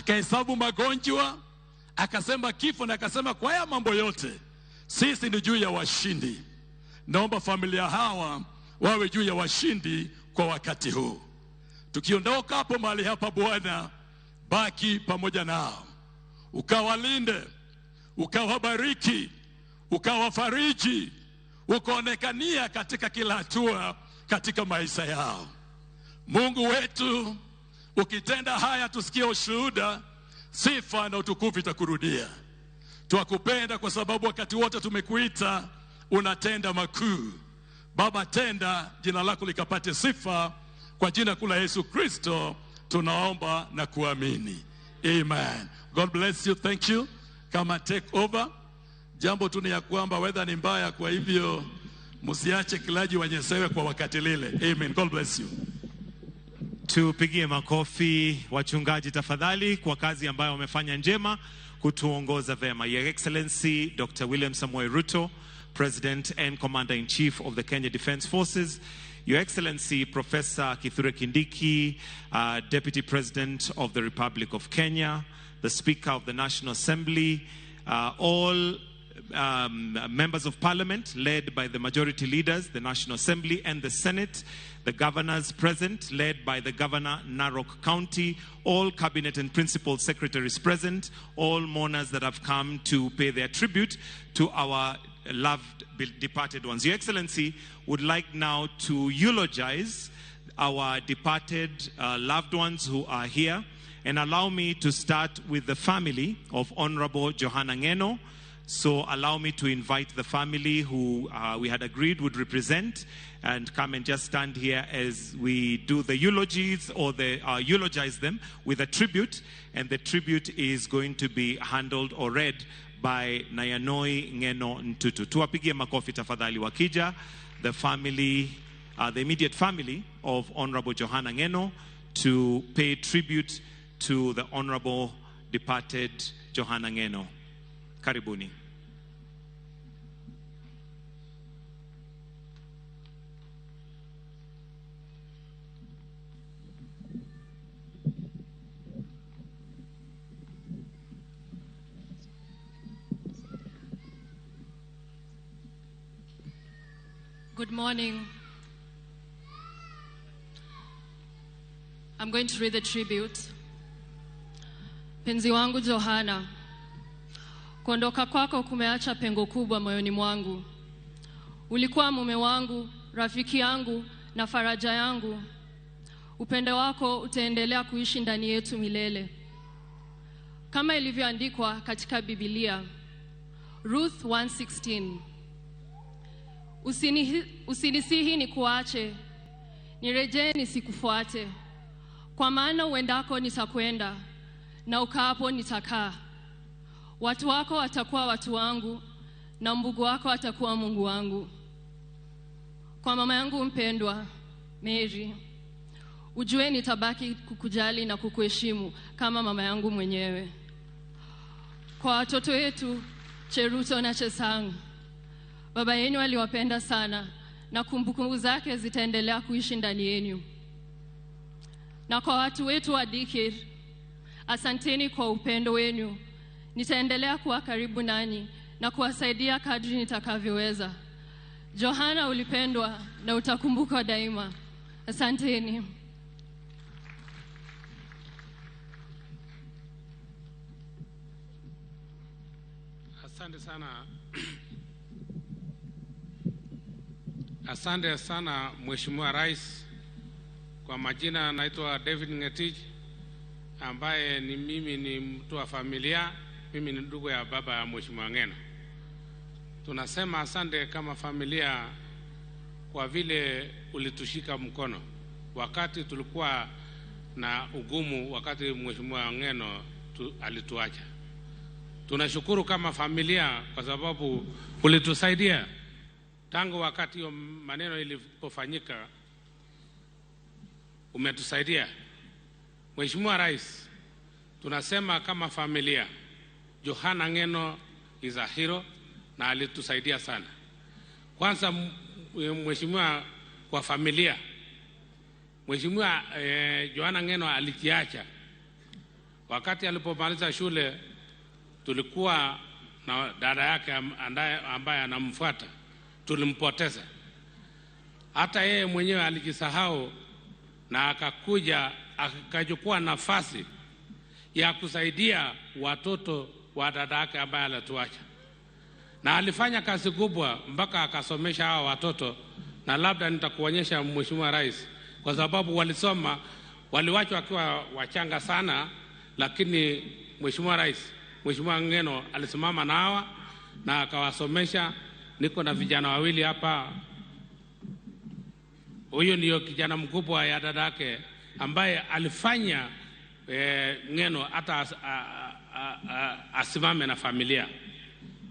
Akahesabu magonjwa, akasema kifo, na akasema kwa haya mambo yote sisi ni juu ya washindi. Naomba familia hawa wawe juu ya washindi kwa wakati huu. Tukiondoka hapo mahali hapa, Bwana, baki pamoja nao, ukawalinde, ukawabariki, ukawafariji, ukaonekania katika kila hatua katika maisha yao. Mungu wetu, ukitenda haya tusikie ushuhuda, sifa na utukufu itakurudia. Twakupenda kwa sababu wakati wote tumekuita unatenda makuu. Baba, tenda, jina lako likapate sifa. Kwa jina kuu la Yesu Kristo tunaomba na kuamini, amen. God bless you, thank you. Kama take over. Jambo tu ni ya kwamba weather ni mbaya, kwa hivyo msiache kilaji wanyesewe kwa wakati lile. Amen. God bless you. Tupigie makofi wachungaji tafadhali kwa kazi ambayo wamefanya njema kutuongoza vema. Your Excellency Dr. William Samoei Ruto, President and Commander-in-Chief of the Kenya Defence Forces, Your Excellency Professor Kithure Kindiki, Deputy President of the Republic of Kenya, the Speaker of the National Assembly, all members of Parliament led by the majority leaders, the National Assembly and the Senate, the governors present led by the Governor Narok County, all cabinet and principal secretaries present, all mourners that have come to pay their tribute to our loved departed ones. Your Excellency, would like now to eulogize our departed loved ones who are here, and allow me to start with the family of Honorable Johana Ng'eno. So allow me to invite the family who we had agreed would represent and come and just stand here as we do the eulogies or the eulogize them with a tribute. And the tribute is going to be handled or read by Naianoi Ng'eno Ntutu. Tuwapigie makofi tafadhali wakija, the family, the immediate family of Honorable Johana Ng'eno, to pay tribute to the Honorable departed Johana Ng'eno. Karibuni. Good morning. I'm going to read the tribute. Penzi wangu Johana, kuondoka kwako kumeacha pengo kubwa moyoni mwangu. Ulikuwa mume wangu, rafiki yangu na faraja yangu. Upendo wako utaendelea kuishi ndani yetu milele. Kama ilivyoandikwa katika Biblia, Ruth 1:16. Usinisihi nikuache, nirejee nisikufuate. Kwa maana uendako nitakwenda, na ukaapo nitakaa. Watu wako watakuwa watu wangu, na Mungu wako atakuwa Mungu wangu. Kwa mama yangu mpendwa, Mary, ujue nitabaki kukujali na kukuheshimu kama mama yangu mwenyewe. Kwa watoto wetu, Cheruto na Chesang, baba yenu aliwapenda sana na kumbukumbu zake zitaendelea kuishi ndani yenu. Na kwa watu wetu wa Dikir, asanteni kwa upendo wenu. Nitaendelea kuwa karibu nanyi na kuwasaidia kadri nitakavyoweza. Johana, ulipendwa na utakumbukwa daima. Asanteni. Asante sana. Asante sana Mheshimiwa Rais. Kwa majina naitwa David Ngetich, ambaye ni mimi ni mtu wa familia, mimi ni ndugu ya baba ya Mheshimiwa Ng'eno. Tunasema asante kama familia kwa vile ulitushika mkono wakati tulikuwa na ugumu, wakati Mheshimiwa Ng'eno alituacha. Tunashukuru kama familia kwa sababu ulitusaidia tangu wakati hiyo maneno ilipofanyika, umetusaidia. Mheshimiwa Rais, tunasema kama familia, Johana Ng'eno is a hero na alitusaidia sana. Kwanza Mheshimiwa, kwa familia, Mheshimiwa Johana Ng'eno alikiacha. Wakati alipomaliza shule tulikuwa na dada yake ambaye anamfuata, tulimpoteza. Hata yeye mwenyewe alijisahau na akakuja akachukua nafasi ya kusaidia watoto wa dada yake ambaye alituacha. Na alifanya kazi kubwa mpaka akasomesha hawa watoto, na labda nitakuonyesha Mheshimiwa Rais, kwa sababu walisoma, waliwachwa wakiwa wachanga sana, lakini Mheshimiwa Rais, Mheshimiwa Ng'eno alisimama na hawa na akawasomesha. Niko na vijana wawili hapa. Huyu ndio kijana mkubwa ya dada yake ambaye alifanya Ng'eno hata asimame na familia.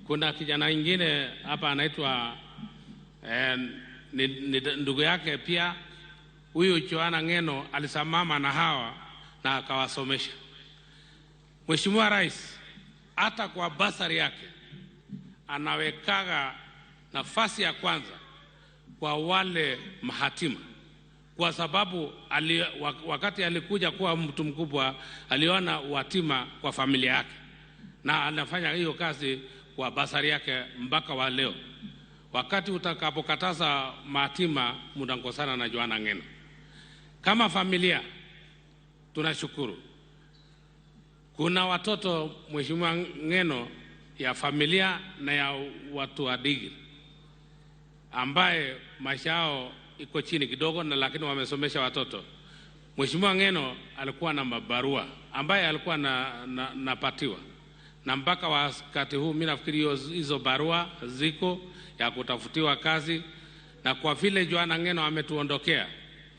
Kuna kijana mwingine hapa anaitwa ni ndugu yake pia. Huyu Joana Ng'eno alisimama na hawa na akawasomesha. Mheshimiwa Rais hata kwa basari yake anawekaga nafasi ya kwanza kwa wale mahatima, kwa sababu wakati alikuja kuwa mtu mkubwa aliona uhatima kwa familia yake, na anafanya hiyo kazi kwa basari yake mpaka wa leo. Wakati utakapokataza mahatima, mtakosana na Joana Ng'eno. Kama familia tunashukuru. Kuna watoto Mheshimiwa Ng'eno ya familia na ya watu wa Digiri ambaye maisha yao iko chini kidogo, na lakini wamesomesha watoto. Mheshimiwa Ng'eno alikuwa na mabarua ambaye alikuwa napatiwa, na mpaka wakati huu mimi nafikiri hizo barua ziko ya kutafutiwa kazi. Na kwa vile Joana Ng'eno ametuondokea,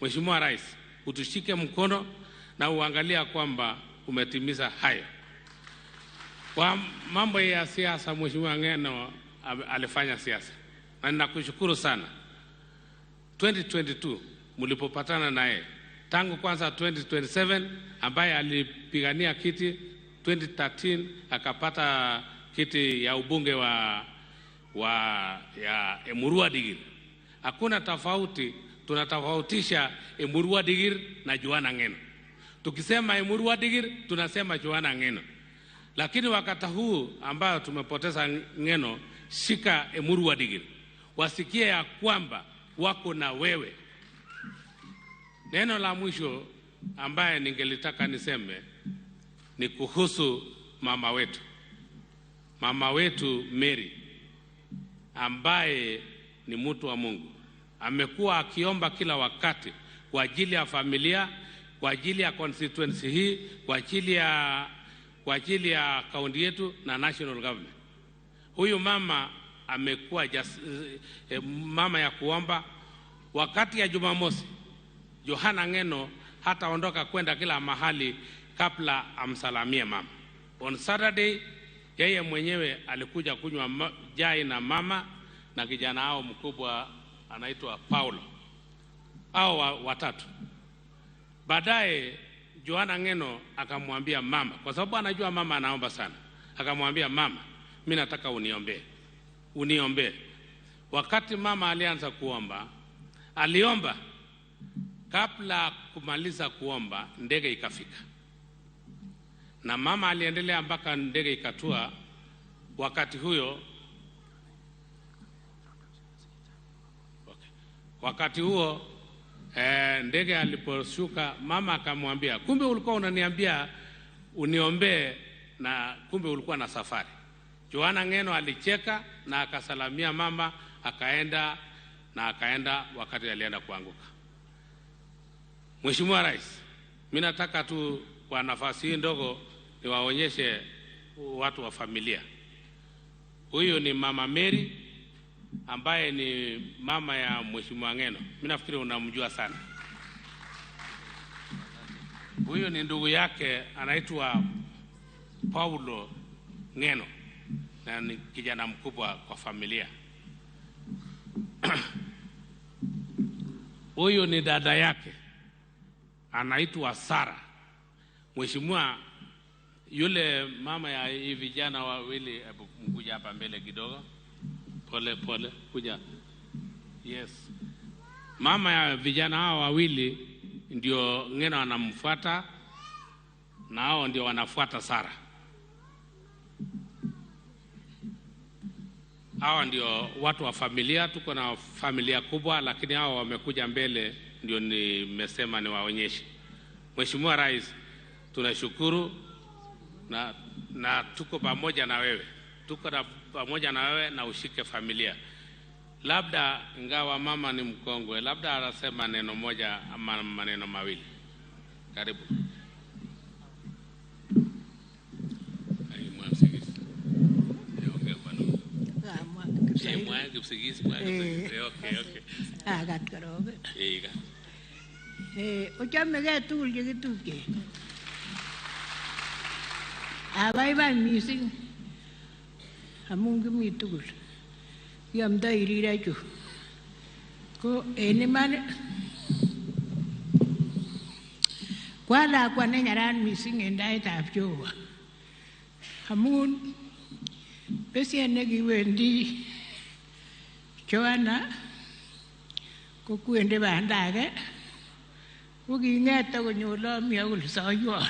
Mheshimiwa Rais, utushike mkono na uangalia kwamba umetimiza hayo. Kwa mambo ya siasa, Mheshimiwa Ng'eno alifanya siasa, na ninakushukuru sana. 2022 mlipopatana naye, tangu kwanza 2027 ambaye alipigania kiti, 2013 akapata kiti ya ubunge wa ya Emurua Dikirr. Hakuna tofauti, tunatofautisha Emurua Dikirr na Joana Ng'eno. Tukisema Emurua Dikirr tunasema Joana Ng'eno. Lakini wakati huu ambao tumepoteza Ng'eno, shika Emurua Dikirr, wasikie ya kwamba wako na wewe. Neno la mwisho ambaye ningelitaka niseme ni kuhusu mama wetu. Mama wetu Mary, ambaye ni mtu wa Mungu. Amekuwa akiomba kila wakati kwa ajili ya familia, kwa ajili ya constituency hii, kwa ajili ya kaunti yetu na national government. Huyu mama amekuwa mama ya kuomba. Wakati ya Jumamosi, Joana Ng'eno hataondoka kwenda kila mahali kabla amsalamie mama. On Saturday yeye mwenyewe alikuja kunywa chai na mama na kijana hao mkubwa anaitwa Paulo, hao watatu. Baadaye Joana Ng'eno akamwambia mama, kwa sababu anajua mama anaomba sana, akamwambia mama, mimi nataka uniombee, uniombee. Wakati mama alianza kuomba, aliomba, kabla kumaliza kuomba ndege ikafika. Na mama aliendelea mpaka ndege ikatua. Wakati huyo wakati huo ndege aliposhuka, mama akamwambia, kumbe ulikuwa unaniambia uniombee na kumbe ulikuwa na safari. Joana Ng'eno alicheka na akasalamia mama, akaenda na akaenda wakati alienda kuanguka. Mheshimiwa Rais, mimi nataka tu kwa nafasi hii ndogo niwaonyeshe watu wa familia. Huyu ni Mama Mary ambaye ni mama ya Mheshimiwa Ng'eno. Mimi nafikiri unamjua sana. Huyu ni ndugu yake anaitwa Paulo Ng'eno, na ni kijana mkubwa kwa familia. Huyu ni dada yake anaitwa Sara. Mheshimiwa, yule mama ya hivi vijana wawili, hebu mkuja hapa mbele kidogo. Pole pole, kuja. Yes. Mama ya vijana hawa wawili ndio Ng'eno anamfuata, Na hao ndio wanafuata Sara. Hawa ndio watu wa familia. Tuko na familia kubwa, lakini hawa wamekuja mbele, ndio nimesema niwaonyeshe. Mheshimiwa Rais, tunashukuru na tuko pamoja na wewe. Tuko pamoja na wewe na ushike familia. Labda ingawa mama ni mkongwe, labda anasema neno moja ama maneno mawili. Karibu. Ochamegei tugul chekitupche. Abaibai mising amun kimi tugul. Kiamdoi rirechu. Ko en iman kwa lakwa nenyaran mising en taitab Jehova. Amun besien nekiwendi Joanna ko kwendi banda age ko king'et akonyor lomi akole soiwon.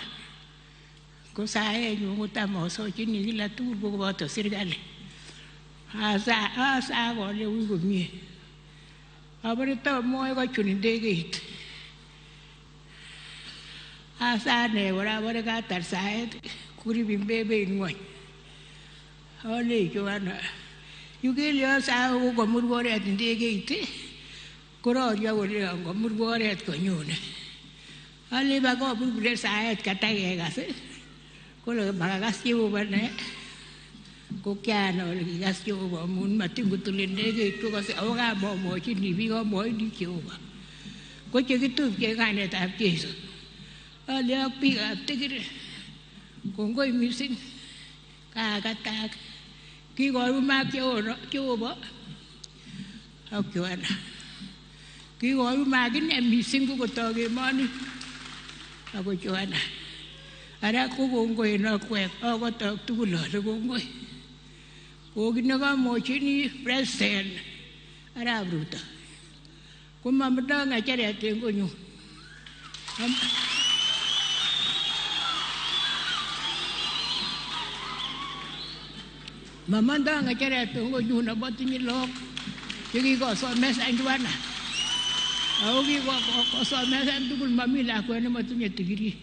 Ko saenyun kotam asochini kila tugul ko koboto serikali. Asa kole ui komie. Abore tamwoe kochun ndegeit. Asa ane kora abore katar saet kuribin bebeit ng'wony. Alei Joanna, yu kele asae ko komur oret ndegeit kororio kole komur oret konyone. Alei bakobur saet katakekas kole makakas Jehova ne ko kianai ole kikas Jehova amun matin kotil ndegeit kokase ako kamomwochini biik amwochini Jehova. Ko chekitupche en kainetab Jesu. Ale ak biikab Tigiri kongoi mising kakatak kikoyumak Jehova ak Joanna. Kikoyumak ine mising kokotok emoni ako Joanna. Ara ko kongoi en akwek akotok tugul ale kongoi. Ko kit nekamwochini President Arap Ruto ko mamondoi ng'echeret en konyun. Mamondoi ng'echeret en konyun amotinye lagok chekikosomesan Joanna. Ako kikosomesan tugul mami lakwet nemotinye tigirii.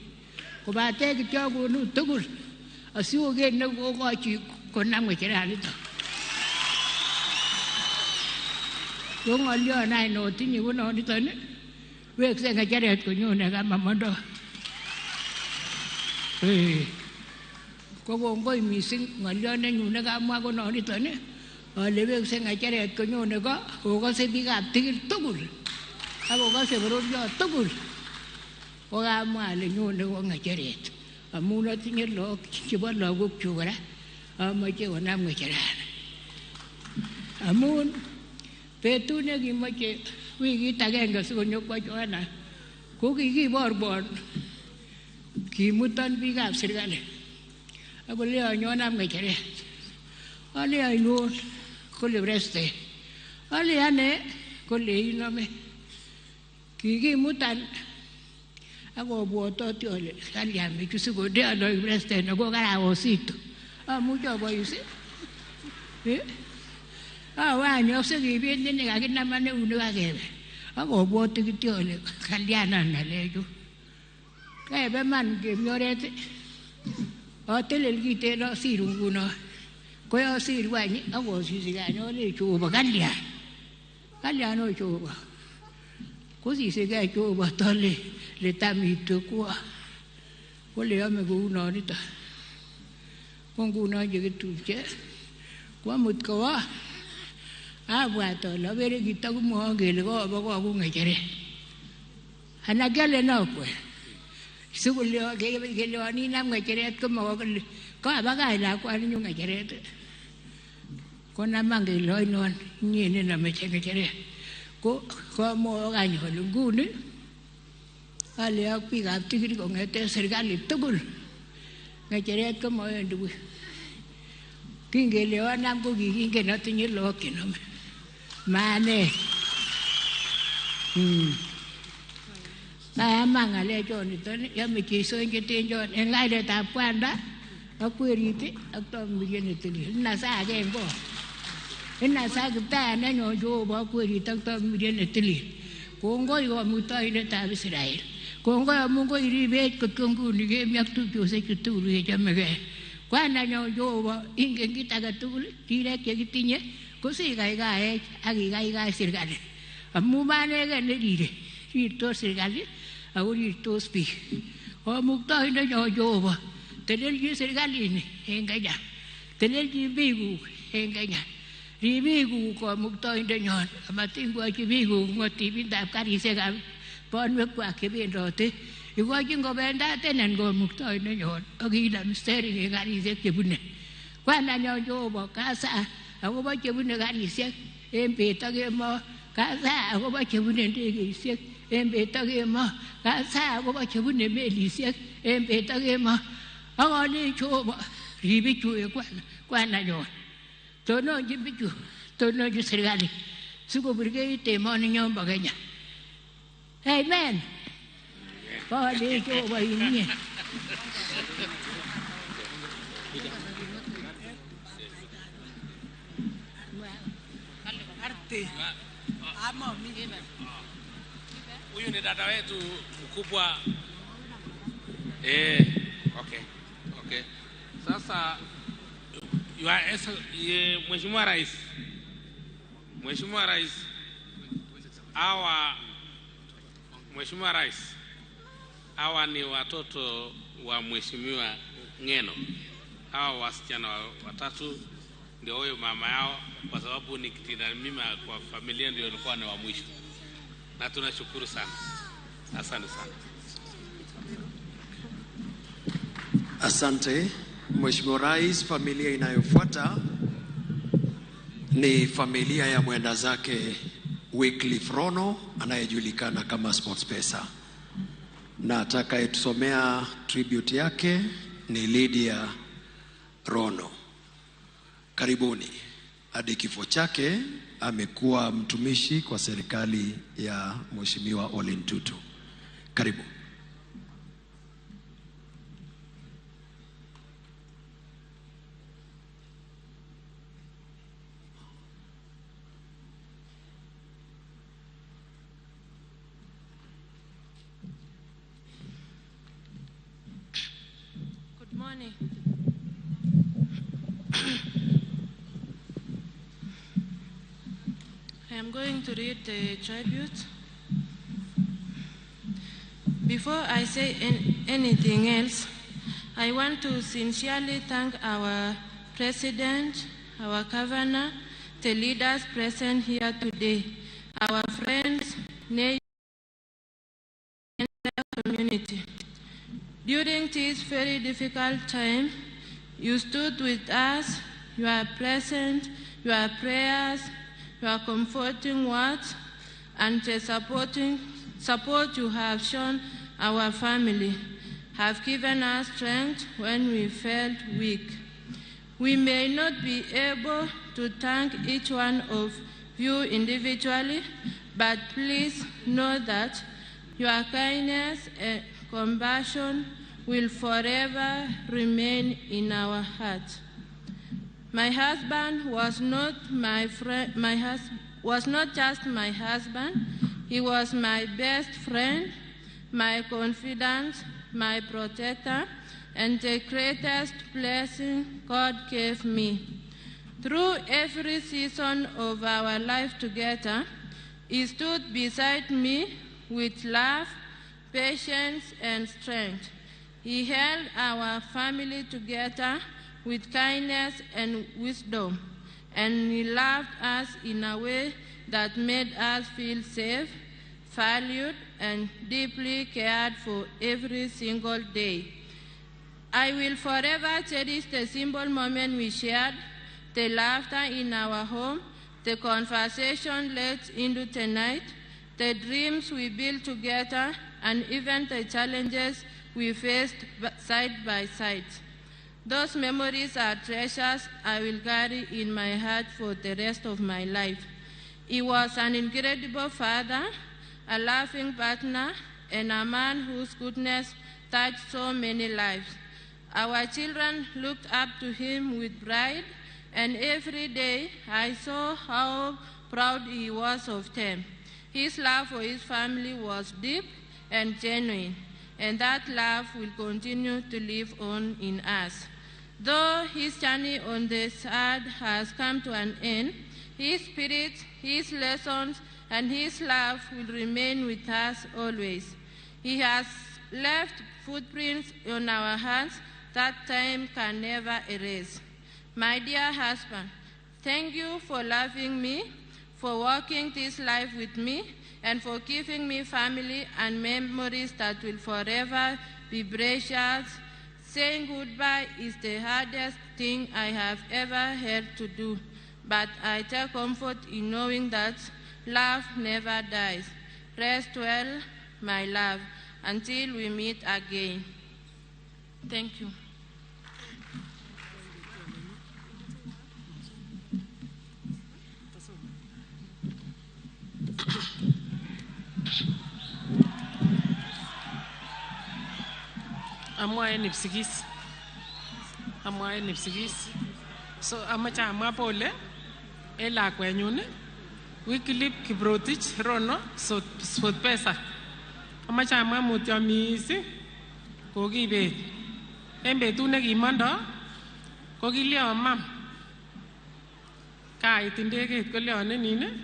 Kobate kityo konu tugul asikoker nekokochi konam ng'echeranito. Ko ng'olion any notinye ko noniton wekse ng'echeret konyone kamamondoi. Ko kongoi mising ng'olion nenyun nekamwa ko noniton ale wekse ng'echeret konyone ko kokose biikab Tigiri tugul ak kokose bororiot tugul. Ko kamwa ale nyone ko ng'echeret amun atinye lagok chebo lagokchuk kora amoche konam ng'echerani. Amun betut nekimoche wikit agenge sikonyokwo Joanna ko kikiborbon kimuton biikab serikali akole anyon am ng'echeret. Ale ainon kole President. Ale ane kole inome. Kikimutan akobwototi ale kalyan bichu sikondeon oik President ako karawositu. Amuche abois awe any asikibet nekakinaman eunek akebe. Akobwoti kityo ale kalyanan ng'alechu. Kebe man kemi oret atelel kiten asiru nguno. Ko yosiru any akosisi any alei Jehova kalyan. Kalyan o Jehova. Kosisigei Jehova tole le tam itwekwo. Kole yome kounonito. Ko ngunon chekitupche kwamut kowo abwat ale abere kitokimwowon kele kobo koku ng'echeret. Anan kialen akwek. Sikeleon inam ng'echeret komakokile kabakach lakwaninyu ng'echeret. Konaman kele oinon inye nenome ng'echeret. Ko kamwowok any ale nguni ale ak biikab Tigiri kong'eten serikali tugul ng'echeret komawendi wui. Kingeleonam ko kikingen atinye lagok chenome. Maane. Kayama ng'alechoniton yome Jeiso ingeten en kainetab kwanda ak kwerit ak Tomiriet netilil. Inasa agenge. Inasa Kiptayat nenyon Jehova ak kwerit ak Tomiriet netilil. Kongoi Kamuktaindetab Israel. Kongoi amun koiribech kot ko nguni kemi ak tupchosiechu tugul kechomegei. Kwandanyon Jehova ingen kit age tugul rirek chekitinye ko sikaikaech ak ikaikai serikali. Amun manegen nerire, rirtos serikali ako rirtos biik. Kamuktaindenyon Jehova, telelchin serikalini en Kenya. Telelchin biikuk en Kenya. Ribikuk Kamuktaindenyon amatin kochi biikuk ng'otibindab karisiekab bonwekwak chebendote. Ikochin kobendatenen Kamuktaindenyon ak inam steering en karisiek chebune. Kwandanyon Jehova kasa akobo chebune karisiek en bet ak kemoo. Kasa akobo chebune ndegeisiek en bet ak kemoo. Kasa akobo chebune melisiek en bet ak kemoo. Ak alei Jehova rib bichu en kwandanyon. Tononchin bichu, tononchin serikali sikoburgeit emoninyon bo Kenya. Amen. Alei Jehova inye. Huyu ni dada wetu mkubwa. Okay. Okay. Sasa Mheshimiwa Rais. Mheshimiwa Rais. Hawa Mheshimiwa Rais. Hawa ni watoto wa Mheshimiwa Ng'eno. Hawa wasichana watatu ndio huyo mama yao, kwa sababu ni kitinda mimba kwa familia ndio ilikuwa ni wa mwisho. Na tunashukuru sana. Asante sana. Asante Mheshimiwa Rais. Familia inayofuata ni familia ya mwenda zake Wycliffe Rono anayejulikana kama SportPesa, na atakayetusomea tribute yake ni Lydia Rono. Karibuni. Hadi kifo chake amekuwa mtumishi kwa serikali ya Mheshimiwa Ole Ntutu. Karibu. Good morning. I am going to read the tribute. Before I say anything else, I want to sincerely thank our president, our governor, the leaders present here today, our friends, neighbors, and the community. During this very difficult time, you stood with us, your presence, your prayers, your comforting words, and the support you have shown our family have given us strength when we felt weak. We may not be able to thank each one of you individually, but please know that your kindness and compassion will forever remain in our hearts. My husband was not my friend, was not just my husband. He was my best friend, my confidant, my protector, and the greatest blessing God gave me. Through every season of our life together, he stood beside me with love, patience, and strength. He held our family together with kindness and wisdom, and he loved us in a way that made us feel safe, valued, and deeply cared for every single day. I will forever cherish the simple moment we shared, the laughter in our home, the conversation late into the night, the dreams we built together, and even the challenges we faced side by side. Those memories are treasures I will carry in my heart for the rest of my life. He was an incredible father, a loving partner, and a man whose goodness touched so many lives. Our children looked up to him with pride, and every day I saw how proud he was of them. His love for his family was deep and genuine, and that love will continue to live on in us. Though his journey on this earth has come to an end, his spirit, his lessons, and his love will remain with us always. He has left footprints on our hands that time can never erase. My dear husband, thank you for loving me, for walking this life with me, and for giving me family and memories that will forever be precious. Saying goodbye is the hardest thing I have ever had to do, but I take comfort in knowing that love never dies. Rest well, my love, until we meet again. Thank you. Amwae nipsigis. Amwae nipsigis. So amache amwa pole en lakwenyun Wycliffe Kiprotich Rono SportPesa. Amache amwa mutyo mising kokibet. En betut nekimondo kokilion mam kait ndegeit kolion nin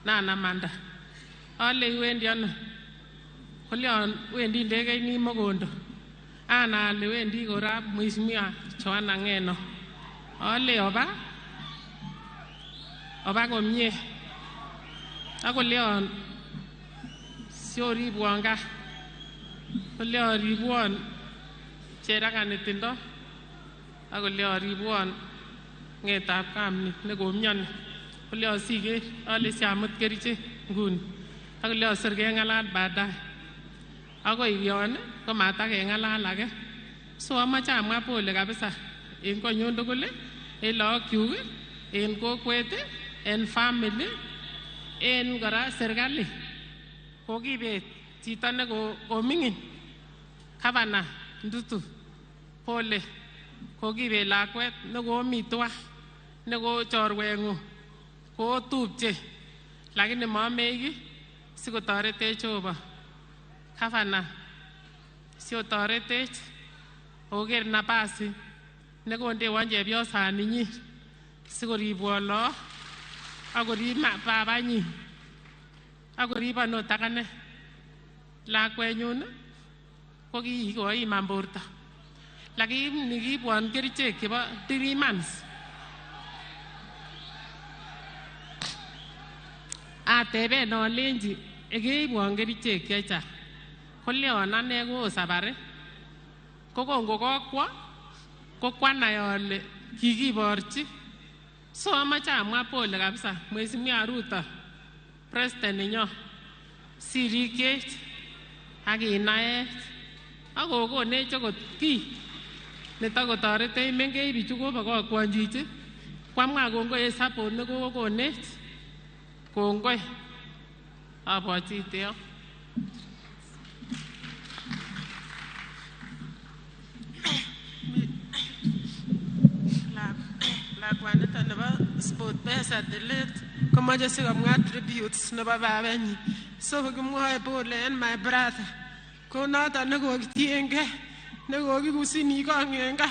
nanamanda. Ale iwendi ano? Kolion wendi ndegeit ni mokondo. Ana ale wendi kora Mheshimiwa Joanna Ng'eno. Ale oba komie. Akolion sioribwon gaa. Kolion ribwon cheraka netindo. Akolion ribwon ng'etab kamni nekomioni. Kolion siker ale siamut kerichek nguni. Akolion sir keng'alal baadaye. Akoi yon komatakeng'alal age. So amache amwa pole kabisa en konyun tugul, en lagokchuk, en kokwet, en family, en kora serikali. Kokibet chito nekoming'in Gavana Ndutu, pole. Kokibet lakwet nekomi tuwa, neko chorweng'ung, kotupche, lakini mamei sikotoretech Jehova. Gavana, siotoretech oker nabasi nekondewon chepyosaninyin sikoribwon look akorib babanyin akoribon ot akane. Lakwenyun ko kikoiman borto, lakini kiibwon kerichek chebo 3 months. Ateben alenji keibwon kerichek chechang. Kolion ane koo sabari. Ko kongokokwo ko kwanai ale kikiborchi. So amache amwa pole kabisa Mheshimiwa Ruto, President nenyo, sirikyech ak kinaech ak kokonech okot kiy netakotoretech mengech bichu kobokokwon chichi. Kwamwa kongoi en support nekokonech. Kongoi. Abwoti yo. Lakwanito nebo SportPesa the late komoche sikomwa tributes nebo babanyin. So kimwoe pole en my brother. Ko noton nekokitiengei, nekokikusini kong en gaa.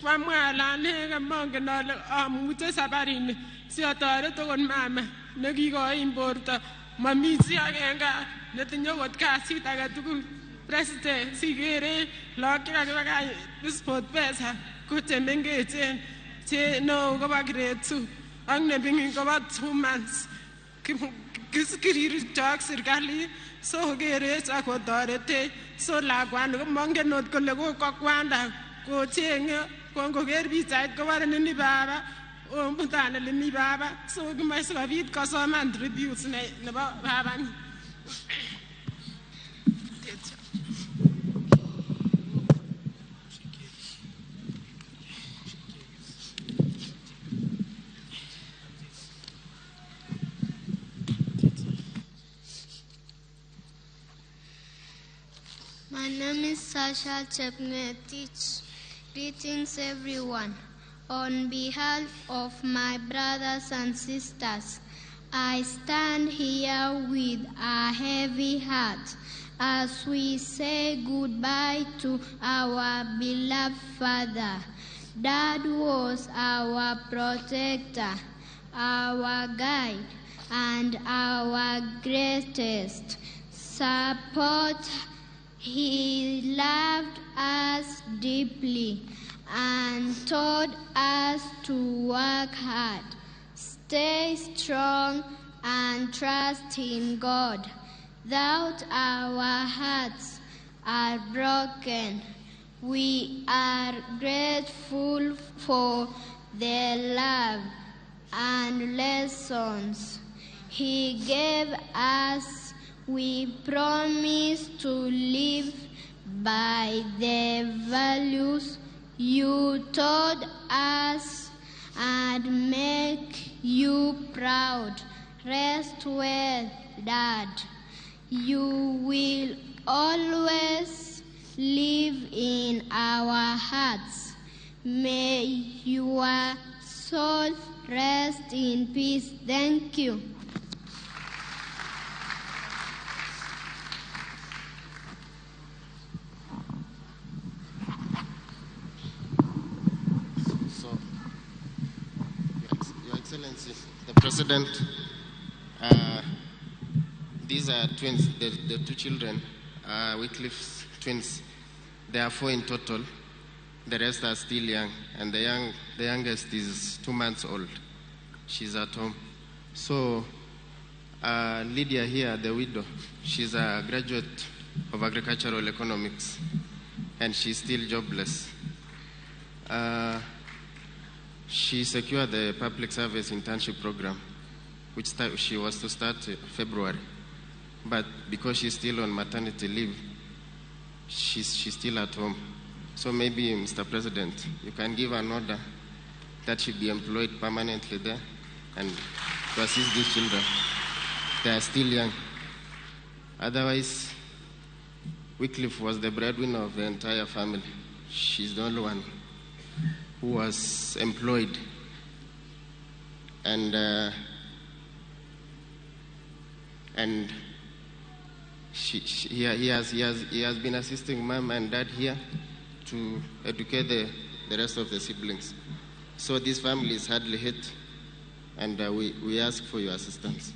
Kwamwa ale ane mongen ale amuche sabarini si atoret okot mama nekikoim borto. Mami chi age en gaa netinye okot kasit agetugul. President sikere lagok chekakibakach SportPesa ko chemengechen che neo kobo grade 2 ak neming'in kobo 2 months. Kirircho ak serikalit so kerech ak kotoretech. So lakwani komongen ot kole kokwanda kocheng'e kongoker pichait kobore nini baba omutan ole mi baba. So kimoche sikobit kosoman tributes nebo babanyin. Sasha Chepngetich. Greetings, everyone. On behalf of my brothers and sisters, I stand here with a heavy heart as we say goodbye to our beloved father. Dad was our protector, our guide, and our greatest support. He loved us deeply and taught us to work hard, stay strong, and trust in God. Though our hearts are broken, we are grateful for the love and lessons he gave us. We promise to live by the values you taught us and make you proud. Rest well, Dad. You will always live in our hearts. May your soul rest in peace. Thank you. So, Your Excellency, the President, these are twins, the two children, Wycliffe's twins. There are 4 in total. The rest are still young, and the youngest is 2 months old. She's at home. So, Lydia here, the widow, she's a graduate of agricultural economics, and she's still jobless. She secured the public service internship program, which she was to start February. But because she's still on maternity leave, she's still at home. So maybe, Mr. President, you can give an order that she be employed permanently there and to assist these children. They are still young. Otherwise, Wycliffe was the breadwinner of the entire family. She's the only one who was employed. And he has been assisting mom and dad here to educate the rest of the siblings. So this family is hardly hit, and we ask for your assistance.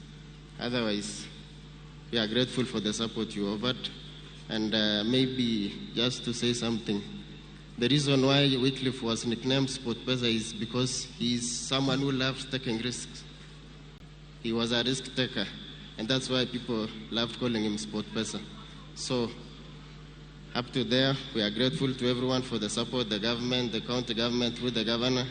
Otherwise, we are grateful for the support you offered. And maybe just to say something, the reason why Wycliffe was nicknamed SportPesa is because he's someone who loves taking risks. He was a risk taker, and that's why people loved calling him SportPesa. So up to there, we are grateful to everyone for the support, the government, the county government, through the governor.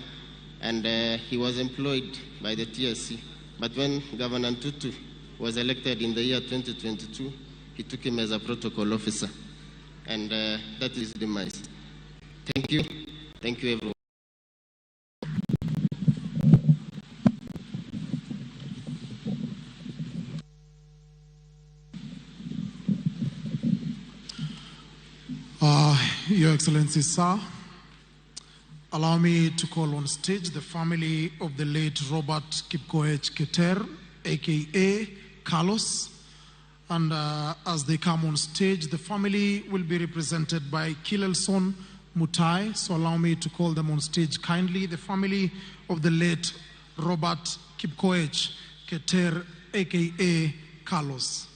And he was employed by the TSC. But when Governor Tutu was elected in the year 2022, he took him as a protocol officer. And that is demise. Thank you. Thank you, everyone. Your Excellency, sir, allow me to call on stage the family of the late Robert Kipkoech Keter, aka Carlos. And as they come on stage, the family will be represented by Kilelson Mutai. So allow me to call them on stage kindly. The family of the late Robert Kipkoech Keter, aka Carlos.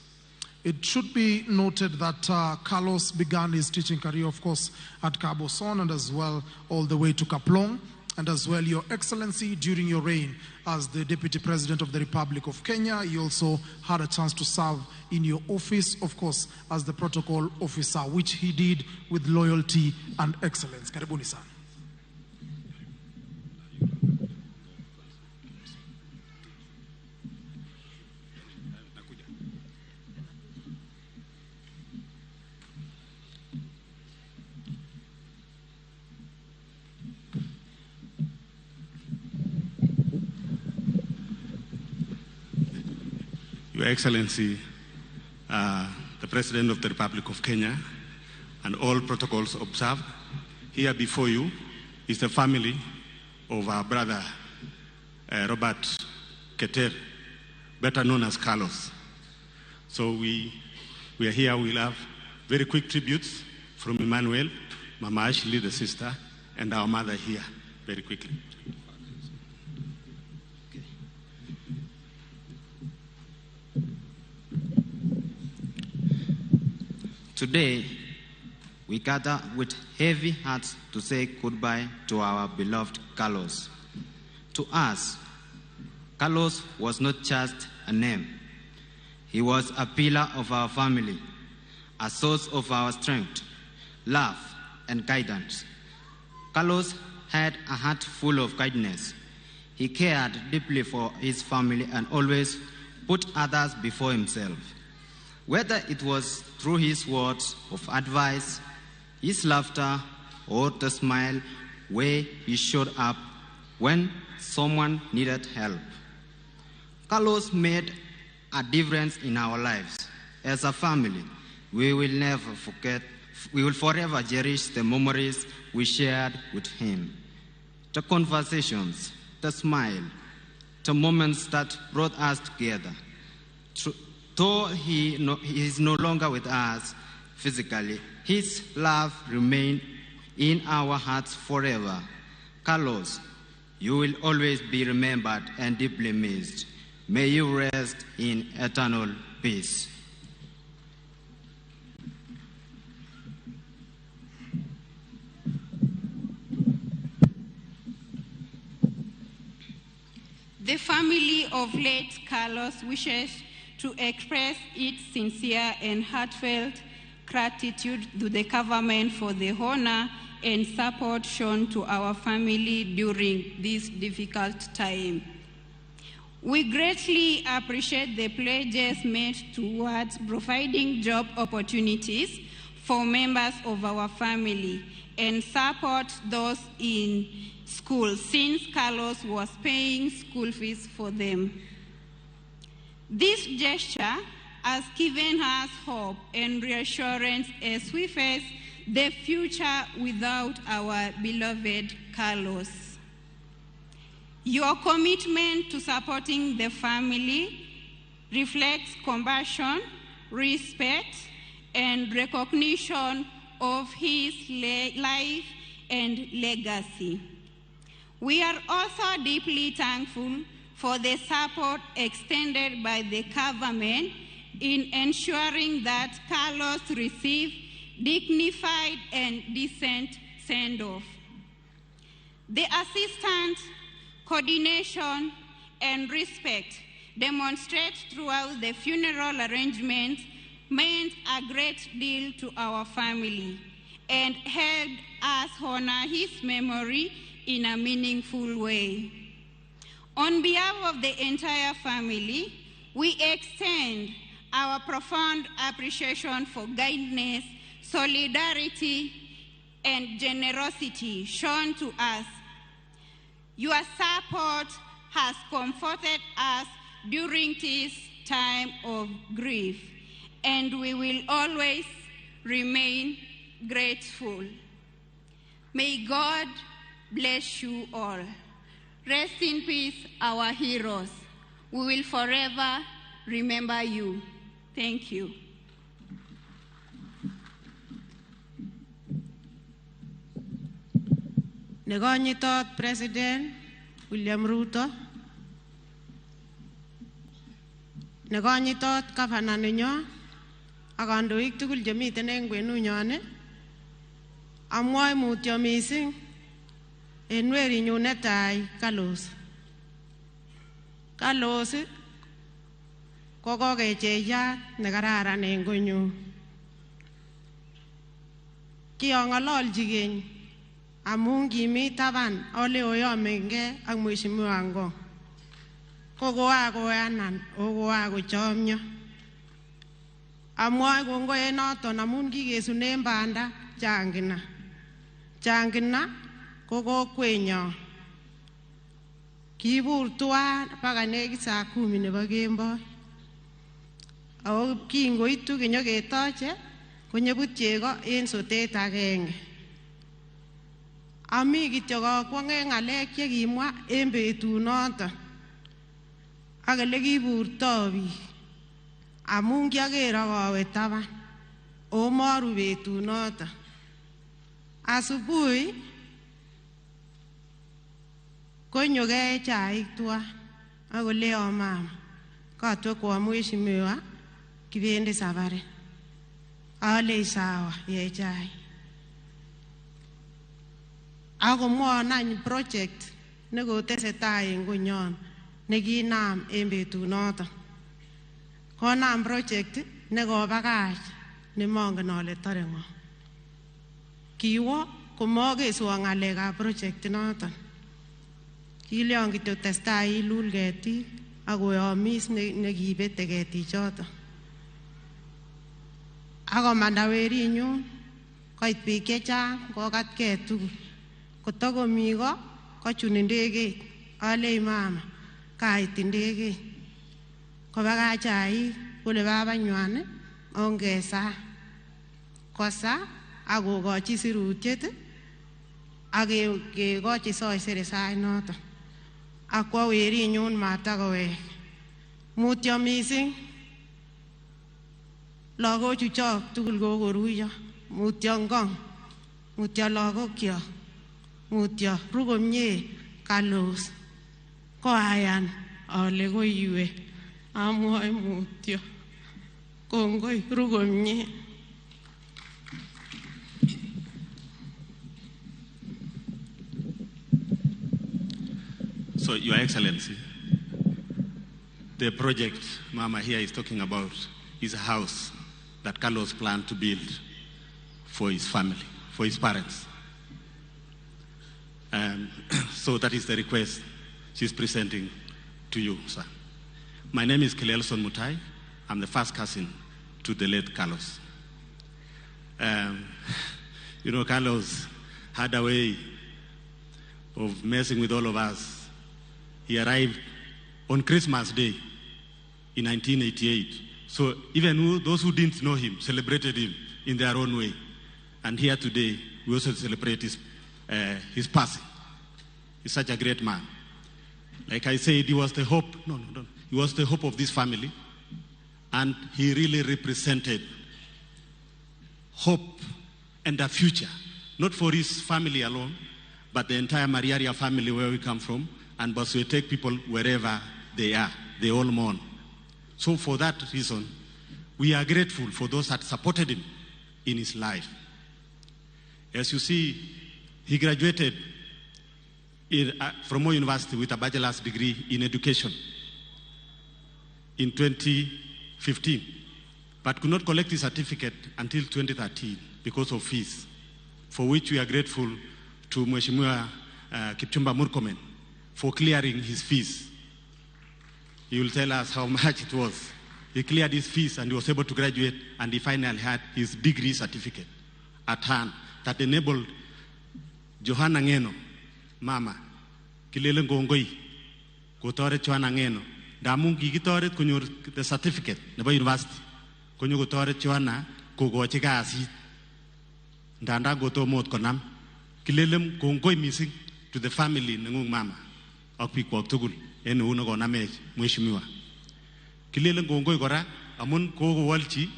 It should be noted that Carlos began his teaching career, of course, at Kaboson and as well all the way to Kaplong. And as well, Your Excellency, during your reign as the Deputy President of the Republic of Kenya, you also had a chance to serve in your office, of course, as the protocol officer, which he did with loyalty and excellence. Karibuni sana. Your Excellency, the President of the Republic of Kenya and all protocols observed. Here before you is the family of our brother Robert Keter, better known as Carlos. So we are here, we'll have very quick tributes from Emmanuel, Mama Ashley, the sister, and our mother here, very quickly. Today, we gather with heavy hearts to say goodbye to our beloved Carlos. To us, Carlos was not just a name. He was a pillar of our family, a source of our strength, love, and guidance. Carlos had a heart full of kindness. He cared deeply for his family and always put others before himself. Whether it was through his words of advice, his laughter, or the smile where he showed up when someone needed help. Carlos made a difference in our lives. As a family, we will never forget, we will forever cherish the memories we shared with him. The conversations, the smile, the moments that brought us together. Though he is no longer with us physically, his love remains in our hearts forever. Carlos, you will always be remembered and deeply missed. May you rest in eternal peace. The family of late Carlos wishes to express its sincere and heartfelt gratitude to the government for the honor and support shown to our family during this difficult time. We greatly appreciate the pledges made towards providing job opportunities for members of our family and support those in school, since Carlos was paying school fees for them. This gesture has given us hope and reassurance as we face the future without our beloved Carlos. Your commitment to supporting the family reflects compassion, respect, and recognition of his life and legacy. We are also deeply thankful for the support extended by the government in ensuring that Carlos received dignified and decent send-off. The assistance, coordination, and respect demonstrated throughout the funeral arrangements meant a great deal to our family and helped us honor his memory in a meaningful way. On behalf of the entire family, we extend our profound appreciation for kindness, solidarity, and generosity shown to us. Your support has comforted us during this time of grief, and we will always remain grateful. May God bless you all. Rest in peace, our heroes. We will forever remember you. Thank you. Negonyitot President William Ruto, negonyitot Governor nenyo ak kandoik tugul chemiten en kwenunyon, amwoe mutyo mising en werinyun netai Carlos. Carlos ko kokecheyat nekararan en konyun. Kiong'ololchi keny amun kimi taban ole oyomenge ak Mheshimiwa Ngong. Ko koakoyanan ako koakochomyo. Amwoe kongoi en noton amun kikesunen banda Changina. Changina ko kokwenyon. Kibur tuan baka nekit saa kumi nebo kemboi. Ako kingoitu kinyoketoche Konyebut chego en sotet agenge. Ami kityo kakwong'en ng'alek chekimwa en betunoton ak elekiburto biik amun kiaker ak awe taban oo moru betunoton. Asubuhi konyo kee chaik tuwan ak koleon mama katwekwon mheshimiwa kibendi safari. Alei sawa yee chaik. Akomwon any project nekotesetai en konyon nekinam en betunoton. Konam project nekobakach nemongen ale tore ng'o. Kiwo komokeswon ng'alekab project inoton. Kilion kityo testai ilul ketik ak koyomis nekibete ketichoton. Akomanda werinyun koit biik chechang kokatkei tugul. Kotokomi ko kochun ndegeit. Alei mama kait ndegeit. Kobakach chaik kole babanywan ongesaa. Kosaa ak kokochi sirutiet ak kekochi soisere sait noton. Akwo werinyun matakowek. Mutyo mising. Lagochu chok tugul kokoruiyo. Mutyo ngong. Mutyo lagokyok. Mutyo ru komie Carlos. Koayan ale koiwe. Amwoe mutyo. Kongoi ru komie. So, Your Excellency, the project Mama here is talking about is a house that Carlos planned to build for his family, for his parents. So that is the request she's presenting to you, sir. My name is Kelelson Mutai. I'm the first cousin to the late Carlos. You know, Carlos had a way of messing with all of us. He arrived on Christmas Day in 1988. So even those who didn't know him celebrated him in their own way. And here today, we also celebrate his passing. He's such a great man. Like I said, he was the hope. No. He was the hope of this family. And he really represented hope and a future, not for his family alone, but the entire Mariaria family where we come from, and Boswetek people wherever they are. They all mourn. So for that reason, we are grateful for those that supported him in his life. As you see, he graduated from Moi University with a bachelor's degree in education in 2015, but could not collect his certificate until 2013 because of fees, for which we are grateful to Mheshimiwa Kipchumba Murkomen for clearing his fees. He will tell us how much it was. He cleared his fees and he was able to graduate, and he finally had his degree certificate at hand that enabled Johanna Ngeno, mama, kilelen kongoi, kotoret Johanna Ngeno. Ndamun kikitoret konyor the certificate nebo university, konyo kotoret Johanna kokochi kasit. Ndandan kotomo ot konam. Kilelen kongoi mising to the family nengung mama ak biikwok tugul en eut nekonamech mheshimiwa. Kilelen kongoi kora amun kokowolchi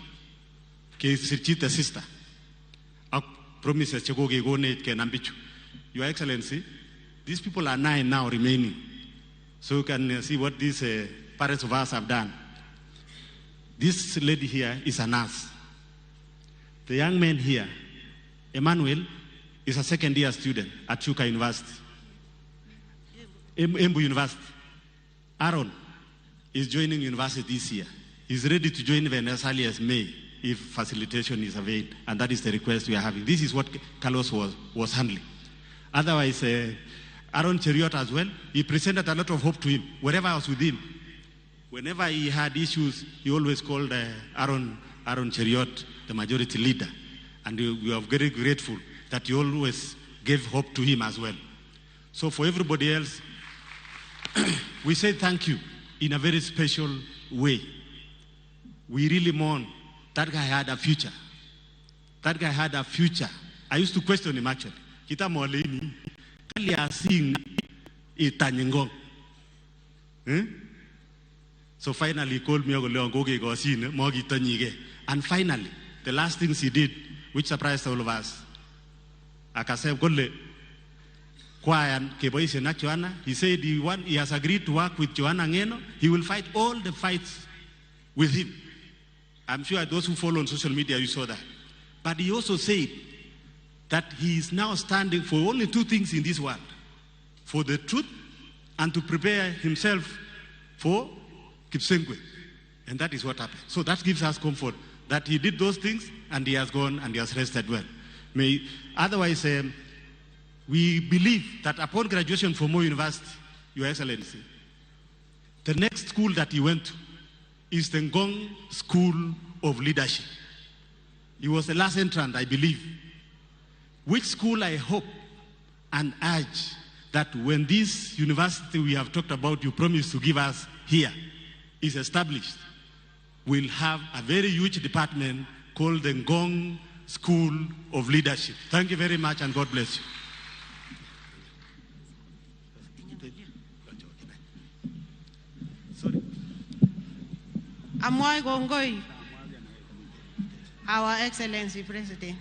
kesirchi the sister ak promises chekokekonech kenam bichu. Your Excellency, these people are 9 now remaining. So you can see what these parents of ours have done. This lady here is a nurse. The young man here, Emmanuel, is a second-year student at Chuka University, Embu University. Aaron is joining university this year. He's ready to join even as early as May if facilitation is availed, and that is the request we are having. This is what Carlos was handling. Otherwise, Aaron Cheriot as well, he presented a lot of hope to him. Wherever I was with him, whenever he had issues, he always called Aaron Cheriot, the majority leader. And we are very grateful that he always gave hope to him as well. So for everybody else, we say thank you in a very special way. We really mourn. That guy had a future. That guy had a future. I used to question him actually. Kitam aleini, kalya sing itany Ngong. Eh? So finally he called me akoleon kokekoshin mokitonyige. And finally, the last things he did, which surprised all of us, akasem kole kwayan keboisien ak Joanna. He said he has agreed to work with Joanna Ngeno. He will fight all the fights with him. I'm sure those who follow on social media, you saw that. But he also said that he is now standing for only two things in this world: for the truth and to prepare himself for Kipsengwe. And that is what happened. So that gives us comfort that he did those things and he has gone and he has rested well. Otherwise, we believe that upon graduation from Moi University, Your Excellency, the next school that he went to is the Ngong School of Leadership. He was the last entrant, I believe. Which school I hope and urge that when this university we have talked about, you promise to give us here, is established, we'll have a very huge department called the Ngong School of Leadership. Thank you very much and God bless you. Sorry. Amwai kongoi, Our Excellency President.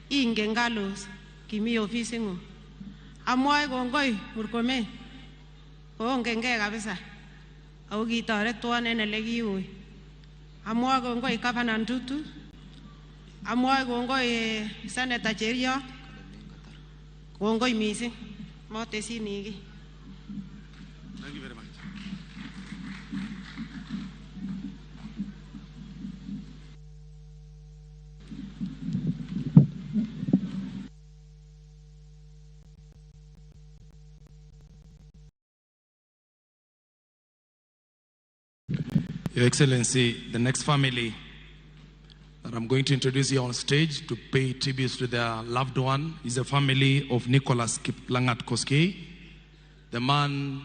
Ingen Carlos, kimi ofising'ung. Amwae kongoi Murkomen, koongengei kabisa. Ako kitoretwon en ele kiui. Amwae kongoi Governor Ntutu. Amwae kongoi Senator Cheruiyot. Kongoi missing. Motesyini kiy. Thank you very much. Your Excellency, the next family that I'm going to introduce here on stage to pay tributes to their loved one is the family of Nicholas Kiplangat Koskei, the man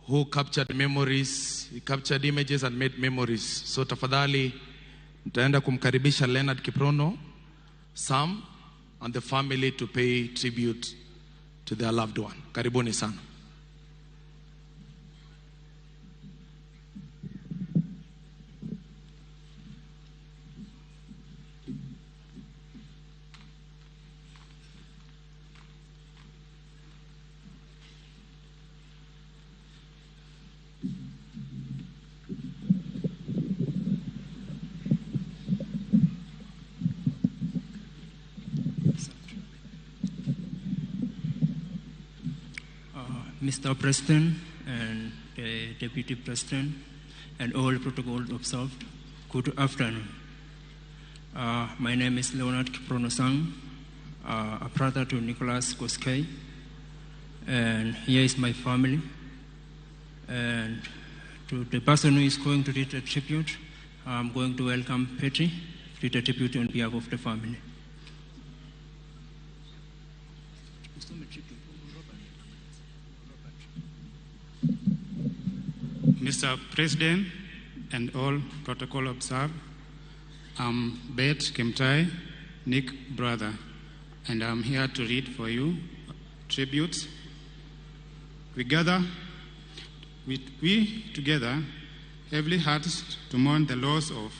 who captured memories, he captured images and made memories. So tafadhali, nitaenda kumkaribisha Leonard Kiprono, Sam, and the family to pay tribute to their loved one. Karibuni sana. Mr. President and the Deputy President and all protocol observed, good afternoon. My name is Leonard Kiprono Sang, a brother to Nicholas Koskei, and here is my family. And to the person who is going to read a tribute, I'm going to welcome Petty to read a tribute on behalf of the family. Mr. President and all protocol observed, I'm Beth Kemtai, Nick brother, and I'm here to read for you tributes. We gather, we together, heavily hearts to mourn the loss of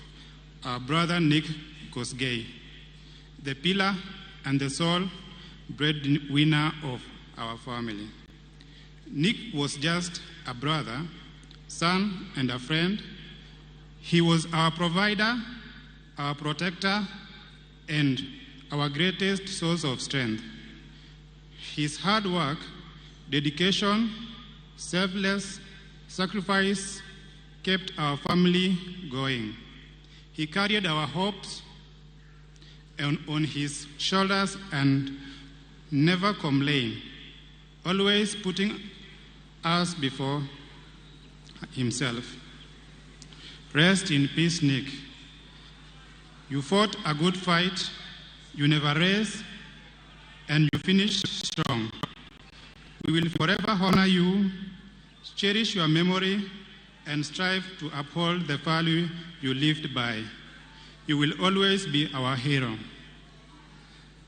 our brother Nick Kosgei, the pillar and the sole breadwinner of our family. Nick was just a brother, son, and a friend. He was our provider, our protector, and our greatest source of strength. His hard work, dedication, selfless sacrifice kept our family going. He carried our hopes on his shoulders and never complained, always putting us before himself. Rest in peace, Nick. You fought a good fight, you never rest, and you finished strong. We will forever honor you, cherish your memory, and strive to uphold the value you lived by. You will always be our hero.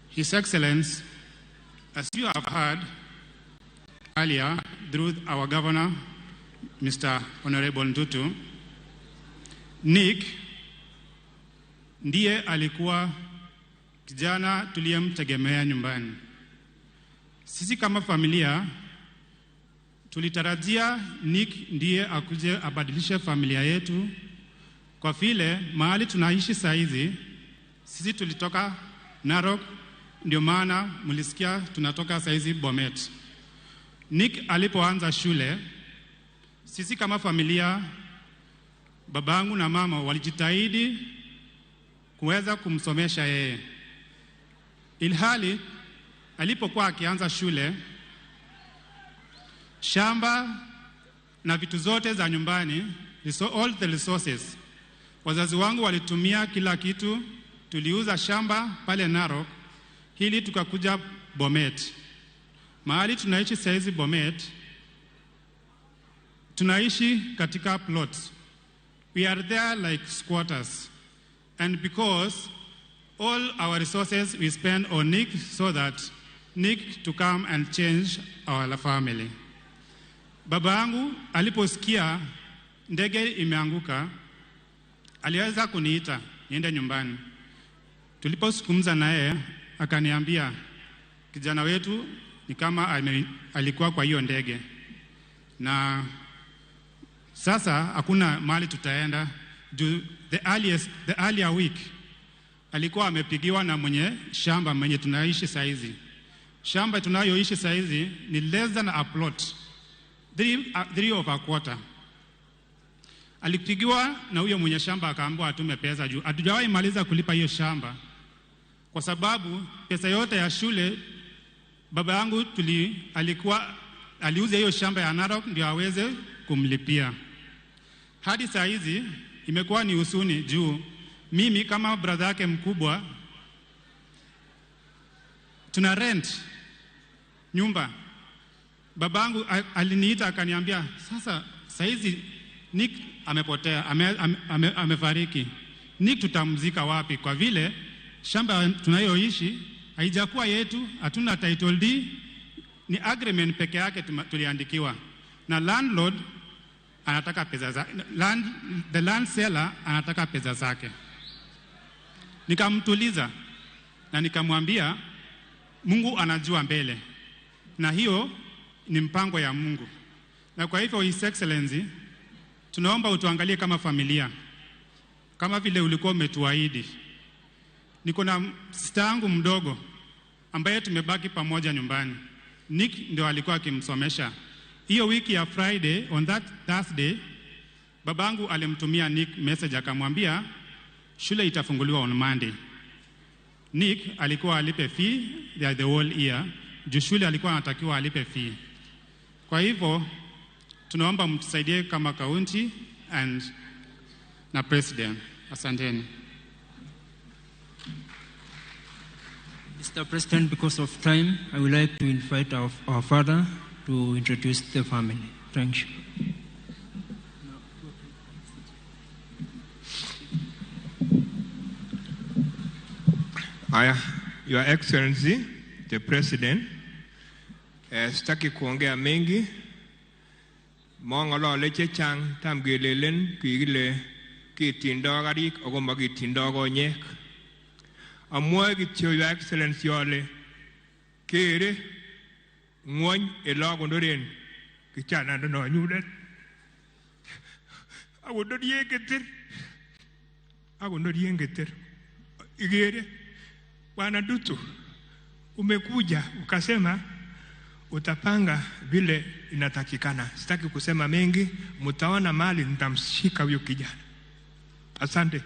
His Excellency, as you have heard earlier through our governor, Mr. Honorable Ntutu, Nick ndiye alikuwa kijana tuliyemtegemea nyumbani. Sisi kama familia tulitarajia Nick ndiye akuje abadilishe familia yetu, kwa vile mahali tunaishi saizi, sisi tulitoka Narok, ndio maana mlisikia tunatoka saizi Bomet. Nick alipoanza shule, sisi kama familia, babangu na mama walijitahidi kuweza kumsomesha yeye. Ilhali alipokuwa akianza shule, shamba na vitu zote za nyumbani, all the resources, wazazi wangu walitumia kila kitu. Tuliuza shamba pale Narok ili tukakuja Bomet. Mahali tunaishi saizi Bomet, tunaishi katika plots. We are there like squatters. And because all our resources we spend on Nick so that Nick to come and change our family. Baba yangu aliposikia ndege imeanguka, aliweza kuniita niende nyumbani. Tulipozungumza naye akaniambia kijana wetu ni kama alikuwa kwa hiyo ndege, na sasa hakuna mahali tutaenda. The earlier week alikuwa amepigiwa na mwenye shamba mwenye tunaishi saizi. Shamba tunayoishi saizi ni less than a plot, 3.25. Alipigiwa na huyo mwenye shamba akaambiwa atume pesa juu hatujawahi maliza kulipa hiyo shamba, kwa sababu pesa yote ya shule baba yangu aliuza hiyo shamba ya Narok ndio aweze kumlipia. Hadi saa hizi imekuwa ni husuni juu mimi kama brother yake mkubwa tuna rent nyumba. Babangu aliniita akaniambia, sasa saa hizi Nick amepotea, amefariki. Nick tutamzika wapi? Kwa vile shamba tunayoishi haijakuwa yetu, hatuna title deed, ni agreement peke yake tuliandikiwa. Na landlord anataka pesa zake, the land seller anataka pesa zake. Nikamtuliza na nikamwambia Mungu anajua mbele, na hiyo ni mpango ya Mungu. Na kwa hivyo His Excellency, tunaomba utuangalie kama familia, kama vile ulikuwa umetuahidi. Niko na sister yangu mdogo ambaye tumebaki pamoja nyumbani. Nick ndio alikuwa akimsomesha. Hiyo wiki ya Friday, on that Thursday, babangu alimtumia Nick message akamwambia shule itafunguliwa on Monday. Nick alikuwa alipe fee the whole year. Juu shule alikuwa anatakiwa alipe fee. Kwa hivyo tunaomba mtusaidie kama county and na president. Asanteni. Mr. President, because of time, I would like to invite our father to introduce the family. Thank you. Aya, Your Excellency, the President, sitaki kuongea mengi. Mongolole chechang tam kelelen kikile kitindo karik ako makitindo konyek. Amwae kityo Your Excellency ale kere ng'wony ele akonoren kijana nonyunet. Akonorien Keter. Akonorien Keter. Ikere Bwana Ntutu, umekuja ukasema utapanga vile inatakikana. Sitaki kusema mengi, mtaona mali nitamshika huyo kijana. Asante.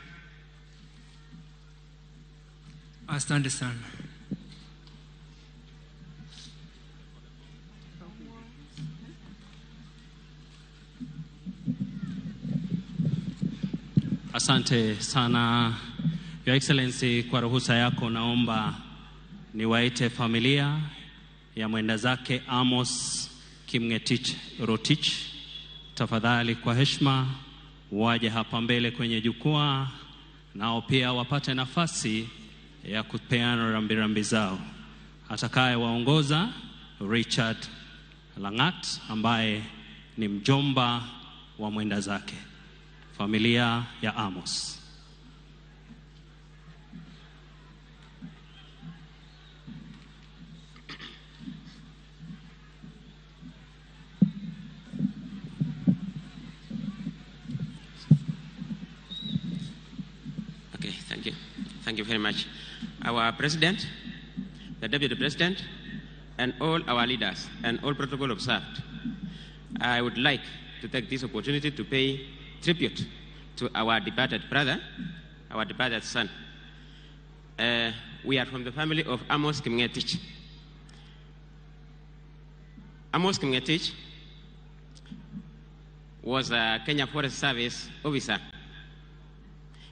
Asante sana. Asante sana Your Excellency, kwa ruhusa yako naomba niwaite familia ya mwenda zake Amos Kimngetich Rotich, tafadhali kwa heshima waje hapa mbele kwenye jukwaa nao pia wapate nafasi ya kupeana rambirambi zao. Atakayewaongoza Richard Langat ambaye ni mjomba wa mwenda zake, familia ya Amos. Okay, thank you. Thank you very much. Our President, the Deputy President, and all our leaders and all protocol observed. I would like to take this opportunity to pay tribute to our departed brother, our departed son. We are from the family of Amos Kipngetich. Amos Kipngetich was a Kenya Forest Service officer.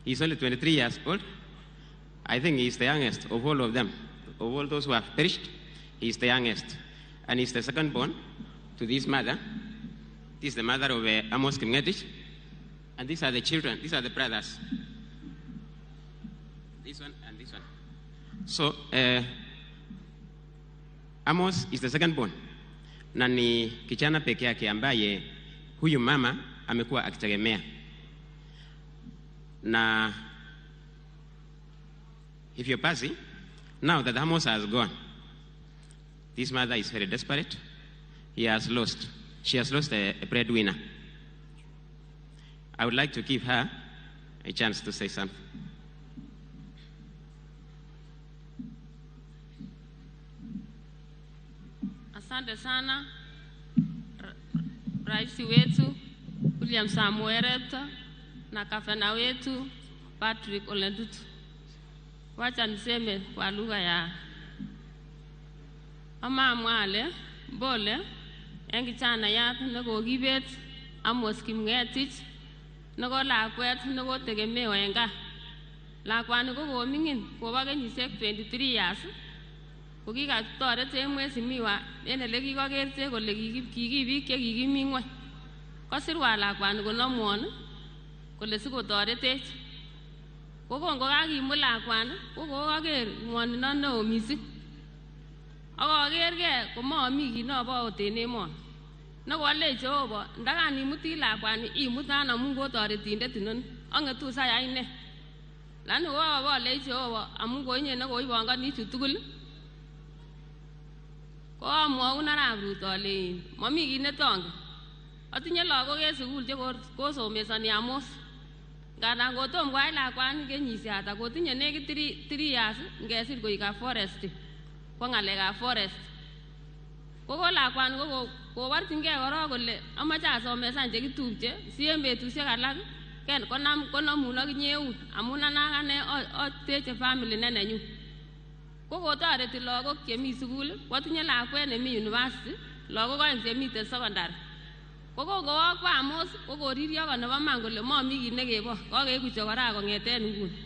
He's only 23 years old. I think he's the youngest of all of them. Of all those who have perished, he's the youngest. And he's the second born to this mother. This is the mother of Amos Kipngetich. And these are the children, these are the brothers. This one and this one. So, Amos is the second born. Na ni kijana peke yake ambaye huyu mama amekuwa akitegemea. Na hivyo basi, now that Amos has gone, this mother is very desperate. He has lost. She has lost a breadwinner. I would like to give her a chance to say something. Asante sana Rais wetu William Samoei Ruto na gavana wetu Patrick Ole Ntutu. Wacha niseme kwa lugha ya ama mwale bole en kijana nekokibet Amos Kipngetich neko lakwet nekotegemewa en gaa. Lakwani ko koming'in kobo kenyisiek 23 years kokikatoret en mheshimiwa en elekikokertech kole kiki biik chekikimi ng'weny. Kosirwan lakwani konomwon kole sikotoretech. Ko kongokakimut lakwani ko kokaker ng'wonindo neo mising. Ak akergei komomi kit nobo ot en emoni. Nekoalei Jehova ndakan imuti lakwani imutan amun ko toretindet inoni. Ang'etu sayai ne. Lakini koabolei Jehova amun ko inye nekoibongoni chu tugul. Ko amwaun arap Ruto alein momi kit netongen. Atinye lagok en sukul che kosomesoni Amos. Ngandan kotom koyai lakwani kenyisiek ata kotinye nekit 3 years ngesir koik ab forest. Ko ng'alekab forest. Ko lakwani ko koborchingei korok kole amache asomesan chekitupche si en betusiek alak ken konam konomun ak inye eun amun anakane ateche family ne nenyun. Ko kotoreti lagok chemi sukul, kwatinye lakwet nemi university, lagok oeng chemiten secondary. Ko kongowokwa Amos ko koriryo ko nebo man kole momi kit nekebo, kokeku chokora kong'eten nguni.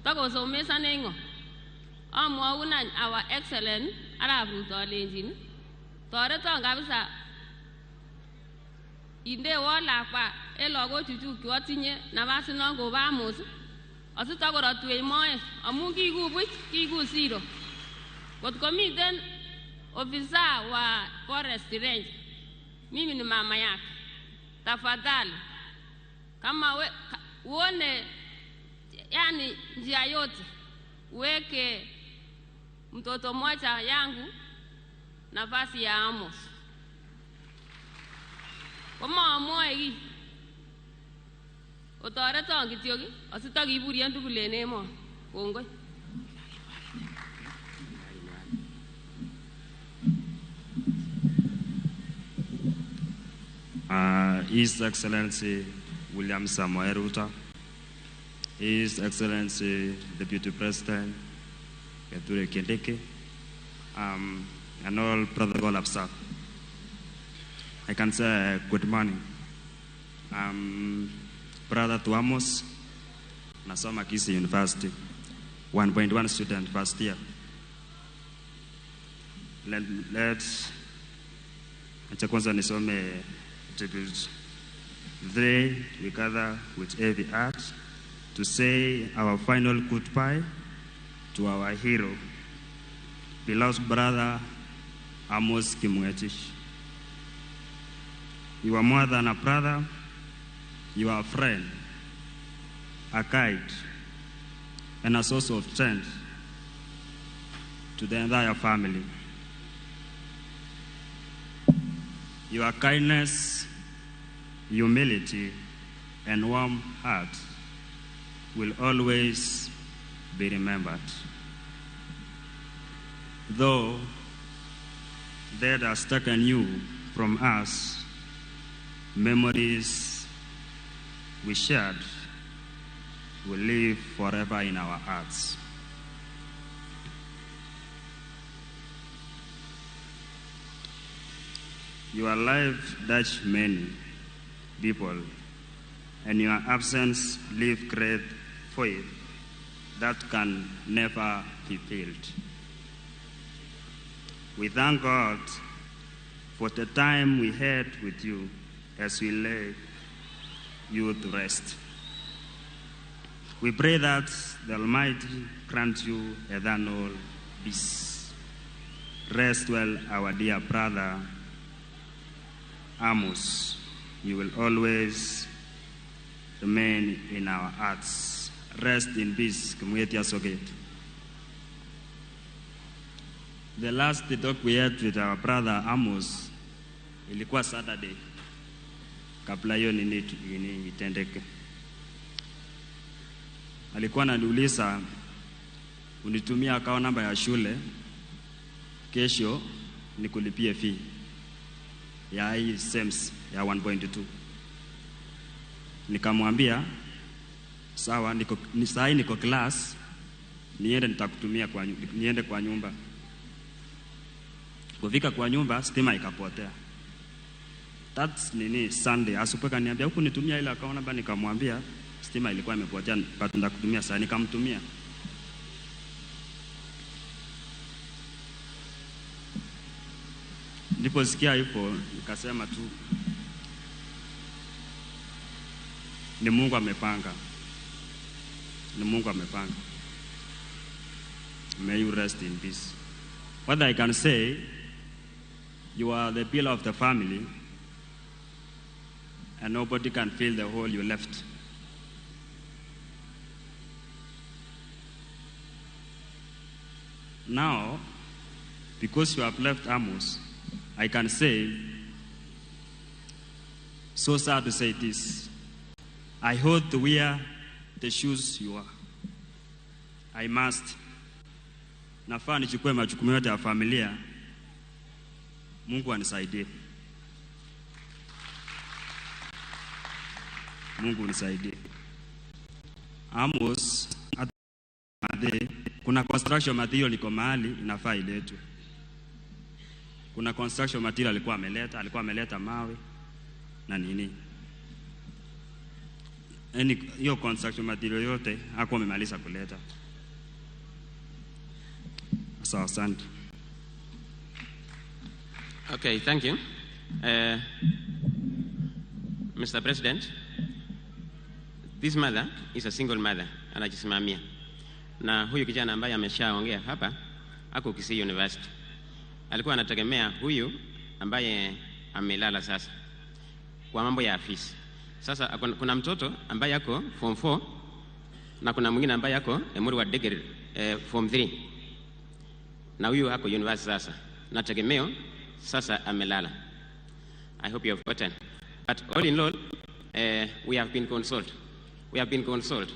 Takosomesanech ng'o? Amwaun any our excellent arap Ruto alenjin toreton kabisa indewon lakwa en lagochuchuk chu atinye nafasit non kobo Amos asitakorotwech moet amun kiiku buch, kiiku zero. Kot komiten ofisa wa forest range, mimi ni mama yake. Tafadhali kama uone yani njia yote uweke mtoto mmoja yangu nafasi ya Amos. Komaamwoe kiy otoreton kityok asitakiburyen tugul en emoni. Kongoi. His Excellency William Samoei Ruto, His Excellency Deputy President Kithure Kindiki, and all protocol observed. I can say good morning. Brother to Amos, nasoma Kisii University, 1.1 student first year. Let's acha kwanza nisome tribute. They we gather with heavy heart to say our final goodbye to our hero, beloved brother Amos Kipngetich. You are more than a brother, you are a friend, a guide, and a source of strength to the entire family. Your kindness, humility, and warm heart will always be remembered. Though death has taken you from us, memories we shared will live forever in our hearts. Your life touched many people, and your absence leaves great void that can never be filled. We thank God for the time we had with you as we lay you to rest. We pray that the Almighty grant you eternal peace. Rest well, our dear brother Amos. You will always remain in our hearts. Rest in peace. Kimwetia Soget. The last talk we had with our brother Amos ilikuwa Saturday, kabla hiyo nini itendeke. Alikuwa ananiuliza unitumia account namba ya shule kesho nikulipie fee ya hii SEMS ya 1.2. Nikamwambia sawa, sahi niko class, niende nitakutumia kwa niende kwa nyumba. Kufika kwa nyumba stima ikapotea. That's nini Sunday. Asubuhi kaniambia huku nitumia ile account namba, nikamwambia stima ilikuwa imepotea but nitakutumia sasa, nikamtumia. Niliposikia hivyo nikasema tu ni Mungu amepanga. Ni Mungu amepanga. May you rest in peace. What I can say, you are the pillar of the family, and nobody can fill the hole you left. Now, because you have left Amos, I can say, so sad to say this, I hope to wear the shoes you are. I must. Nafaa nichukue majukumu yote ya familia. Mungu anisaidie. Mungu unisaidie. Amos, kuna construction material iko mahali inafaa iletwe. Kuna construction material alikuwa ameleta mawe na nini. Yaani hiyo construction material yote hakuwa amemaliza kuleta. Sawa, asante. Okay, thank you. Mr. President, this mother is a single mother, anajisimamia. Na huyu kijana ambaye ameshaongea hapa ako Kisii University. Alikuwa anategemea huyu ambaye amelala sasa kwa mambo ya afisi. Sasa kuna mtoto ambaye ako form 4 na kuna mwingine ambaye ako Emuru wa degree form 3. Na huyu ako university sasa. Na tegemeo sasa amelala. I hope you have gotten. But all in all, we have been consoled. We have been consoled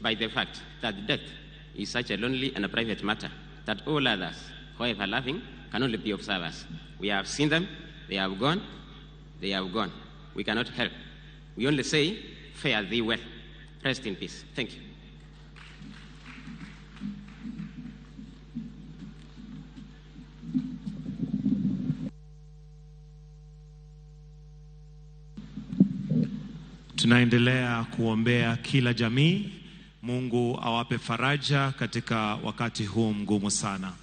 by the fact that death is such a lonely and a private matter that all others, however loving, can only be observers. We have seen them, they have gone, they have gone. We cannot help. We only say, fare thee well. Rest in peace. Thank you. Tunaendelea kuombea kila jamii. Mungu awape faraja katika wakati huu mgumu sana.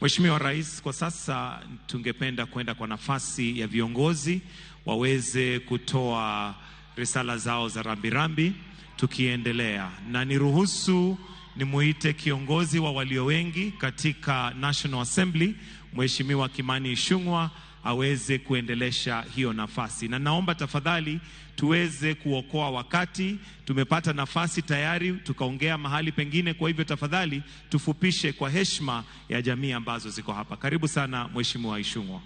Mheshimiwa Rais, kwa sasa tungependa kwenda kwa nafasi ya viongozi waweze kutoa risala zao za rambirambi. tukiendelea, na niruhusu nimuite kiongozi wa walio wengi katika National Assembly, Mheshimiwa Kimani Ichung'wah, aweze kuendelesha hiyo nafasi. Na naomba tafadhali tuweze kuokoa wakati. Tumepata nafasi tayari tukaongea mahali pengine, kwa hivyo tafadhali tufupishe kwa heshima ya jamii ambazo ziko hapa. Karibu sana Mheshimiwa Ichung'wah.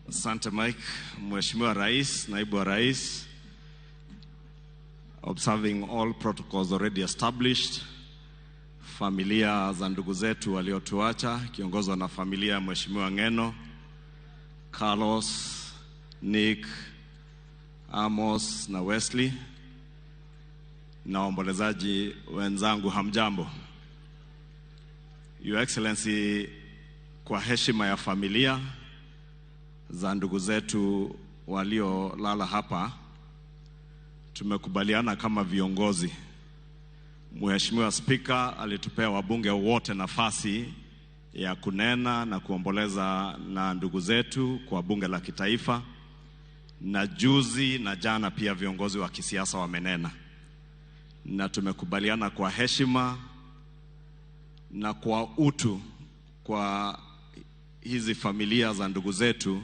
Asante Mike. Mheshimiwa Rais, Naibu wa Rais, observing all protocols already established, familia za ndugu zetu waliotuacha kiongozwa na familia ya Mheshimiwa Ng'eno, Carlos, Nick, Amos na Wesley, na waombolezaji wenzangu, hamjambo. Your Excellency, kwa heshima ya familia za ndugu zetu waliolala hapa, tumekubaliana kama viongozi. Mheshimiwa Spika alitupea wabunge wote nafasi ya kunena na kuomboleza na ndugu zetu kwa bunge la kitaifa, na juzi na jana pia viongozi wa kisiasa wamenena, na tumekubaliana kwa heshima na kwa utu kwa hizi familia za ndugu zetu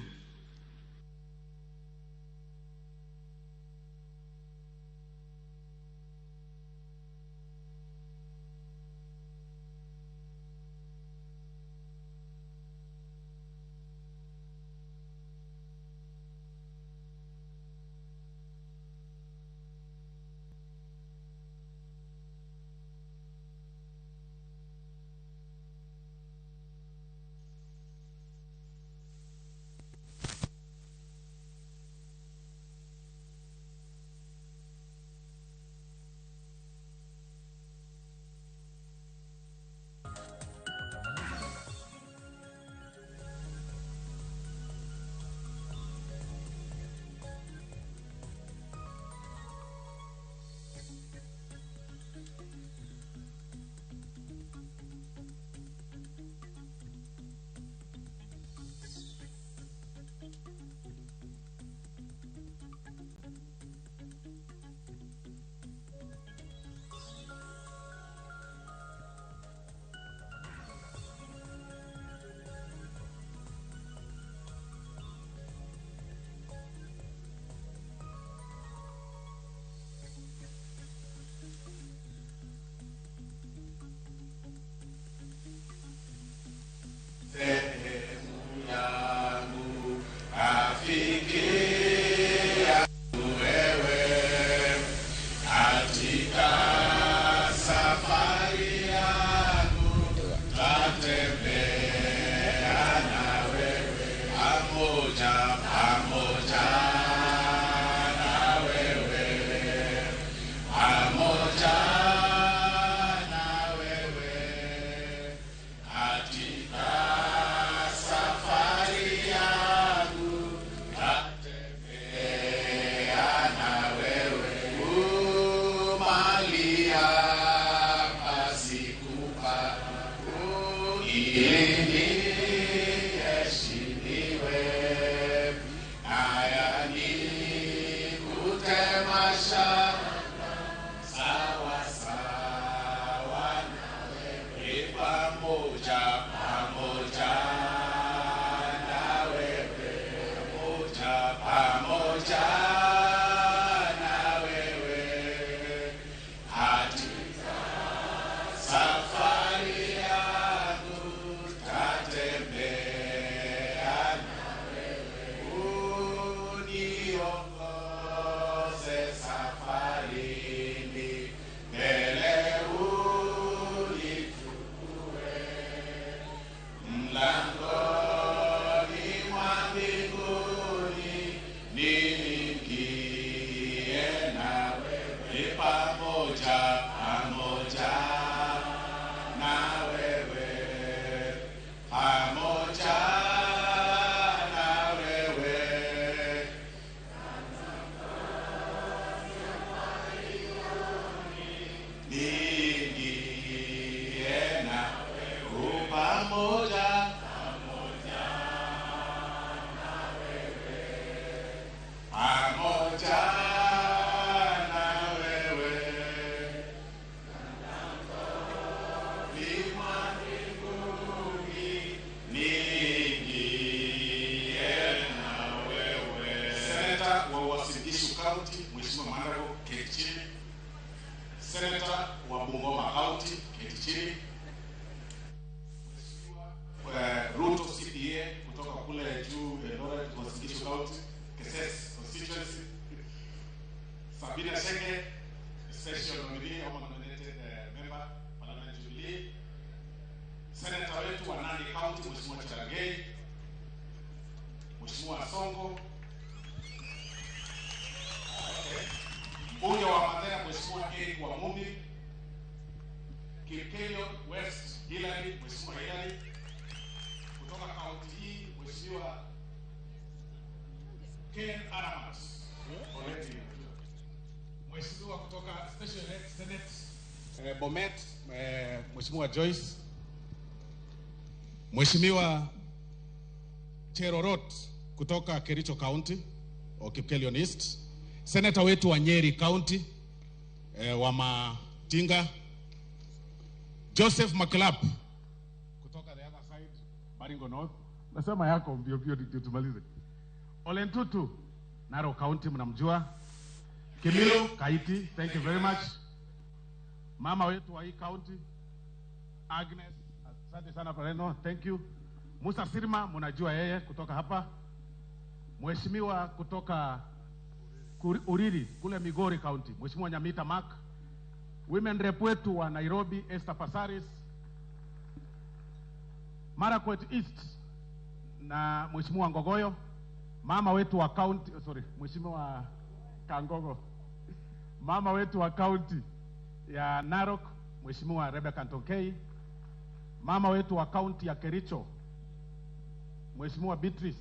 Kasongo. Okay. Mbunge wa Mathira Mheshimiwa Eric Wamumbi. Kipkelio West Hillary, Mheshimiwa Hillary. Kutoka kaunti hii Mheshimiwa Ken Aramas. Oleti. Mheshimiwa kutoka Special Senate Bomet, Mheshimiwa Joyce. Mheshimiwa Cherorot kutoka Kericho County o Kipkelion East. Senator wetu wa Nyeri County wa Matinga. Joseph Maklap kutoka the other side, Baringo North. Nasema yako mbio mbio ndio tumalize. Olentutu, Narok County mnamjua. Kimilo Kaiti, thank you very much. Mama wetu wa hii county Agnes, asante sana Pareno, thank you. Musa Sirma mnajua yeye kutoka hapa. Mheshimiwa kutoka Uriri kule Migori County, Mheshimiwa Nyamita Mark. Women rep wetu wa Nairobi Esther Passaris. Marakwet East na Mheshimiwa Ngogoyo. Mama wetu wa county, sorry, Mheshimiwa Kangogo. Mama wetu wa county ya Narok, Mheshimiwa Rebecca Ntonkei. Mama wetu wa county ya Kericho, Mheshimiwa Beatrice.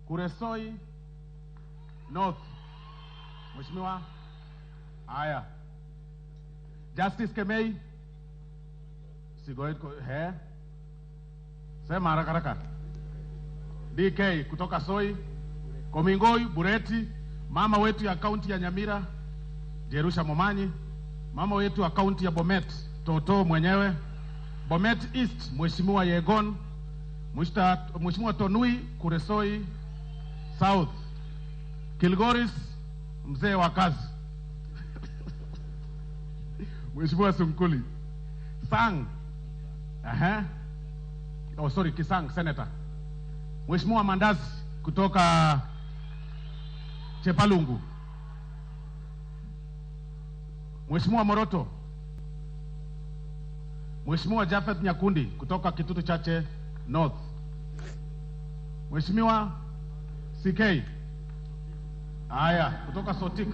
Kuresoi North, Mheshimiwa Aya. Justice Kemei Sigoit he. Sema haraka haraka. DK kutoka Soi, Komingoi Bureti, mama wetu ya kaunti ya Nyamira Jerusha Momanyi, mama wetu ya kaunti ya Bomet Toto mwenyewe, Bomet East Mheshimiwa Yegon, Mheshimiwa Tonui Kuresoi South, Kilgoris mzee wa kazi Mheshimiwa Sunkuli Sang, oh sorry, Kisang Senator, Mheshimiwa Mandazi kutoka Chepalungu, Mheshimiwa Moroto, Mheshimiwa Jafet Nyakundi kutoka Kitutu Chache North, Mheshimiwa CK Aya kutoka Sotik,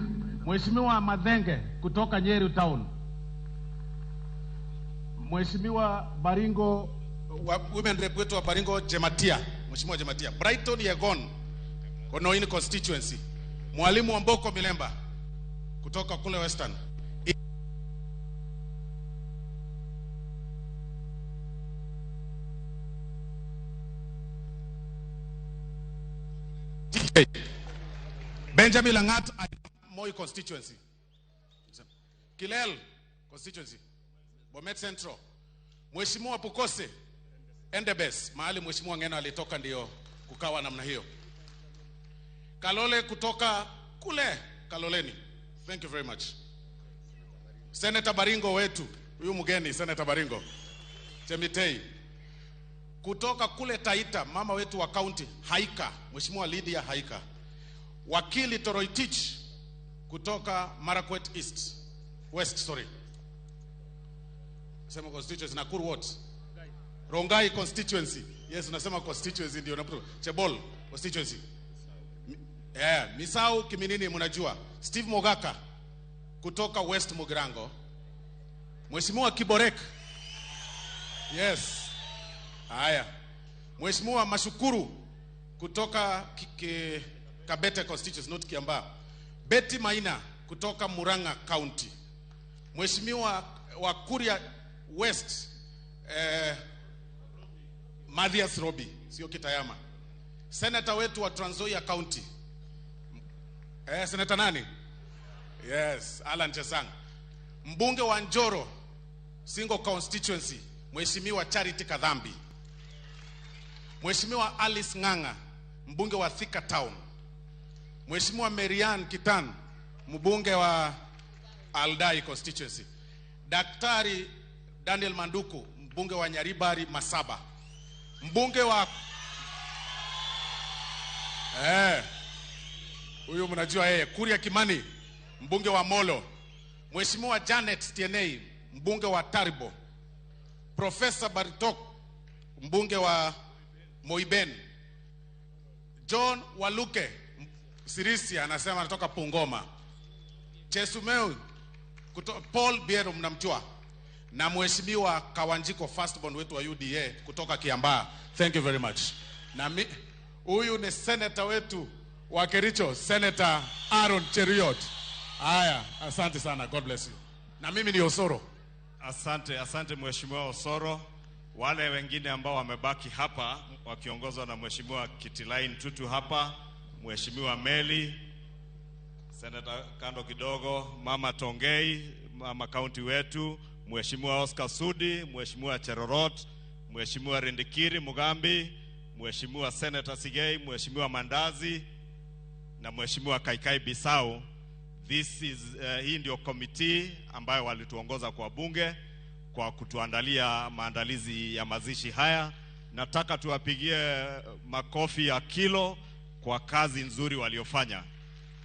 Mheshimiwa Madhenge kutoka Nyeri Town, Mheshimiwa Baringo women rep wetu wa Baringo Jematia, Mheshimiwa Jematia, Brighton Yegon Konoini constituency, Mwalimu Wamboko Milemba kutoka kule Western. Benjamin Langat, Moi constituency. Kilel constituency, Bomet Central. Mheshimiwa Pukose Endebess, mahali Mheshimiwa Ngeno alitoka ndio kukawa namna hiyo. Kalole kutoka kule Kaloleni. Thank you very much. Senator Baringo wetu, huyu mgeni Senator Baringo Chemitei. Kutoka kule Taita, mama wetu wa county Haika, Mheshimiwa Lydia Haika. Wakili Toroitich kutoka Marakwet East, West, sorry. Sema constituency Nakuru what? Rongai constituency. Yes, unasema constituency ndio unapo. Chebol constituency. Yeah, Misau Kiminini mnajua. Steve Mogaka kutoka West Mugirango. Mheshimiwa Kiborek. Yes. Haya. Mheshimiwa Mashukuru kutoka Kabete constituency, not Kiambaa. Betty Maina kutoka Murang'a County. Mheshimiwa wa Kuria West Mathias Robi, sio Kitayama. Senator wetu wa Trans Nzoia County. Senator nani? Yes, Alan Chesang. Mbunge wa Njoro single constituency, Mheshimiwa Charity Kadhambi. Mheshimiwa Alice Nganga, mbunge wa Thika Town. Mheshimiwa Marian Kitan, mbunge wa Aldai constituency. Daktari Daniel Manduku, mbunge wa Nyaribari Masaba. Mbunge wa huyu mnajua yeye, Kuria Kimani, mbunge wa Molo. Mheshimiwa Janet Tienei, mbunge wa Taribo. Professor Bartok, mbunge wa Moiben. John Waluke Sirisia anasema anatoka Pungoma. Chesumeu Paul Biero mnamjua, na Mheshimiwa Kawanjiko firstborn wetu wa UDA kutoka Kiambaa. Thank you very much. Na huyu ni senator wetu wa Kericho, Senator Aaron Cheruiyot. Haya, asante sana. God bless you. Na mimi ni Osoro. Asante, asante Mheshimiwa Osoro. Wale wengine ambao wamebaki hapa wakiongozwa na Mheshimiwa Kitilain Tutu hapa, Mheshimiwa Meli, Senator kando kidogo, Mama Tongei, Mama County wetu, Mheshimiwa Oscar Sudi, Mheshimiwa Cherorot, Mheshimiwa Rindikiri Mugambi, Mheshimiwa Senator Sigei, Mheshimiwa Mandazi na Mheshimiwa Kaikai Bisau. This is hii ndio committee ambayo walituongoza kwa bunge kwa kutuandalia maandalizi ya mazishi haya. Nataka tuwapigie makofi ya kilo kwa kazi nzuri waliofanya.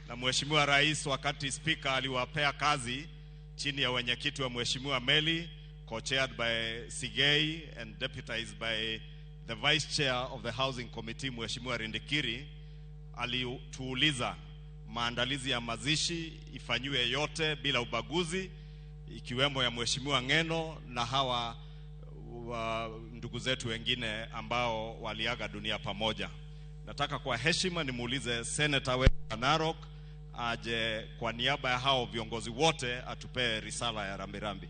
Na Mheshimiwa Rais, wakati speaker aliwapea kazi chini ya wenyekiti wa Mheshimiwa Meli, co-chaired by Sigei and deputized by the vice chair of the housing committee Mheshimiwa Rindikiri, alituuliza maandalizi ya mazishi ifanyiwe yote bila ubaguzi, ikiwemo ya Mheshimiwa Ng'eno na hawa ndugu zetu wengine ambao waliaga dunia pamoja. Nataka kwa heshima nimuulize Senator wetu wa Narok aje kwa niaba ya hao viongozi wote atupee risala ya rambirambi.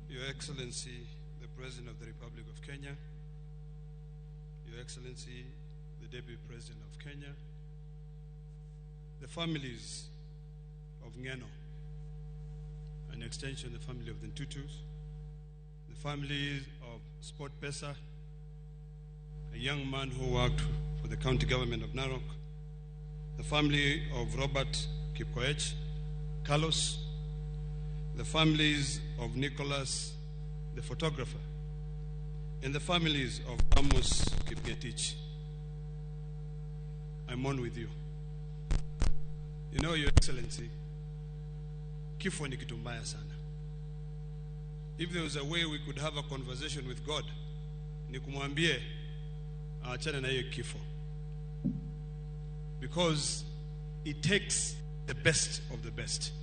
Your Excellency, the President of the Republic of Kenya, Your Excellency, the Deputy President of Kenya, the families of Ng'eno, an extension of the family of the Ntutus, the families of Sport Pesa, a young man who worked for the county government of Narok, the family of Robert Kipkoech, Carlos, the families of Nicholas, the photographer, and the families of Amos Kipngetich. I mourn with you. You know, Your Excellency, kifo ni kitu mbaya sana. If there was a way we could have a conversation with God, ni kumwambie aachane na hiyo kifo. Because it takes the best of the best.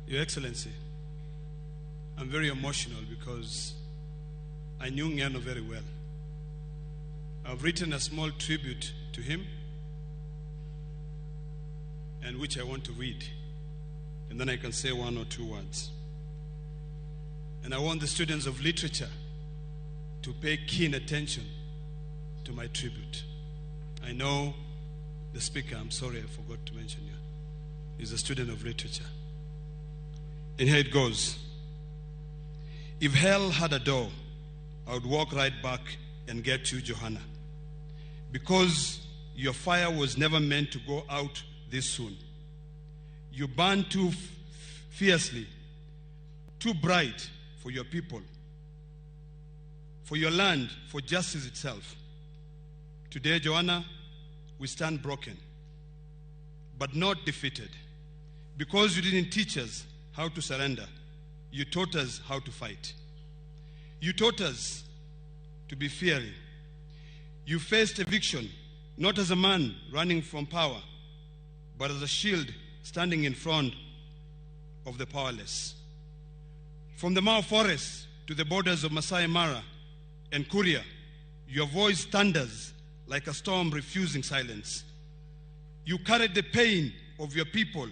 Your Excellency, I'm very emotional because I knew Ng'eno very well. I've written a small tribute to him, and which I want to read, and then I can say one or two words. And I want the students of literature to pay keen attention to my tribute. I know the speaker, I'm sorry I forgot to mention you, is a student of literature. And here it goes. If hell had a door, I would walk right back and get you, Johanna. Because your fire was never meant to go out this soon. You burned too fiercely, too bright for your people, for your land, for justice itself. Today, Johanna, we stand broken, but not defeated. Because you didn't teach us how to surrender, you taught us how to fight. You taught us to be fearing. You faced eviction, not as a man running from power, but as a shield standing in front of the powerless. From the Mau Forest to the borders of Masai Mara and Kuria, your voice thunders like a storm refusing silence. You carried the pain of your people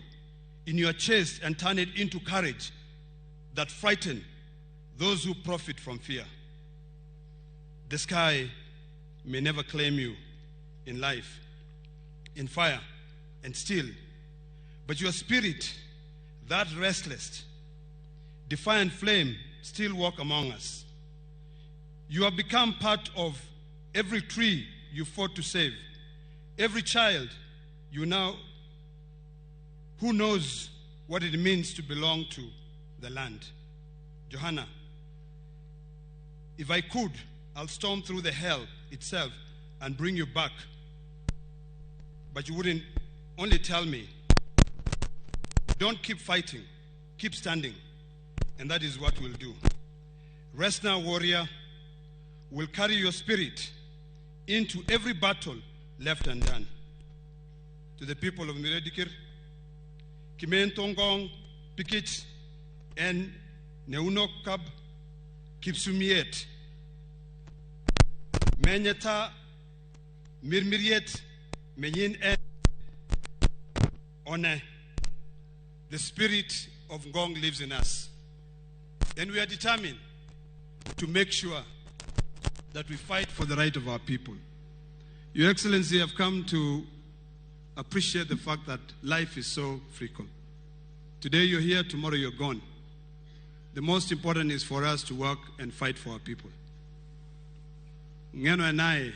in your chest and turned it into courage that frightened those who profit from fear. The sky may never claim you in life, in fire and steel, but your spirit, that restless, defiant flame, still walk among us. You have become part of every tree you fought to save, every child you now who knows what it means to belong to the land. Johanna, if I could, I'll storm through the hell itself and bring you back. But you wouldn't only tell me Don't keep fighting, keep standing. And that is what we'll do. Rest now, warrior. We'll carry your spirit into every battle left undone. To the people of Emurua Dikirr, Kimentongong, Pikich, and Neunokab Kipsumiet, Menyeta Mirmiriet, Menyin En One. The spirit of Ngong lives in us. And we are determined to make sure that we fight for the right of our people. Your Excellency, I've come to appreciate the fact that life is so fickle. Today you're here, tomorrow you're gone. The most important is for us to work and fight for our people. Ngeno and I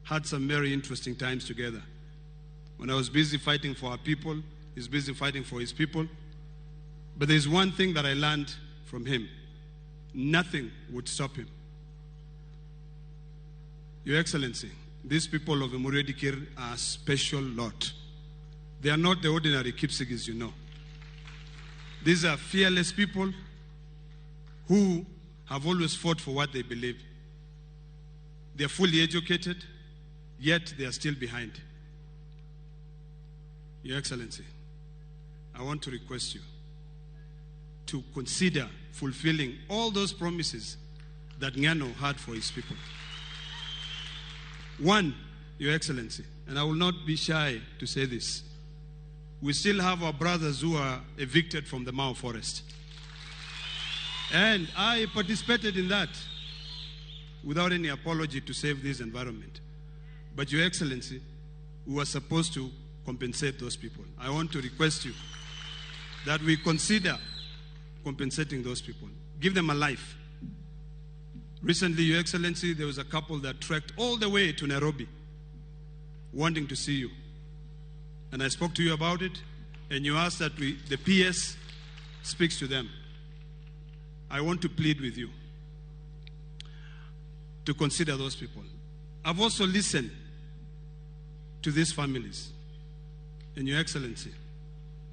had some very interesting times together. When I was busy fighting for our people, he's busy fighting for his people. But there's one thing that I learned from him. Nothing would stop him. Your Excellency, these people of Emurua Dikirr are a special lot. They are not the ordinary Kipsigis you know. These are fearless people who have always fought for what they believe. They are fully educated, yet they are still behind. Your Excellency, I want to request you to consider fulfilling all those promises that Ngeno had for his people. One, Your Excellency, and I will not be shy to say this, we still have our brothers who are evicted from the Mau Forest. And I participated in that without any apology to save this environment. But Your Excellency, we were supposed to compensate those people. I want to request you that we consider compensating those people. Give them a life. Recently, Your Excellency, there was a couple that trekked all the way to Nairobi wanting to see you. And I spoke to you about it, and you asked that the PS speaks to them. I want to plead with you to consider those people. I've also listened to these families. And Your Excellency,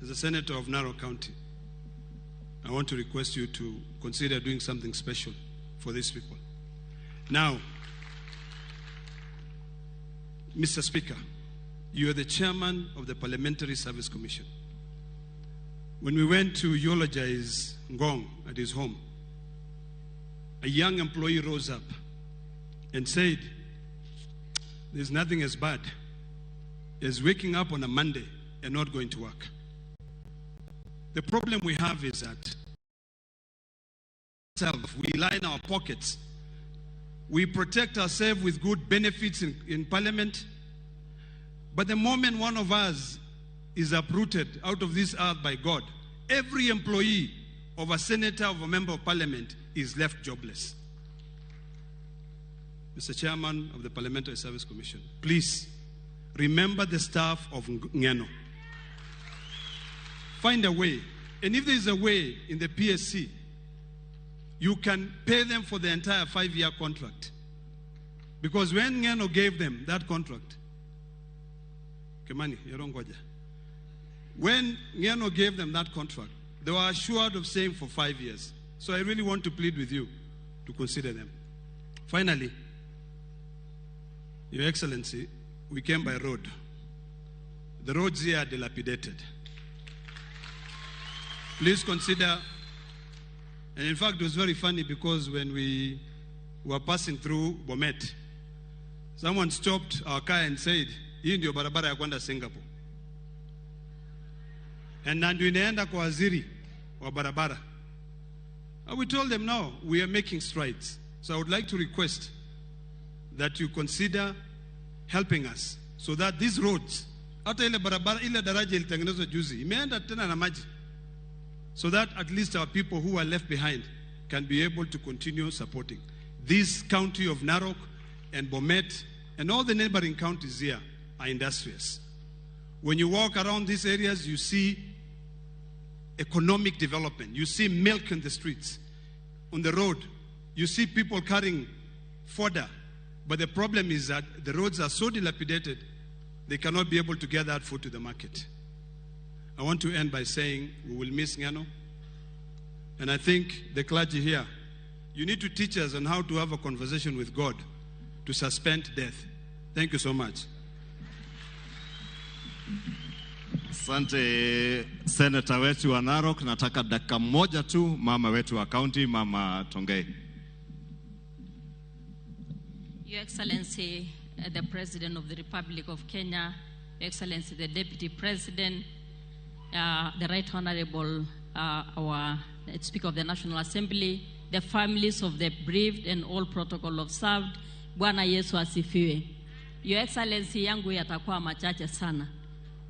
as a senator of Narok County, I want to request you to consider doing something special for these people. Now, Mr. Speaker, you are the chairman of the Parliamentary Service Commission. When we went to eulogize Ngong at his home, a young employee rose up and said, there's nothing as bad as waking up on a Monday and not going to work. The problem we have is that we line our pockets. We protect ourselves with good benefits in Parliament. But the moment one of us is uprooted out of this earth by God, every employee of a senator, of a member of Parliament is left jobless. Mr. Chairman of the Parliamentary Service Commission, please remember the staff of Ngeno. Find a way. And if there is a way in the PSC, you can pay them for the entire 5-year contract. Because when Ngeno gave them that contract, Kimani, Yerongoja, when Ngeno gave them that contract, they were assured of staying for 5 years. So I really want to plead with you to consider them. Finally, Your Excellency, we came by road. The roads here are dilapidated. Please consider, and in fact it was very funny because when we were passing through Bomet, someone stopped our car and said, hii ndio barabara ya kwenda Singapore. And ndio inaenda kwa waziri wa barabara. And we told them, no, we are making strides. So I would like to request that you consider helping us so that these roads, hata ile barabara, ile daraja ilitengenezwa juzi, imeenda tena na maji, so that at least our people who are left behind can be able to continue supporting. This county of Narok and Bomet and all the neighboring counties here are industrious. When you walk around these areas, you see economic development. You see milk in the streets, on the road. You see people carrying fodder. But the problem is that the roads are so dilapidated, they cannot be able to get that food to the market. I want to end by saying we will miss Ngeno. And I think the clergy here, you need to teach us on how to have a conversation with God to suspend death. Thank you so much. Asante seneta wetu wa Narok. Nataka dakika moja tu, mama wetu wa county, Mama Tongei. Your Excellency, the President of the Republic of Kenya, Your Excellency, the Deputy President, the Right Honorable, our Speaker of the National Assembly, the families of the bereaved and all protocol observed. Bwana Yesu asifiwe. Your Excellency, yangu yatakuwa machache sana.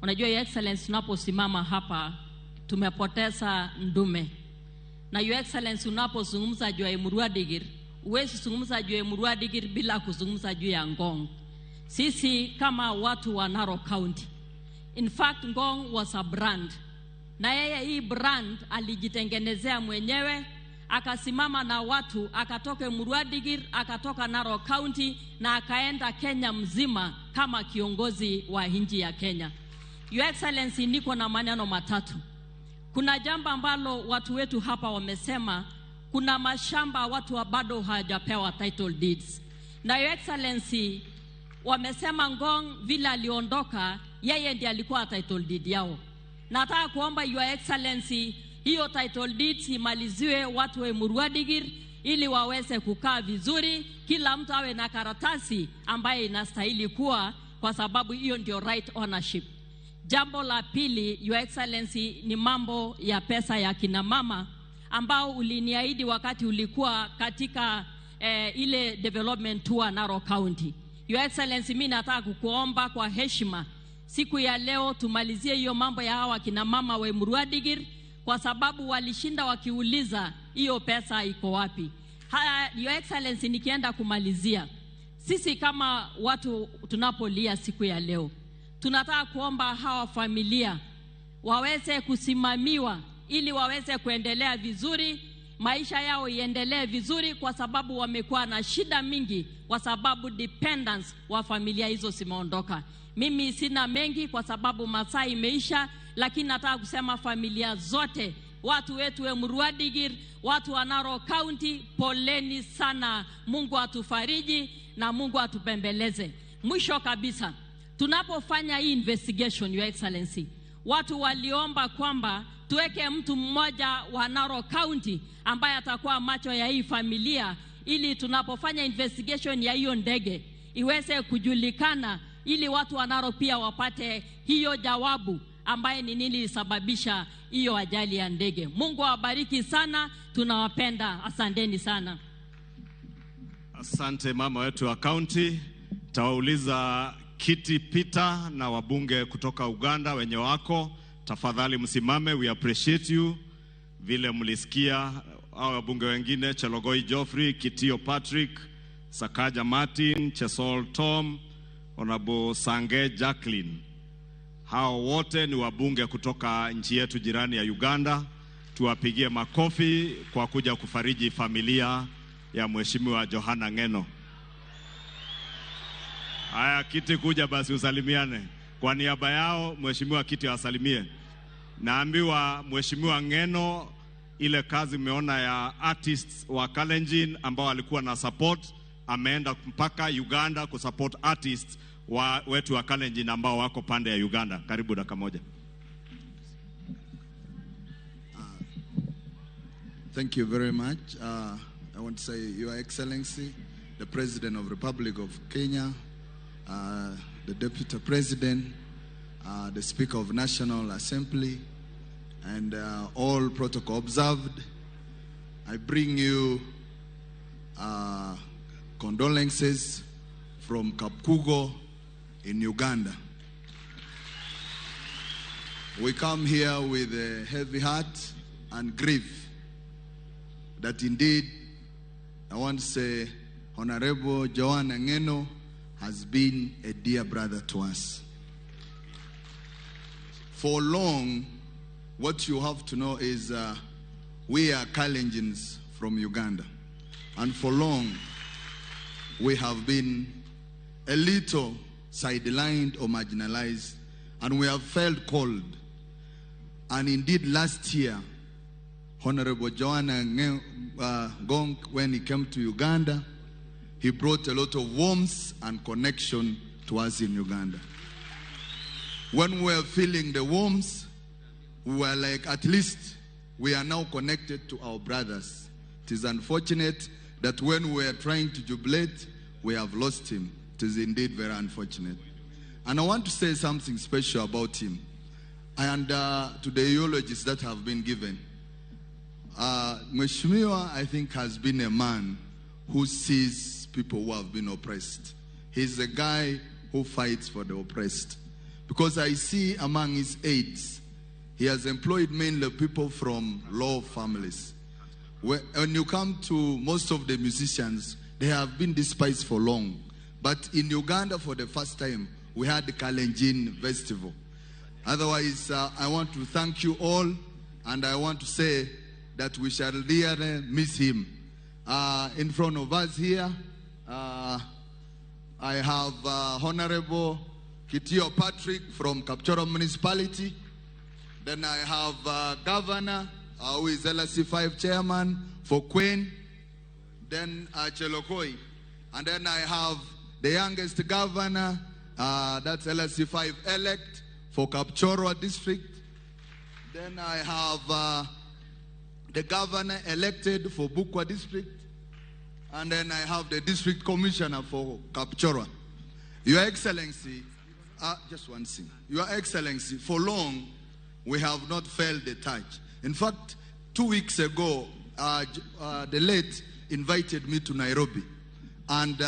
Unajua Your Excellency, tunaposimama hapa tumepoteza ndume. Na Your Excellency, unapozungumza juu ya Emurua Dikirr, huwezi zungumza juu ya Emurua Dikirr bila kuzungumza juu ya Ngong. Sisi kama watu wa Narok County, in fact Ngong was a brand. Na yeye hii brand alijitengenezea mwenyewe, akasimama na watu, akatoka Emurua Dikirr, akatoka Narok County na akaenda Kenya mzima kama kiongozi wa nchi ya Kenya. Your Excellency, niko na maneno matatu. Kuna jambo ambalo watu wetu hapa wamesema, kuna mashamba watu bado hawajapewa title deeds. Na Your Excellency, wamesema Ngong vile aliondoka, yeye ndiye alikuwa title deed yao. Nataka kuomba Your Excellency, hiyo title deeds imaliziwe watu wa Emurua Dikirr ili waweze kukaa vizuri, kila mtu awe na karatasi ambaye inastahili kuwa, kwa sababu hiyo ndio right ownership. Jambo la pili, Your Excellency, ni mambo ya pesa ya kina mama ambao uliniahidi wakati ulikuwa katika ile development tour Narok County. Your Excellency, mimi nataka kukuomba kwa heshima siku ya leo tumalizie hiyo mambo ya hawa kina mama wa Emurua Dikirr, kwa sababu walishinda wakiuliza hiyo pesa iko wapi. Haya, Your Excellency, nikienda kumalizia, sisi kama watu tunapolia siku ya leo, tunataka kuomba hawa familia waweze kusimamiwa ili waweze kuendelea vizuri, maisha yao iendelee vizuri, kwa sababu wamekuwa na shida mingi, kwa sababu dependence wa familia hizo zimeondoka. Mimi sina mengi kwa sababu masaa imeisha, lakini nataka kusema familia zote, watu wetu wa Emurua Dikirr, watu wa Narok County, poleni sana. Mungu atufariji na Mungu atupembeleze. Mwisho kabisa, tunapofanya hii investigation, Your Excellency, watu waliomba kwamba tuweke mtu mmoja wa Narok County ambaye atakuwa macho ya hii familia, ili tunapofanya investigation ya hiyo ndege iweze kujulikana, ili watu wa Narok pia wapate hiyo jawabu ambaye ni nini ilisababisha hiyo ajali ya ndege. Mungu awabariki sana, tunawapenda, asanteni sana. Asante mama wetu wa county. Tawauliza Kiti Peter na wabunge kutoka Uganda wenye wako, tafadhali msimame, we appreciate you. Vile mlisikia hao wabunge wengine, Chelogoi Geoffrey, Kitio Patrick, Sakaja Martin, Chesol Tom, Honorable Sange Jacqueline. Hao wote ni wabunge kutoka nchi yetu jirani ya Uganda. Tuwapigie makofi kwa kuja kufariji familia ya Mheshimiwa Johana Ngeno. Haya, Kiti kuja basi usalimiane. Kwa niaba yao Mheshimiwa Kiti awasalimie. Naambiwa Mheshimiwa Ngeno, ile kazi umeona ya artists wa Kalenjin ambao walikuwa na support, ameenda mpaka Uganda kusupport artists wa wetu wa Kalenjin ambao wako pande ya Uganda. Karibu dakika moja. Thank you very much. I want to say, Your Excellency, the President of the Republic of Kenya, the Deputy President, the Speaker of National Assembly, and all protocol observed. I bring you condolences from Kapkugo in Uganda. We come here with a heavy heart and grief that indeed, I want to say, Honorable Johana Ngeno has been a dear brother to us. For long, what you have to know is we are Kalenjins from Uganda. And for long, we have been a little sidelined or marginalized, and we have felt cold. And indeed, last year, Honorable Johana Ngong, when he came to Uganda, he brought a lot of warmth and connection to us in Uganda. When we were feeling the warmth, we were like, at least we are now connected to our brothers. It is unfortunate that when we are trying to jubilate, we have lost him. It is indeed very unfortunate. And I want to say something special about him and to the eulogies that have been given. Mheshimiwa, I think, has been a man who sees people who have been oppressed. He's a guy who fights for the oppressed. Because I see among his aides, he has employed mainly people from low families. When you come to most of the musicians, they have been despised for long. But in Uganda, for the first time, we had the Kalenjin Festival. Otherwise, I want to thank you all, and I want to say that we shall dearly miss him. In front of us here, I have Honorable Kitio Patrick from Kapchorwa Municipality. Then I have Governor, who is LSC5 chairman for Queen. Then Chelokoi. And then I have the youngest governor, that's LSC5 elect for Kapchorwa district. Then I have the governor elected for Bukwa district. And then I have the district commissioner for Kapchorwa. Your Excellency, just one thing. Your Excellency, for long, we have not felt the touch. In fact, 2 weeks ago, the late invited me to Nairobi. And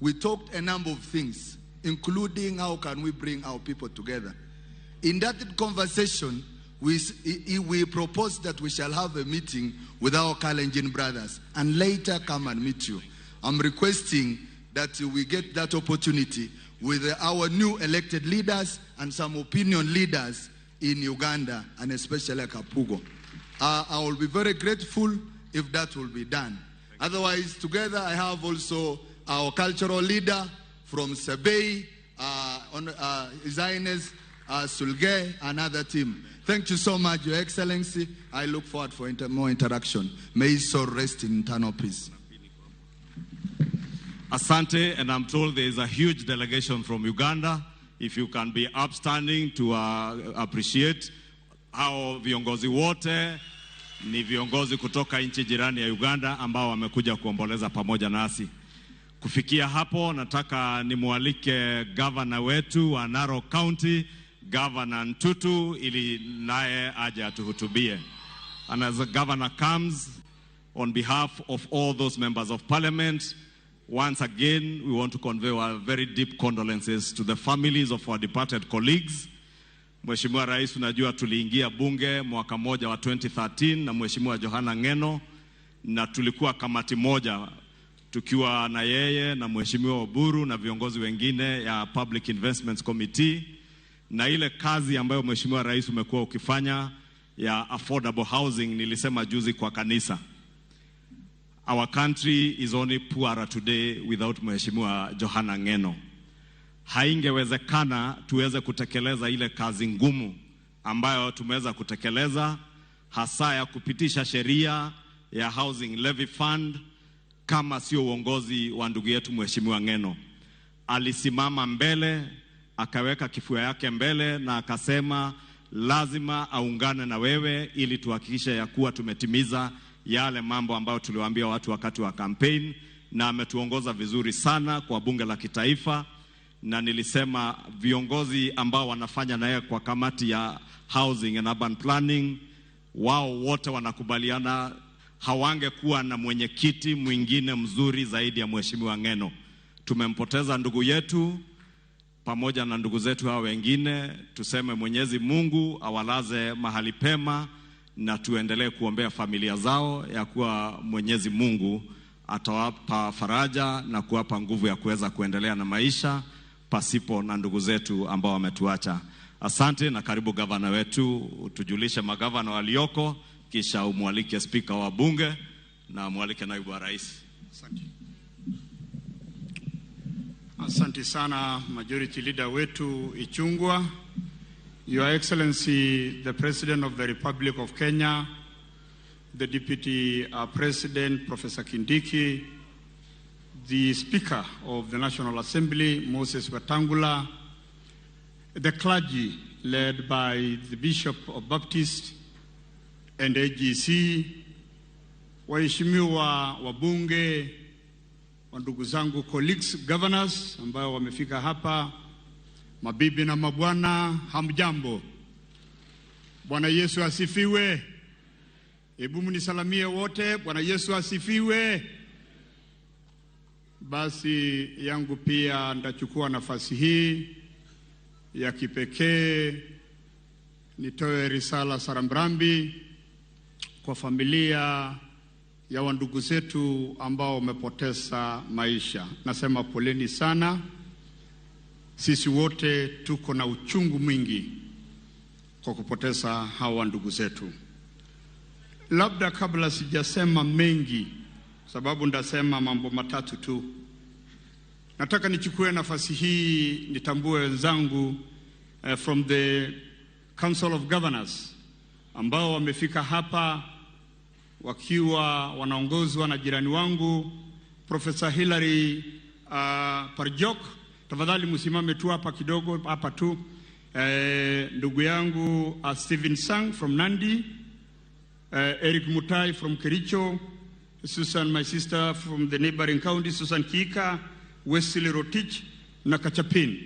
we talked a number of things, including how can we bring our people together. In that conversation, we proposed that we shall have a meeting with our Kalenjin brothers and later come and meet you. I'm requesting that we get that opportunity with our new elected leaders and some opinion leaders in Uganda, and especially Kapugo. I will be very grateful if that will be done. Otherwise, together I have also our cultural leader from Sebei, His Highness Sulge, another team. Thank you so much, Your Excellency. I look forward for more interaction. May his soul rest in eternal peace. Asante, and I'm told there is a huge delegation from Uganda. If you can be upstanding to appreciate hao viongozi wote ni viongozi kutoka nchi jirani ya Uganda ambao wamekuja kuomboleza pamoja nasi. Kufikia hapo, nataka nimwalike governor wetu wa Narok County, Governor Ntutu, ili naye aje atuhutubie. And as the governor comes, on behalf of all those members of parliament, once again, we want to convey our very deep condolences to the families of our departed colleagues. Mheshimiwa Rais, unajua tuliingia bunge mwaka moja wa 2013 na Mheshimiwa Johana Ng'eno, na tulikuwa kamati moja tukiwa na yeye na Mheshimiwa Oburu na viongozi wengine ya Public Investments Committee, na ile kazi ambayo Mheshimiwa Rais umekuwa ukifanya ya affordable housing, nilisema juzi kwa kanisa. Our country is only poorer today without Mheshimiwa Johana Ng'eno. Haingewezekana tuweze kutekeleza ile kazi ngumu ambayo tumeweza kutekeleza, hasa ya kupitisha sheria ya Housing Levy Fund, kama sio uongozi wa ndugu yetu Mheshimiwa Ng'eno. Alisimama mbele, akaweka kifua yake mbele na akasema lazima aungane na wewe ili tuhakikishe ya kuwa tumetimiza yale mambo ambayo tuliwaambia watu wakati wa campaign, na ametuongoza vizuri sana kwa bunge la kitaifa. Na nilisema viongozi ambao wanafanya naye kwa kamati ya Housing and Urban Planning, wao wote wanakubaliana hawangekuwa na mwenyekiti mwingine mzuri zaidi ya Mheshimiwa Ng'eno. Tumempoteza ndugu yetu pamoja na ndugu zetu hao wengine. Tuseme Mwenyezi Mungu awalaze mahali pema, na tuendelee kuombea familia zao ya kuwa Mwenyezi Mungu atawapa faraja na kuwapa nguvu ya kuweza kuendelea na maisha pasipo na ndugu zetu ambao wametuacha. Asante na karibu gavana wetu, utujulishe magavana walioko, kisha umwalike spika wa bunge na umwalike naibu wa rais. Asante. Asante sana Majority Leader wetu Ichung'wah. Your Excellency, the President of the Republic of Kenya, the Deputy President, Professor Kindiki, the Speaker of the National Assembly, Moses Wetangula, the clergy led by the Bishop of Baptist and AGC, waheshimiwa wabunge, ndugu zangu colleagues governors ambao wamefika hapa, mabibi na mabwana, hamjambo. Bwana Yesu asifiwe. Hebu mnisalamie wote, Bwana Yesu asifiwe. Basi yangu pia nitachukua nafasi hii ya kipekee nitoe risala sarambirambi kwa familia ya wandugu zetu ambao wamepoteza maisha. Nasema poleni sana. Sisi wote tuko na uchungu mwingi kwa kupoteza hawa ndugu zetu. Labda kabla sijasema mengi, sababu ndasema mambo matatu tu, nataka nichukue nafasi hii nitambue wenzangu from the Council of Governors ambao wamefika hapa wakiwa wanaongozwa na jirani wangu Professor Hilary Parjok. Tafadhali msimame tu hapa kidogo, hapa tu. Ndugu yangu Stephen Sang from Nandi, Eric Mutai from Kericho, Susan, my sister from the neighboring county, Susan Kika, Wesley Rotich na Kachapin.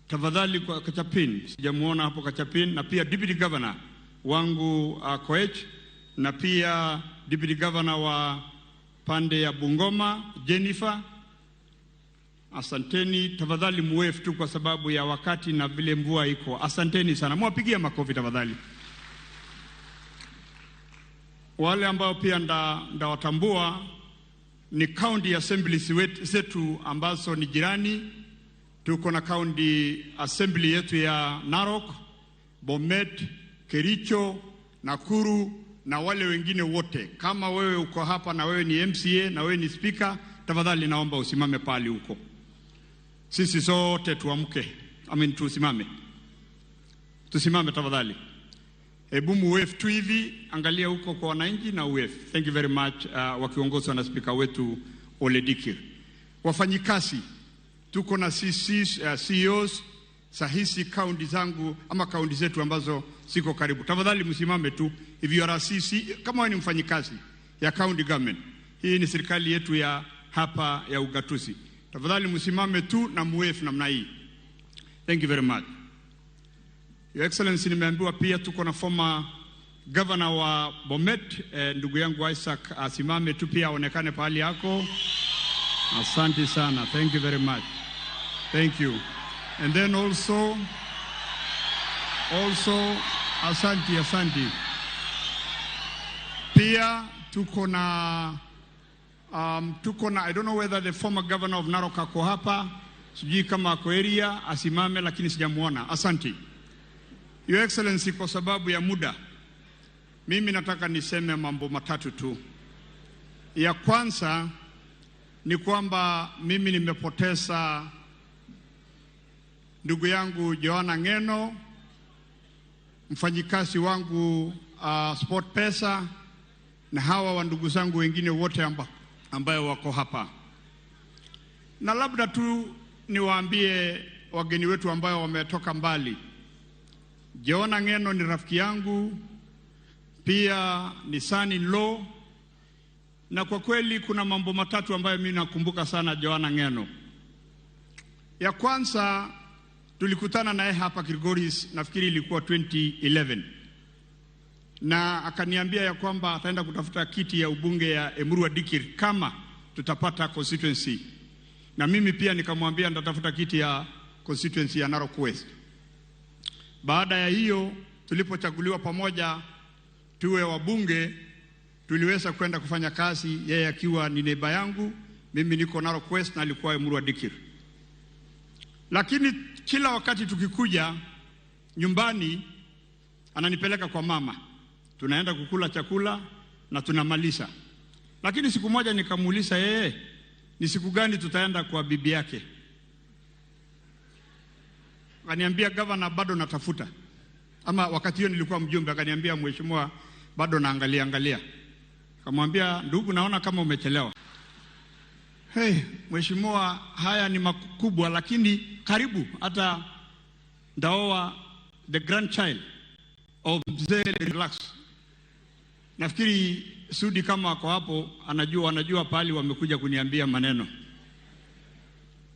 Tafadhali kwa Kachapin, sijamuona hapo Kachapin, na pia Deputy Governor wangu Koech, na pia Deputy Governor wa pande ya Bungoma Jennifer. Asanteni, tafadhali muwave tu kwa sababu ya wakati na vile mvua iko. Asanteni sana, mwapigie makofi tafadhali. Wale ambao pia ndawatambua ni county assemblies zetu ambazo ni jirani. Tuko na county assembly yetu ya Narok, Bomet, Kericho, Nakuru na wale wengine wote. Kama wewe uko hapa na wewe ni MCA na wewe ni speaker, tafadhali naomba usimame pale huko. Sisi sote tuamke. Tusimame. Tusimame tafadhali. Hebu muwave tu hivi, angalia huko kwa wananchi na wave. Thank you very much, wakiongozwa na speaker wetu Ole Dikir. Wafanyikazi, tuko na CCs, CEOs sahisi kaunti zangu ama kaunti zetu ambazo siko karibu. Tafadhali msimame tu. If you are a CC, kama wewe ni mfanyikazi ya county government, hii ni serikali yetu ya hapa ya ugatuzi. Tafadhali msimame tu na muwave namna hii. Thank you very much. Your Excellency, nimeambiwa pia tuko na former governor wa Bomet, ndugu yangu Isaac asimame tu pia aonekane pahali yako. Asante sana. Thank you very much. Thank you. And then also asante, asante. Pia tuko na I don't know whether the former governor of Narok ako hapa, sijui kama ako area, asimame lakini sijamuona. Asante. Your Excellency, kwa sababu ya muda, mimi nataka niseme mambo matatu tu. Ya kwanza ni kwamba mimi nimepoteza ndugu yangu Joanna Ngeno, mfanyikazi wangu Sport Pesa, na hawa wa ndugu zangu wengine wote ambayo wako hapa. Na labda tu niwaambie wageni wetu ambayo wametoka mbali, Joanna Ngeno ni rafiki yangu, pia ni son in law, na kwa kweli kuna mambo matatu ambayo mimi nakumbuka sana Joanna Ngeno. Ya kwanza, tulikutana naye hapa Kilgoris, nafikiri ilikuwa 2011. Na akaniambia ya kwamba ataenda kutafuta kiti ya ubunge ya Emurua Dikir kama tutapata constituency. Na mimi pia nikamwambia nitatafuta kiti ya constituency ya Narok West. Baada ya hiyo, tulipochaguliwa pamoja tuwe wabunge, tuliweza kwenda kufanya kazi, yeye akiwa ni neighbor yangu, mimi niko Narok West na alikuwa Emurua Dikir. Lakini kila wakati tukikuja nyumbani ananipeleka kwa mama. Tunaenda kukula chakula na tunamaliza. Lakini siku moja nikamuuliza yeye, ni siku gani tutaenda kwa bibi yake? Akaniambia, "Governor, bado natafuta." Ama wakati hiyo nilikuwa mjumbe, akaniambia, "Mheshimiwa, bado naangalia angalia." Akamwambia, "Ndugu, naona kama umechelewa." Hey, mheshimiwa, haya ni makubwa, lakini karibu hata ndaoa the grandchild of Mzee Relax. Nafikiri Sudi kama ako hapo anajua pahali wamekuja kuniambia maneno.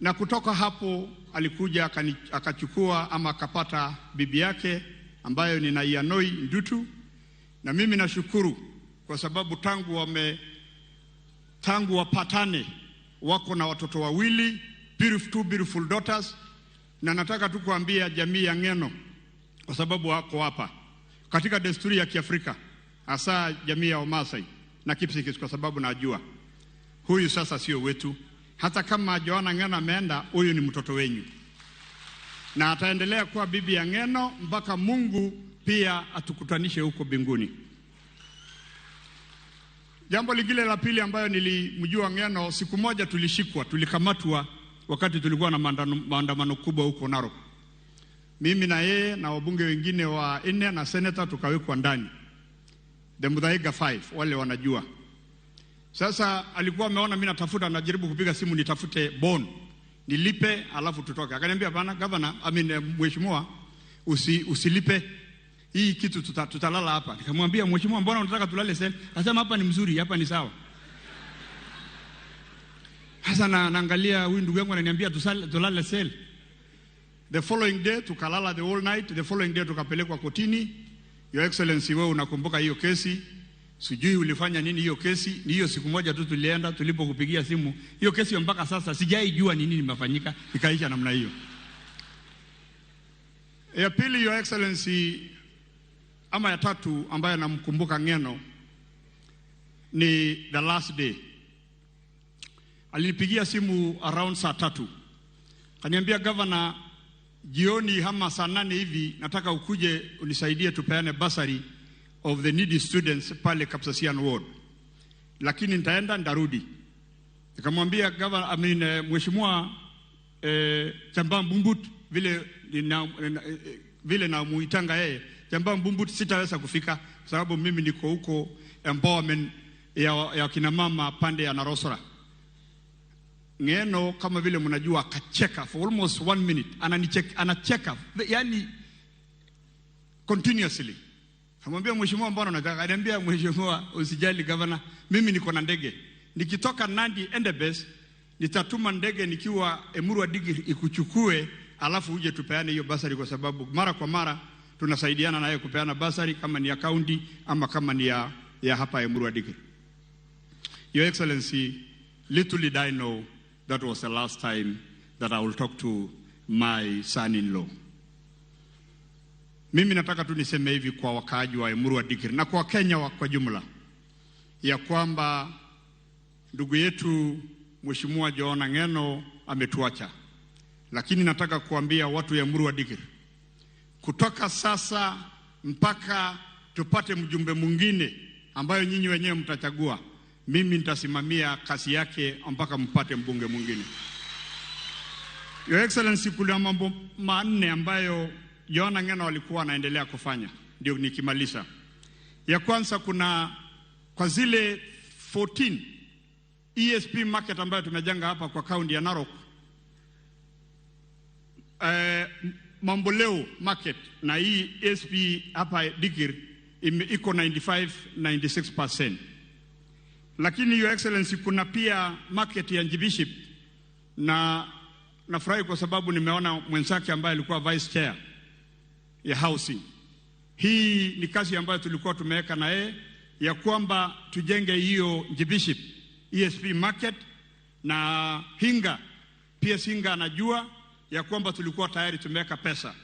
Na kutoka hapo alikuja akachukua ama akapata bibi yake ambayo ni Naianoi Ndutu, na mimi nashukuru kwa sababu tangu wapatane wako na watoto wawili, beautiful, two beautiful daughters. Na nataka tu kuambia jamii ya Ng'eno, kwa sababu wako hapa, katika desturi ya Kiafrika, hasa jamii ya Wamasai na Kipsigis, kwa sababu najua huyu sasa sio wetu. Hata kama Joana Ng'eno ameenda, huyu ni mtoto wenyu na ataendelea kuwa bibi ya Ng'eno mpaka Mungu pia atukutanishe huko mbinguni. Jambo lingine la pili ambayo nilimjua Ng'eno, siku moja tulishikwa, tulikamatwa wakati tulikuwa na maandamano kubwa huko Narok. Mimi na yeye na wabunge wengine wa nne na senator tukawekwa ndani. The Muthaiga 5, wale wanajua. Sasa alikuwa ameona mimi natafuta, najaribu kupiga simu nitafute bond, nilipe alafu tutoke. Akaniambia, "Bana governor, I mean mheshimiwa, usilipe hii kitu, tutalala hapa." Nikamwambia, "Mheshimiwa, mbona unataka tulale sasa?" Akasema, "Hapa ni mzuri, hapa ni sawa." Sasa naangalia huyu ndugu yangu ananiambia tulale sel. The following day tukalala the whole night. The following day tukapelekwa kotini. Your Excellency, wewe unakumbuka hiyo kesi. Sijui ulifanya nini hiyo kesi. Ni hiyo siku moja tu tulienda, tulipokupigia simu. Hiyo kesi mpaka sasa sijaijua ni nini imefanyika, ikaisha namna hiyo. Ya pili, Your Excellency, ama ya tatu ambayo namkumbuka Ng'eno ni the last day. Alinipigia simu around saa 3. Kaniambia, "Governor, jioni ama saa 8 hivi nataka ukuje unisaidie tupeane bursary of the needy students pale Kapsasian Ward. Lakini nitaenda ndarudi." Nikamwambia, "Governor, I mean mheshimiwa Chamba Mbumbut, vile na muitanga yeye, Chamba Mbumbut, sitaweza kufika kwa sababu mimi niko huko empowerment ya kina mama pande ya Narosora." Ng'eno kama vile mnajua akacheka for almost 1 minute, anacheka yani continuously. Kamwambia, "Mheshimiwa, mbona unataka?" Ananiambia, "Mheshimiwa, usijali governor, mimi niko na ndege. Nikitoka Nandi Endebess nitatuma ndege nikiwa Emurua Dikirr ikuchukue, alafu uje tupeane hiyo basari, kwa sababu mara kwa mara tunasaidiana naye kupeana basari kama ni ya county ama kama ni ya hapa Emurua Dikirr." Your Excellency, little did I know that was the last time that I will talk to my son-in-law. Mimi nataka tu niseme hivi kwa wakaaji wa Emurua Dikirr na kwa Kenya kwa jumla, ya kwamba ndugu yetu Mheshimiwa Johana Ng'eno ametuacha. Lakini nataka kuambia watu ya Emurua Dikirr, kutoka sasa mpaka tupate mjumbe mwingine ambayo nyinyi wenyewe mtachagua, mimi nitasimamia kasi yake mpaka mpate mbunge mwingine. Your Excellency, kuna mambo manne ambayo Johana Ng'eno alikuwa anaendelea kufanya, ndio nikimaliza. Ya kwanza, kuna kwa zile 14 ESP market ambayo tumejenga hapa kwa kaunti ya Narok, Mamboleo market na hii ESP hapa Dikirr iko 95-96%. Lakini Your Excellency, kuna pia market ya Njibiship, na nafurahi kwa sababu nimeona mwenzake ambaye alikuwa vice chair ya housing. Hii ni kazi ambayo tulikuwa tumeweka na yeye ya kwamba tujenge hiyo Njibiship ESP market, na Hinga pia, Hinga anajua ya kwamba tulikuwa tayari tumeweka pesa.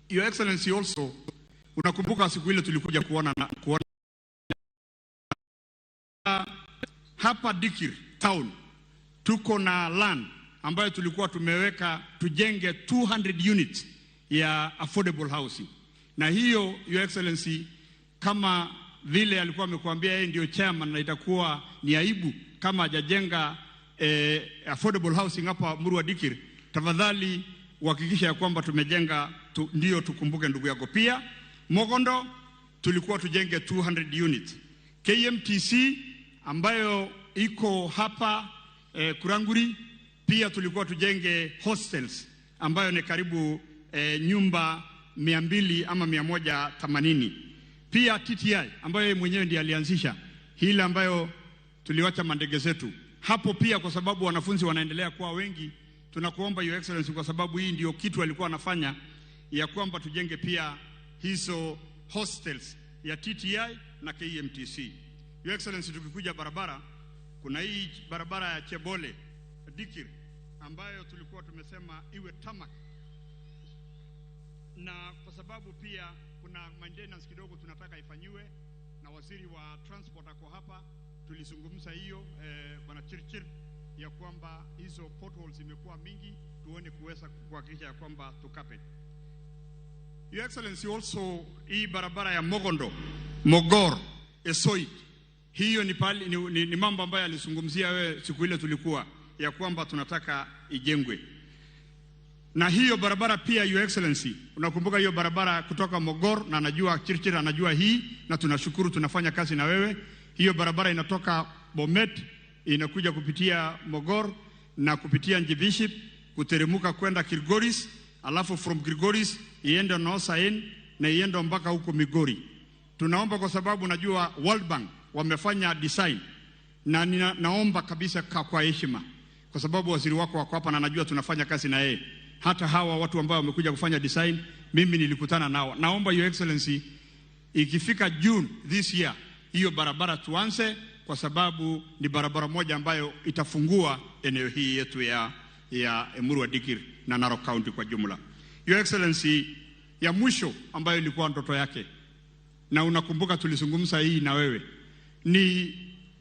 Your Excellency, also unakumbuka siku ile tulikuja kuona hapa Dikirr town tuko na land ambayo tulikuwa tumeweka tujenge 200 units ya affordable housing. Na hiyo, Your Excellency, kama vile alikuwa amekuambia yeye ndio chairman, na itakuwa ni aibu kama hajajenga affordable housing hapa Emurua Dikirr, tafadhali uhakikishe ya kwamba tumejenga ndio tukumbuke ndugu yako. Pia Mogondo tulikuwa tujenge 200 units. KMTC ambayo iko hapa Kuranguri pia tulikuwa tujenge hostels ambayo ni karibu nyumba 200 ama 180. Pia TTI ambayo yeye mwenyewe ndiye alianzisha hili ambayo tuliwacha mandege zetu hapo pia, kwa sababu wanafunzi wanaendelea kuwa wengi, tunakuomba Your Excellency, kwa sababu hii ndio kitu alikuwa anafanya, ya kwamba tujenge pia hizo hostels ya TTI na KMTC. Your Excellency, tukikuja barabara, kuna hii barabara ya Chebole Dikir ambayo tulikuwa tumesema iwe tarmac, na kwa sababu pia kuna maintenance kidogo tunataka ifanyiwe, na waziri wa transport ako hapa, tulizungumza hiyo bwana Chirchir, ya kwamba hizo potholes zimekuwa mingi, tuone kuweza kuhakikisha ya kwamba tukape. Your Excellency, also hii barabara ya Mogondo, Mogor, Esoit, hiyo ni mambo ambayo alizungumzia wewe siku ile tulikuwa, ya kwamba tunataka ijengwe. Na hiyo barabara pia, Your Excellency, unakumbuka hiyo barabara kutoka Mogor, na najua Chirchir anajua hii, na tunashukuru tunafanya kazi na wewe. Hiyo barabara inatoka Bomet, inakuja kupitia Mogor na kupitia Njibiship, kuteremuka kwenda Kilgoris, alafu from Kilgoris iende Nosain na iende mpaka huko Migori. Tunaomba kwa sababu najua World Bank wamefanya design, na naomba kabisa kwa heshima, kwa sababu waziri wako wako hapa na najua tunafanya kazi na yeye. Hata hawa watu ambao wamekuja kufanya design, mimi nilikutana nao. Naomba Your Excellency, ikifika June this year, hiyo barabara tuanze, kwa sababu ni barabara moja ambayo itafungua eneo hii yetu ya Emurua Dikir na Narok County kwa jumla. Your Excellency, ya mwisho ambayo ilikuwa ndoto yake, na unakumbuka tulizungumza hii na wewe, ni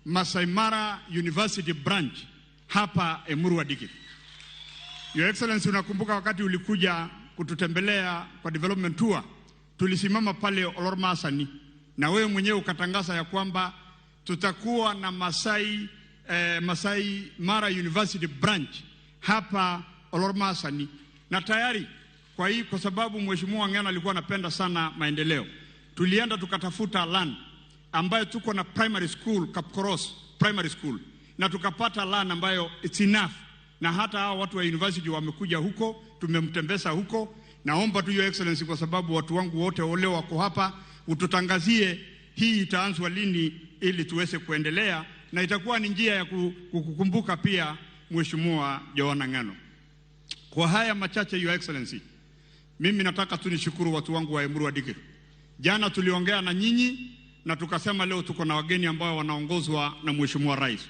Masai Mara University branch hapa Emurua Dikir. Your Excellency, unakumbuka wakati ulikuja kututembelea kwa development tour, tulisimama pale Olormasani na wewe mwenyewe ukatangaza ya kwamba tutakuwa na Masai Mara University branch hapa Olormasani. Na tayari kwa hii, kwa sababu Mheshimiwa Ng'eno alikuwa anapenda sana maendeleo, tulienda tukatafuta land ambayo tuko na primary school, Kapkoros Primary School, na tukapata land ambayo it's enough, na hata hao watu wa university wamekuja huko, tumemtembeza huko. Naomba tu Your Excellency, kwa sababu watu wangu wote wale wako hapa, ututangazie hii itaanzwa lini ili tuweze kuendelea, na itakuwa ni njia ya kukumbuka pia Mheshimiwa Johana Ng'eno. Kwa haya machache, Your Excellency, mimi nataka tu nishukuru watu wangu wa Emurua Dikir. Jana tuliongea na nyinyi na tukasema leo tuko na wageni ambao wanaongozwa na Mheshimiwa Rais,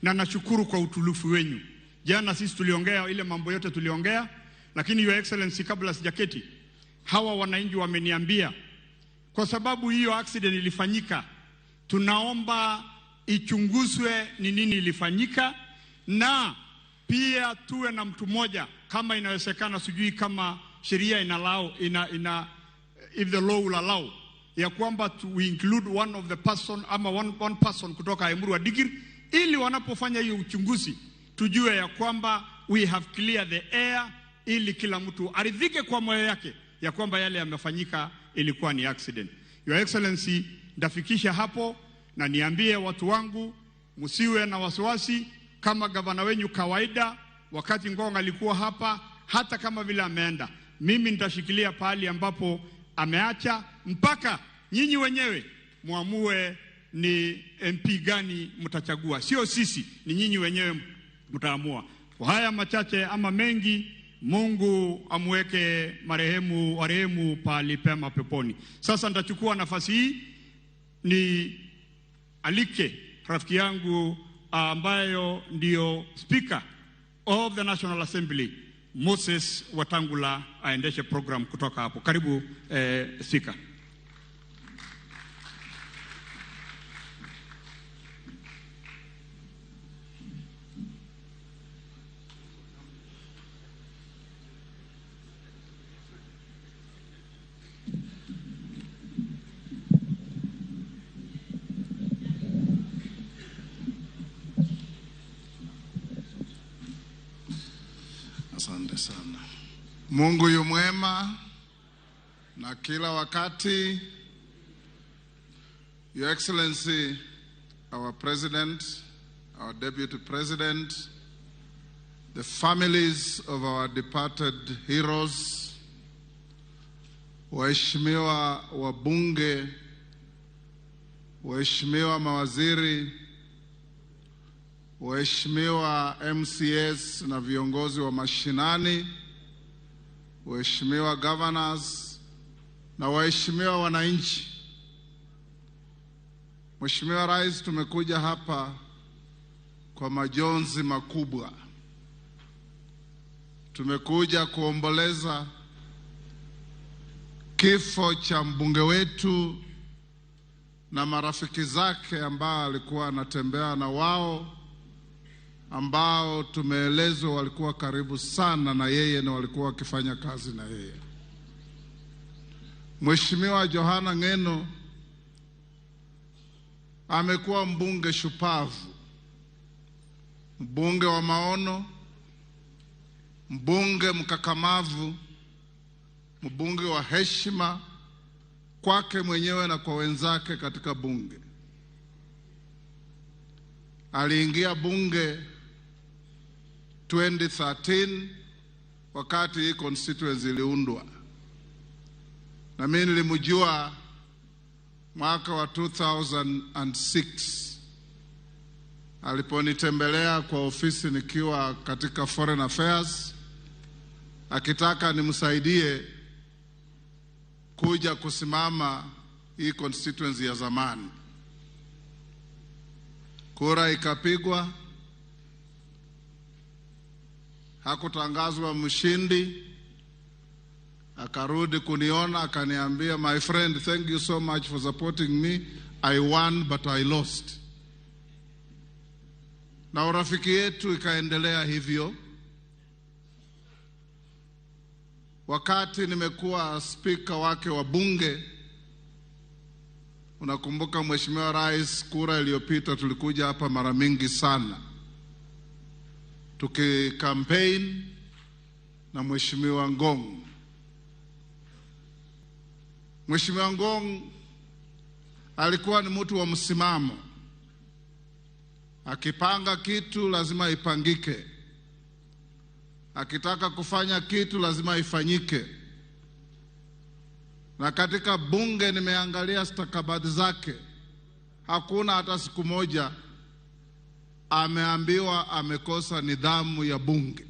na nashukuru kwa utulivu wenu. Jana sisi tuliongea ile mambo yote tuliongea, lakini Your Excellency, kabla sijaketi, hawa wananchi wameniambia kwa sababu hiyo accident ilifanyika, tunaomba ichunguzwe ni nini ilifanyika, na pia tuwe na mtu mmoja kama inawezekana, sijui kama sheria ina if the law will allow, ya kwamba we include one of the person ama one person kutoka Emurua Dikir, ili wanapofanya hiyo uchunguzi tujue ya kwamba we have cleared the air, ili kila mtu aridhike kwa moyo yake ya kwamba yale yamefanyika ilikuwa ni accident. Your Excellency, ndafikisha hapo na niambie watu wangu msiwe na wasiwasi. Kama gavana wenyu kawaida, wakati Ngong alikuwa hapa, hata kama vile ameenda, mimi nitashikilia pahali ambapo ameacha mpaka nyinyi wenyewe muamue ni MP gani mtachagua. Sio sisi, ni nyinyi wenyewe mtaamua. Kwa haya machache ama mengi, Mungu amweke marehemu pahali pema peponi. Sasa nitachukua nafasi hii ni alike rafiki yangu ambayo ndio Speaker of the National Assembly, Moses Wetangula, aendeshe program kutoka hapo. Karibu Speaker. Asante sana. Mungu yu mwema na kila wakati. Your Excellency, our President, our Deputy President, the families of our departed heroes, waheshimiwa wabunge, waheshimiwa mawaziri, waheshimiwa MCAs na viongozi wa mashinani, waheshimiwa governors na waheshimiwa wananchi. Mheshimiwa Rais, tumekuja hapa kwa majonzi makubwa. Tumekuja kuomboleza kifo cha mbunge wetu na marafiki zake ambao alikuwa anatembea na wao, ambao tumeelezwa walikuwa karibu sana na yeye na walikuwa wakifanya kazi na yeye. Mheshimiwa Johana Ng'eno amekuwa mbunge shupavu, mbunge wa maono, mbunge mkakamavu, mbunge wa heshima kwake mwenyewe na kwa wenzake katika bunge. Aliingia bunge 2013 wakati hii constituency iliundwa, na mimi nilimjua mwaka wa 2006 aliponitembelea kwa ofisi nikiwa katika Foreign Affairs, akitaka nimsaidie kuja kusimama hii constituency ya zamani. Kura ikapigwa, hakutangazwa mshindi. Akarudi kuniona akaniambia, "My friend, thank you so much for supporting me. I won but I lost." Na urafiki yetu ikaendelea hivyo. Wakati nimekuwa spika wake wa bunge, unakumbuka Mheshimiwa Rais, kura iliyopita tulikuja hapa mara mingi sana tuki-campaign na Mheshimiwa Ngong. Mheshimiwa Ngong alikuwa ni mtu wa msimamo. Akipanga kitu lazima ipangike. Akitaka kufanya kitu lazima ifanyike. Na katika bunge nimeangalia stakabadhi zake, hakuna hata siku moja ameambiwa amekosa nidhamu ya bunge.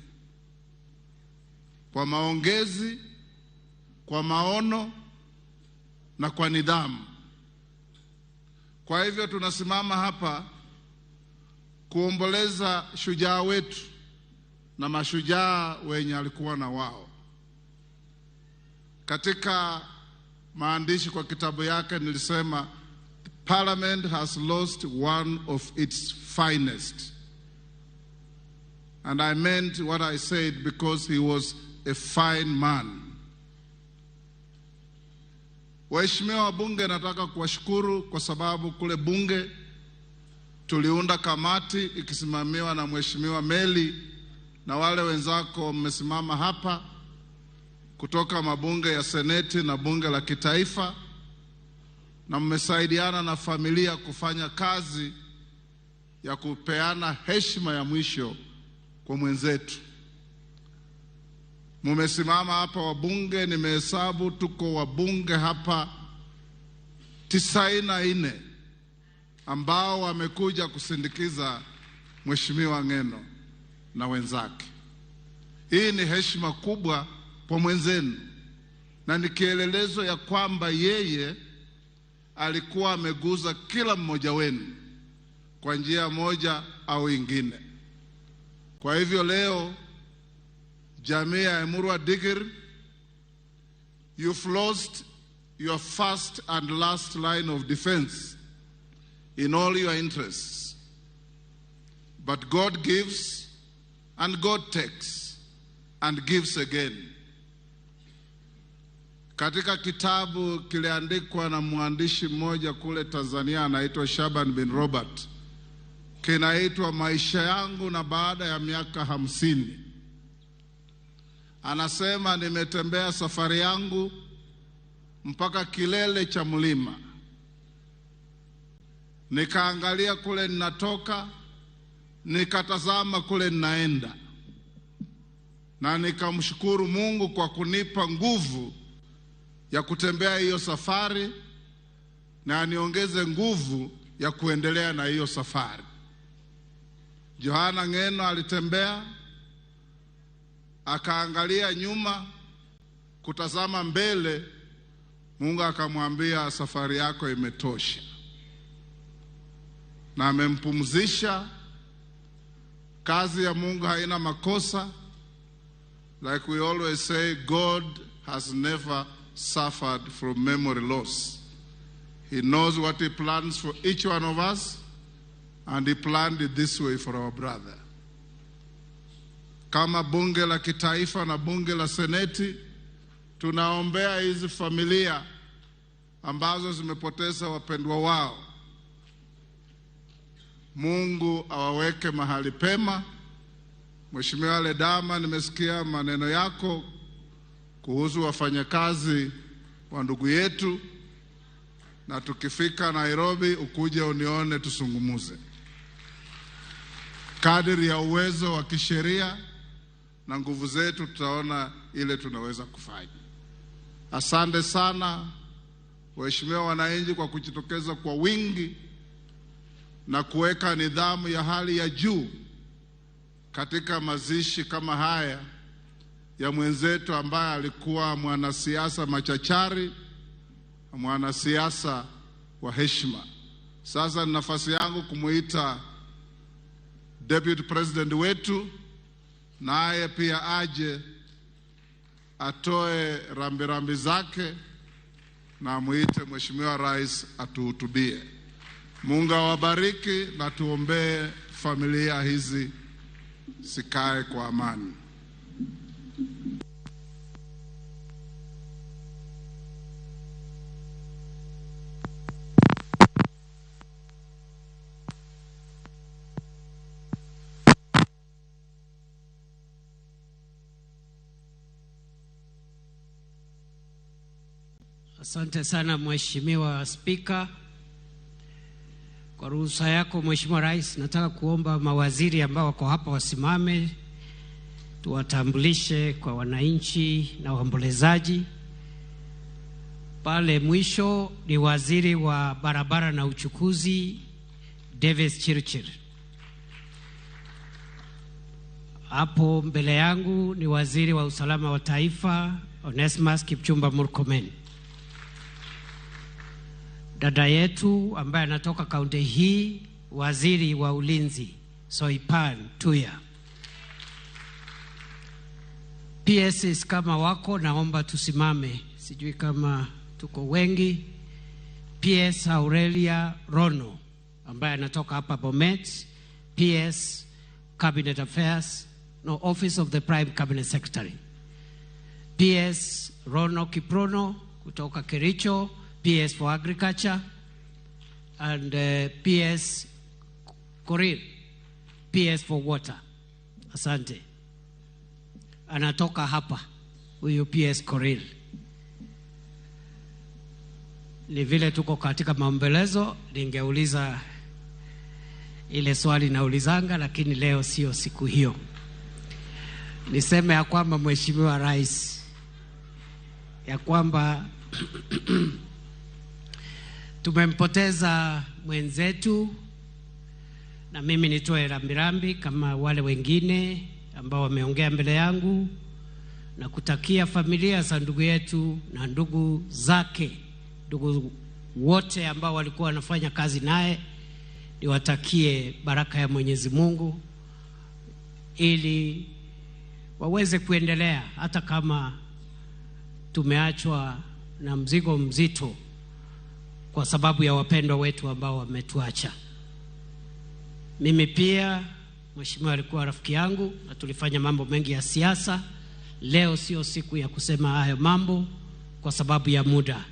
Kwa maongezi, kwa maono na kwa nidhamu. Kwa hivyo tunasimama hapa kuomboleza shujaa wetu na mashujaa wenye alikuwa na wao. Katika maandishi kwa kitabu yake nilisema, "Parliament has lost one of its finest." And I meant what I said because he was a fine man. Waheshimiwa wabunge, nataka kuwashukuru kwa sababu kule bunge tuliunda kamati ikisimamiwa na Mheshimiwa Meli na wale wenzako mmesimama hapa kutoka mabunge ya seneti na bunge la kitaifa, na mmesaidiana na familia kufanya kazi ya kupeana heshima ya mwisho kwa mwenzetu. Mumesimama hapa wabunge, nimehesabu tuko wabunge hapa 94 ambao wamekuja kusindikiza Mheshimiwa Ng'eno na wenzake. Hii ni heshima kubwa kwa mwenzenu na ni kielelezo ya kwamba yeye alikuwa ameguza kila mmoja wenu kwa njia moja au ingine. Kwa hivyo leo jamii ya Emurua Dikirr, you've lost your first and last line of defense in all your interests. But God gives and God takes and gives again. Katika kitabu kiliandikwa na mwandishi mmoja kule Tanzania anaitwa Shaban bin Robert, kinaitwa Maisha Yangu na Baada ya Miaka 50. Anasema nimetembea safari yangu mpaka kilele cha mlima, nikaangalia kule ninatoka, nikatazama kule ninaenda, na nikamshukuru Mungu kwa kunipa nguvu ya kutembea hiyo safari na aniongeze nguvu ya kuendelea na hiyo safari. Johana Ng'eno alitembea akaangalia nyuma kutazama mbele, Mungu akamwambia safari yako imetosha, na amempumzisha. Kazi ya Mungu haina makosa. Like we always say, God has never suffered from memory loss. He knows what he plans for each one of us, and he planned it this way for our brother. Kama bunge la kitaifa na bunge la seneti, tunaombea hizi familia ambazo zimepoteza wapendwa wao. Mungu awaweke mahali pema. Mheshimiwa Ledama, nimesikia maneno yako kuhusu wafanyakazi wa ndugu yetu, na tukifika Nairobi ukuje unione tusungumuze. Kadiri ya uwezo wa kisheria na nguvu zetu tutaona ile tunaweza kufanya. Asante sana waheshimiwa wananchi kwa kujitokeza kwa wingi na kuweka nidhamu ya hali ya juu katika mazishi kama haya ya mwenzetu ambaye alikuwa mwanasiasa machachari, mwanasiasa wa heshima. Sasa ni nafasi yangu kumuita Deputy President wetu, naye pia aje atoe rambirambi zake, na muite Mheshimiwa Rais atuhutubie. Mungu awabariki na tuombee familia hizi sikae kwa amani. Asante sana Mheshimiwa Spika. Kwa ruhusa yako Mheshimiwa Rais, nataka kuomba mawaziri ambao wako hapa wasimame, tuwatambulishe kwa wananchi na waombolezaji. Pale mwisho ni waziri wa barabara na uchukuzi Davis Chirchir. Hapo mbele yangu ni waziri wa usalama wa taifa Onesmus Kipchumba Murkomen. Dada yetu ambaye anatoka kaunti hii, waziri wa ulinzi Soipan Tuya. PSs kama wako, naomba tusimame, sijui kama tuko wengi. PS Aurelia Rono ambaye anatoka hapa Bomet, PS Cabinet Affairs, no, Office of the Prime Cabinet Secretary. PS Rono Kiprono kutoka Kericho, PS for Agriculture, and PS Korir, PS for Water. Asante. Anatoka hapa huyu PS Korir. Ni vile tuko katika maombelezo, ningeuliza ile swali naulizanga, lakini leo sio siku hiyo. Niseme ya kwamba Mheshimiwa Rais, ya kwamba tumempoteza mwenzetu, na mimi nitoe rambirambi kama wale wengine ambao wameongea mbele yangu, na kutakia familia za ndugu yetu na ndugu zake, ndugu wote ambao walikuwa wanafanya kazi naye, niwatakie baraka ya Mwenyezi Mungu ili waweze kuendelea hata kama tumeachwa na mzigo mzito kwa sababu ya wapendwa wetu ambao wametuacha. Mimi pia mheshimiwa alikuwa rafiki yangu na tulifanya mambo mengi ya siasa. Leo sio siku ya kusema hayo mambo kwa sababu ya muda.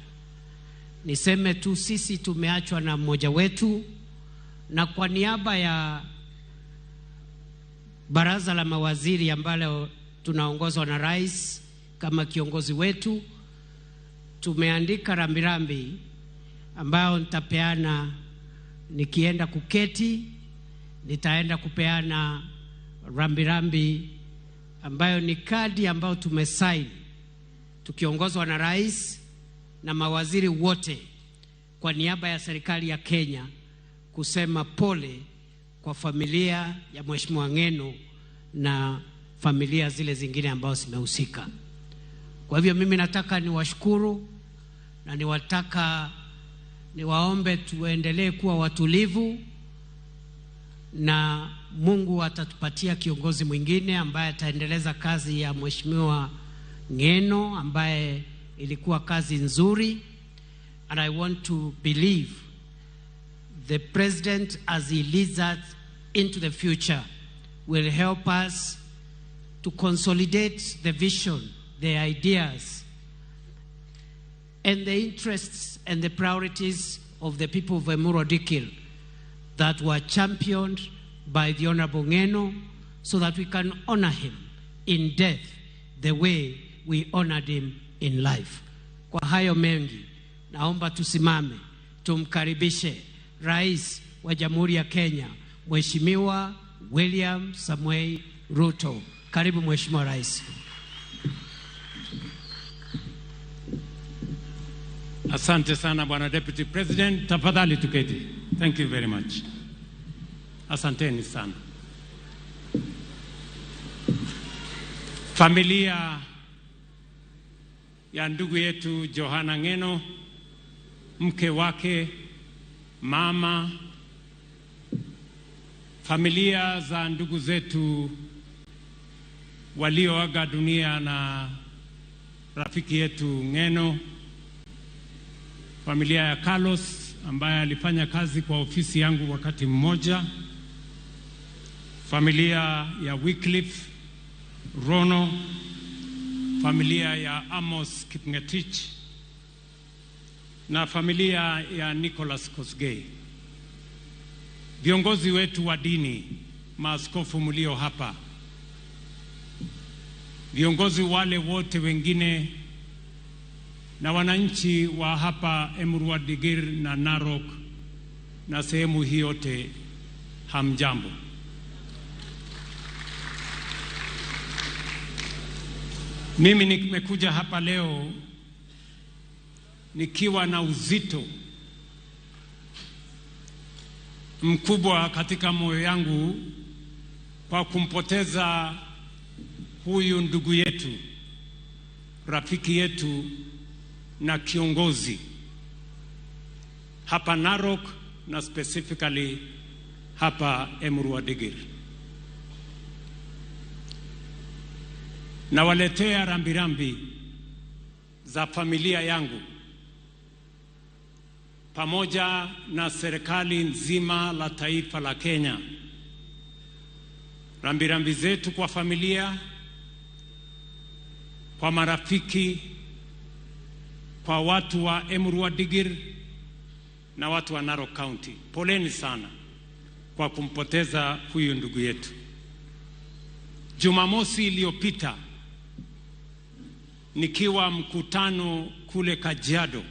Niseme tu sisi tumeachwa na mmoja wetu, na kwa niaba ya baraza la mawaziri ambalo Tunaongozwa na rais kama kiongozi wetu. Tumeandika rambirambi ambayo nitapeana nikienda kuketi, nitaenda kupeana rambirambi ambayo ni kadi ambayo tumesign tukiongozwa na rais na mawaziri wote kwa niaba ya serikali ya Kenya kusema pole kwa familia ya Mheshimiwa Ng'eno na familia zile zingine ambazo zimehusika. Kwa hivyo mimi nataka niwashukuru na niwataka niwaombe tuendelee kuwa watulivu, na Mungu atatupatia kiongozi mwingine ambaye ataendeleza kazi ya Mheshimiwa Ng'eno ambaye ilikuwa kazi nzuri. And I want to believe the president, as he leads us into the future, will help us to consolidate the vision, the ideas, and the interests and the priorities of the people of Emurua Dikirr that were championed by the Honorable Ng'eno, so that we can honor him in death the way we honored him in life. Kwa hayo mengi, naomba tusimame tumkaribishe Rais wa Jamhuri ya Kenya, Mheshimiwa William Samoei Ruto. Karibu Mheshimiwa Rais. Asante sana Bwana Deputy President, tafadhali tuketi. Thank you very much. Asanteni sana. Familia ya ndugu yetu Johana Ng'eno, mke wake, mama, familia za ndugu zetu walioaga dunia na rafiki yetu Ng'eno, familia ya Carlos ambaye alifanya kazi kwa ofisi yangu wakati mmoja, familia ya Wycliffe Rono, familia ya Amos Kipngetich na familia ya Nicholas Kosgei. Viongozi wetu wa dini, maaskofu mlio hapa, viongozi wale wote wengine na wananchi wa hapa Emurua Dikirr na Narok na sehemu hii yote, hamjambo. Mimi nimekuja hapa leo nikiwa na uzito mkubwa katika moyo yangu kwa kumpoteza huyu ndugu yetu, rafiki yetu na kiongozi hapa Narok na specifically hapa Emurua Dikirr. Nawaletea rambirambi za familia yangu pamoja na serikali nzima la taifa la Kenya. Rambirambi zetu kwa familia, kwa marafiki, kwa watu wa Emurua Dikirr na watu wa Narok County. Poleni sana kwa kumpoteza huyu ndugu yetu. Jumamosi iliyopita nikiwa mkutano kule Kajiado,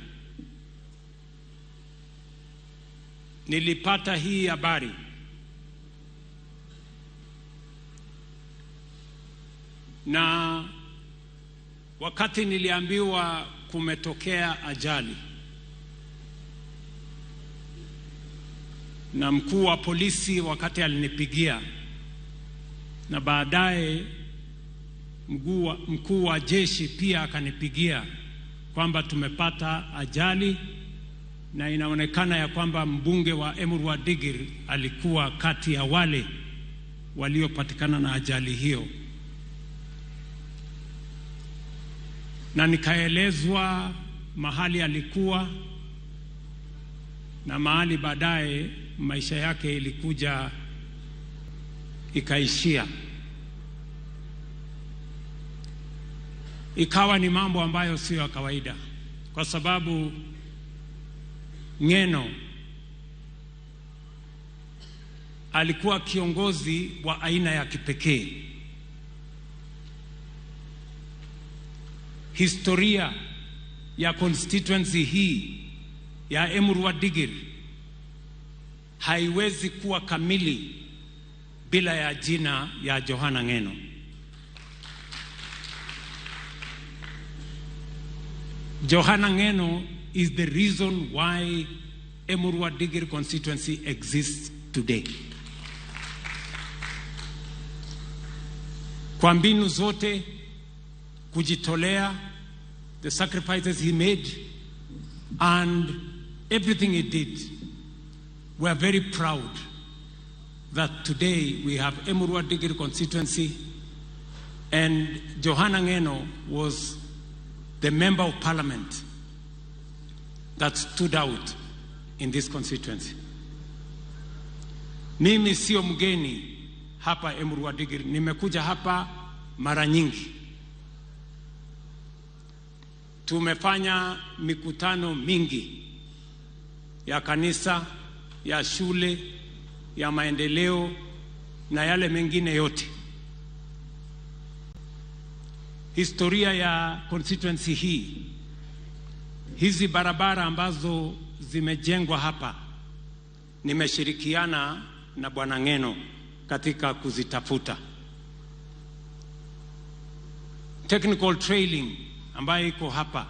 nilipata hii habari na wakati niliambiwa kumetokea ajali, na mkuu wa polisi wakati alinipigia, na baadaye mkuu wa jeshi pia akanipigia kwamba tumepata ajali na inaonekana ya kwamba mbunge wa Emurua Dikirr alikuwa kati ya wale waliopatikana na ajali hiyo. Na nikaelezwa mahali alikuwa na mahali baadaye maisha yake ilikuja ikaishia. Ikawa ni mambo ambayo sio ya kawaida, kwa sababu Ng'eno alikuwa kiongozi wa aina ya kipekee. Historia ya constituency hii ya Emurua Dikirr haiwezi kuwa kamili bila ya jina ya Johana Ng'eno. Johana Ng'eno is the reason why Emurua Dikirr constituency exists today. Kwa mbinu zote, kujitolea, the sacrifices he made and everything he did, we are very proud that today we have Emurua Dikirr constituency, and Johana Ng'eno was the member of parliament that stood out in this constituency. Mimi sio mgeni hapa Emurua Dikirr, nimekuja hapa mara nyingi. Tumefanya mikutano mingi ya kanisa, ya shule, ya maendeleo na yale mengine yote. Historia ya constituency hii, hizi barabara ambazo zimejengwa hapa, nimeshirikiana na Bwana Ng'eno katika kuzitafuta. Technical training ambayo iko hapa,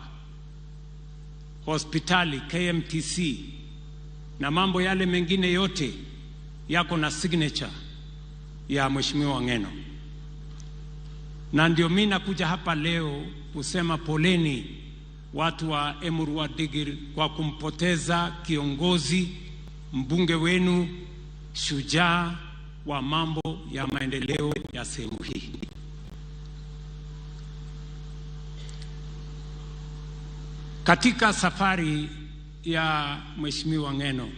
hospitali KMTC na mambo yale mengine yote yako na signature ya Mheshimiwa Ng'eno. Na ndio mimi nakuja hapa leo kusema poleni watu wa Emurua Dikirr kwa kumpoteza kiongozi, mbunge wenu, shujaa wa mambo ya maendeleo ya sehemu hii. Katika safari ya Mheshimiwa Ng'eno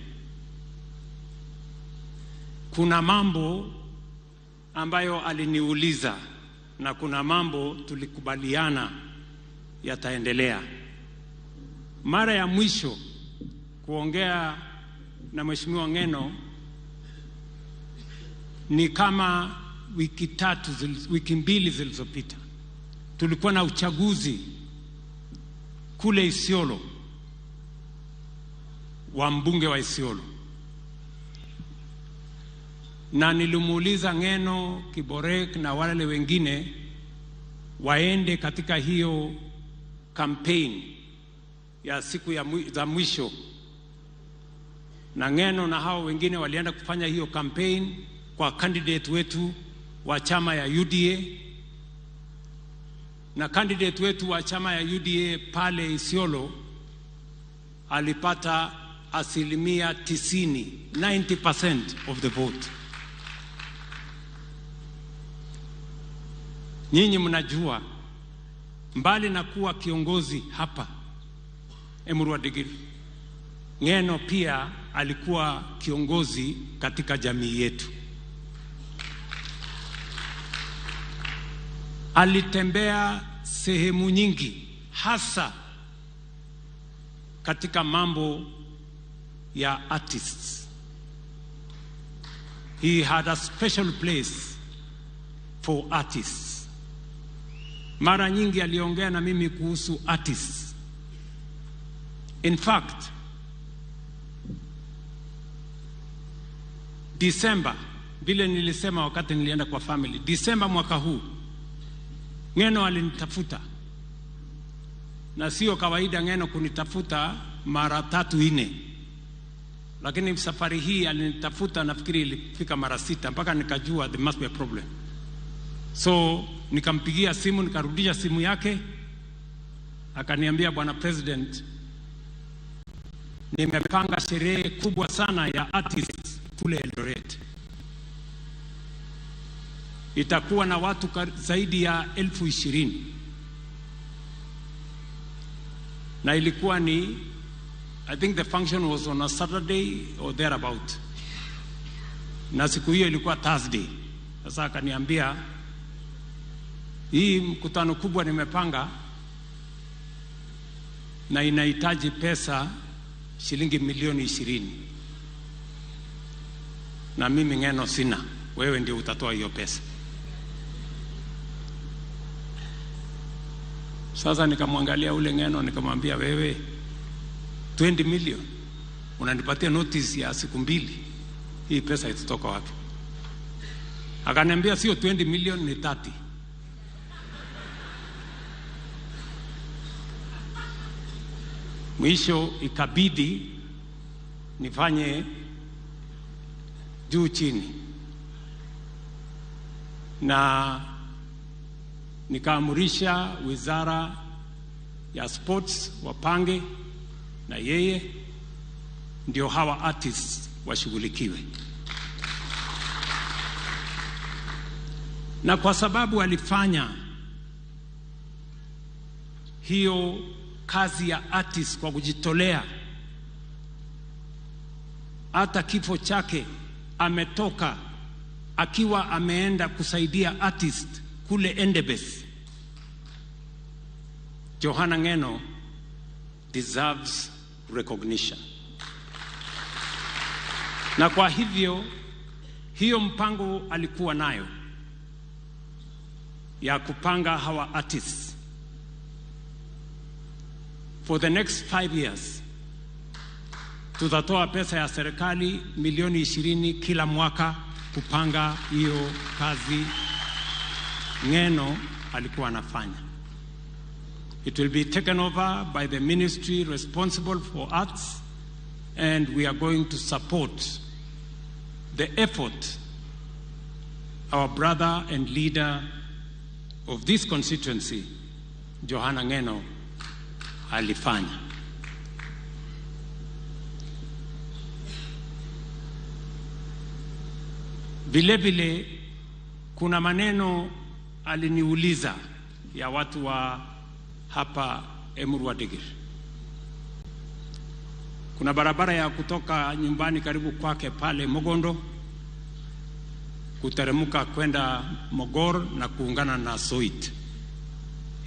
kuna mambo ambayo aliniuliza na kuna mambo tulikubaliana yataendelea. Mara ya mwisho kuongea na Mheshimiwa Ng'eno ni kama wiki mbili zilizopita. Tulikuwa na uchaguzi kule Isiolo wa mbunge wa Isiolo, na nilimuuliza Ng'eno, Kiborek na wale wengine waende katika hiyo campaign ya siku za mwisho, na Ng'eno na hao wengine walienda kufanya hiyo campaign kwa candidate wetu wa chama ya UDA, na candidate wetu wa chama ya UDA pale Isiolo alipata 90%, 90% of the vote. Nyinyi mnajua, mbali na kuwa kiongozi hapa Emurua Dikirr, Ng'eno pia alikuwa kiongozi katika jamii yetu. Alitembea sehemu nyingi, hasa katika mambo ya artists. He had a special place for artists. Mara nyingi aliongea na mimi kuhusu artists. In fact, December, vile nilisema wakati nilienda kwa family, December mwaka huu Ng'eno alinitafuta. Na sio kawaida Ng'eno kunitafuta mara 3-4. Lakini safari hii alinitafuta, nafikiri ilifika mara 6 mpaka nikajua there must be a problem. So nikampigia simu, nikarudisha simu yake. Akaniambia, Bwana President, nimepanga sherehe kubwa sana ya artists kule Eldoret. Itakuwa na watu zaidi ya 20,000. Na ilikuwa ni, I think the function was on a Saturday or thereabout. Na siku hiyo ilikuwa Thursday. Sasa akaniambia, hii mkutano kubwa nimepanga na inahitaji pesa shilingi milioni 20. Na mimi Ng'eno sina, wewe ndio utatoa hiyo pesa. Sasa nikamwangalia ule Ng'eno nikamwambia, wewe 20 million unanipatia notice ya siku mbili, hii pesa itatoka wapi? Akaniambia sio 20 million, ni 30. Mwisho ikabidi nifanye juu chini, na nikaamurisha wizara ya sports wapange na yeye, ndio hawa artists washughulikiwe. Na kwa sababu alifanya hiyo kazi ya artist kwa kujitolea, hata kifo chake ametoka akiwa ameenda kusaidia artist kule Endebess. Johana Ng'eno deserves recognition. Na kwa hivyo hiyo mpango alikuwa nayo ya kupanga hawa artists for the next 5 years, tutatoa pesa ya serikali milioni 20 kila mwaka kupanga hiyo kazi Ng'eno alikuwa anafanya. It will be taken over by the ministry responsible for arts, and we are going to support the effort our brother and leader of this constituency, Johana Ng'eno, alifanya. Vile vile kuna maneno aliniuliza ya watu wa hapa Emurua Dikirr. Kuna barabara ya kutoka nyumbani karibu kwake pale Mogondo kuteremka kwenda Mogor na kuungana na Soit.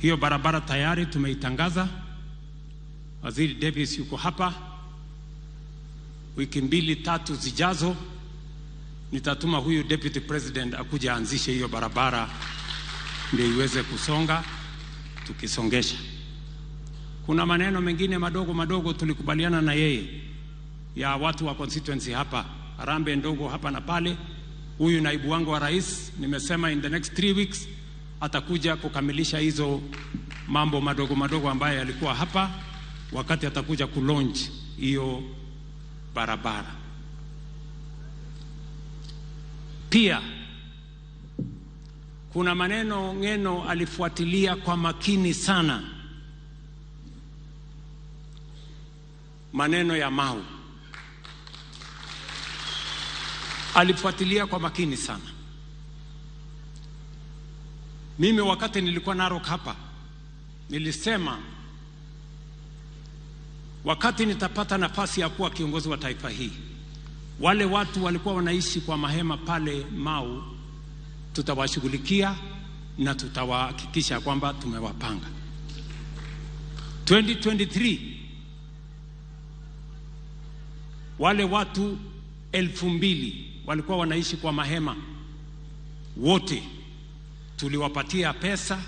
Hiyo barabara tayari tumeitangaza. Waziri Davis yuko hapa. Wiki 2-3 zijazo nitatuma huyu deputy president akuja anzishe hiyo barabara ndio iweze kusonga, tukisongesha. Kuna maneno mengine madogo madogo tulikubaliana na yeye ya watu wa constituency hapa, harambee ndogo hapa na pale. Huyu naibu wangu wa rais nimesema in the next 3 weeks atakuja kukamilisha hizo mambo madogo madogo ambayo yalikuwa hapa wakati atakuja kulaunch hiyo barabara. Pia kuna maneno Ng'eno alifuatilia kwa makini sana, maneno ya Mau. Alifuatilia kwa makini sana. Mimi wakati nilikuwa Narok hapa nilisema wakati nitapata nafasi ya kuwa kiongozi wa taifa hii, wale watu walikuwa wanaishi kwa mahema pale Mau tutawashughulikia na tutawahakikisha kwamba tumewapanga. 2023 wale watu 2000 walikuwa wanaishi kwa mahema wote tuliwapatia pesa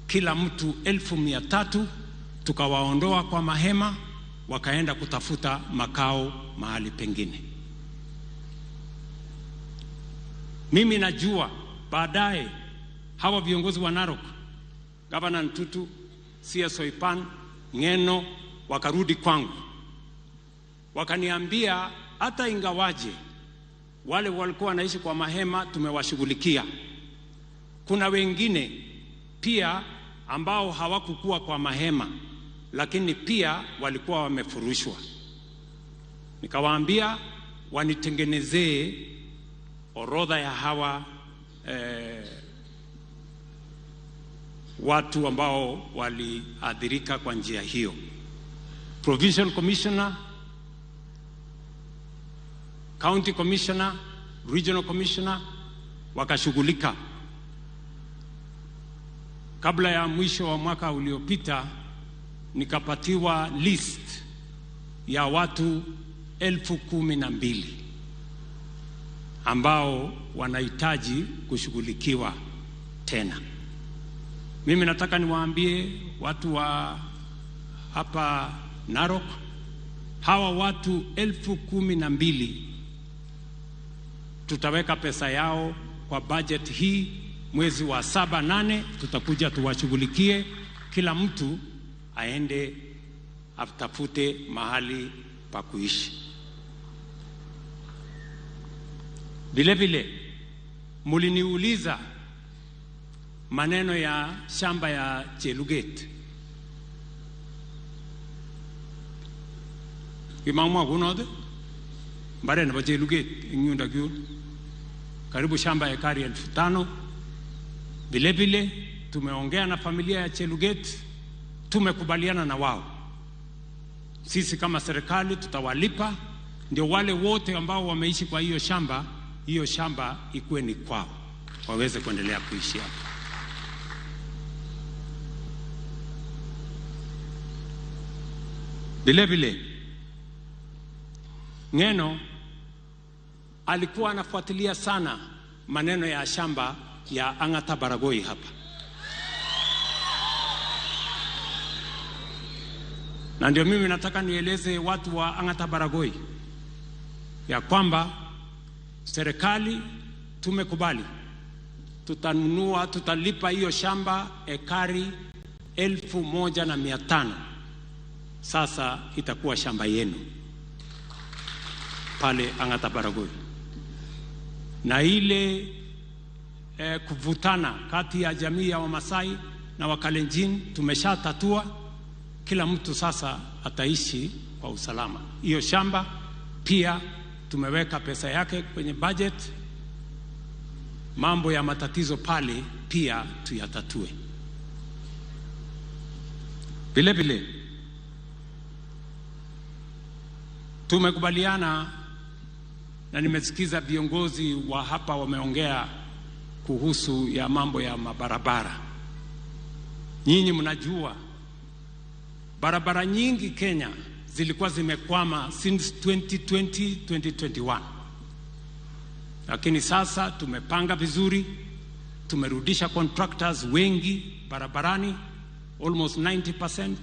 kila mtu 300,000, tukawaondoa kwa mahema wakaenda kutafuta makao mahali pengine. Mimi najua baadaye hawa viongozi wa Narok, Governor Ntutu, CS Soipan, Ng'eno, wakarudi kwangu wakaniambia hata ingawaje wale walikuwa wanaishi kwa mahema tumewashughulikia, kuna wengine pia ambao hawakukuwa kwa mahema lakini pia walikuwa wamefurushwa. Nikawaambia wanitengenezee orodha ya hawa watu ambao waliathirika kwa njia hiyo. Provincial Commissioner, County Commissioner, Regional Commissioner wakashughulika. Kabla ya mwisho wa mwaka uliopita nikapatiwa list ya watu 12,000 ambao wanahitaji kushughulikiwa tena. Mimi nataka niwaambie watu wa hapa Narok, hawa watu 12,000 tutaweka pesa yao kwa budget hii. Mwezi wa 7, 8 tutakuja tuwashughulikie, kila mtu aende atafute mahali pa kuishi. Vile vile muliniuliza maneno ya shamba ya Cheluget. Kimamwa kunode mbare nebo Cheluget eng yundok yun, karibu shamba ekari 5,000. Vile vile tumeongea na familia ya Cheluget, tumekubaliana na wao. Sisi kama serikali tutawalipa, ndio wale wote ambao wameishi kwa hiyo shamba, hiyo shamba ikuwe ni kwao, waweze kuendelea kuishi hapo. Vile vile Ng'eno alikuwa anafuatilia sana maneno ya shamba ya Ang'ata Baragoi hapa. Na ndio mimi nataka nieleze watu wa Ang'ata Baragoi ya kwamba serikali tumekubali tutanunua, tutalipa hiyo shamba ekari 1,500. Sasa itakuwa shamba yenu pale Ang'ata Baragoi. Na ile kuvutana kati ya jamii ya Wamasai na Wakalenjin tumeshatatua. Kila mtu sasa ataishi kwa usalama. Hiyo shamba pia tumeweka pesa yake kwenye budget. Mambo ya matatizo pale pia tuyatatue. Vile vile tumekubaliana na nimesikiza viongozi wa hapa wameongea kuhusu ya mambo ya mabarabara. Nyinyi mnajua barabara nyingi Kenya zilikuwa zimekwama since 2020, 2021. Lakini sasa tumepanga vizuri, tumerudisha contractors wengi barabarani, almost 90%.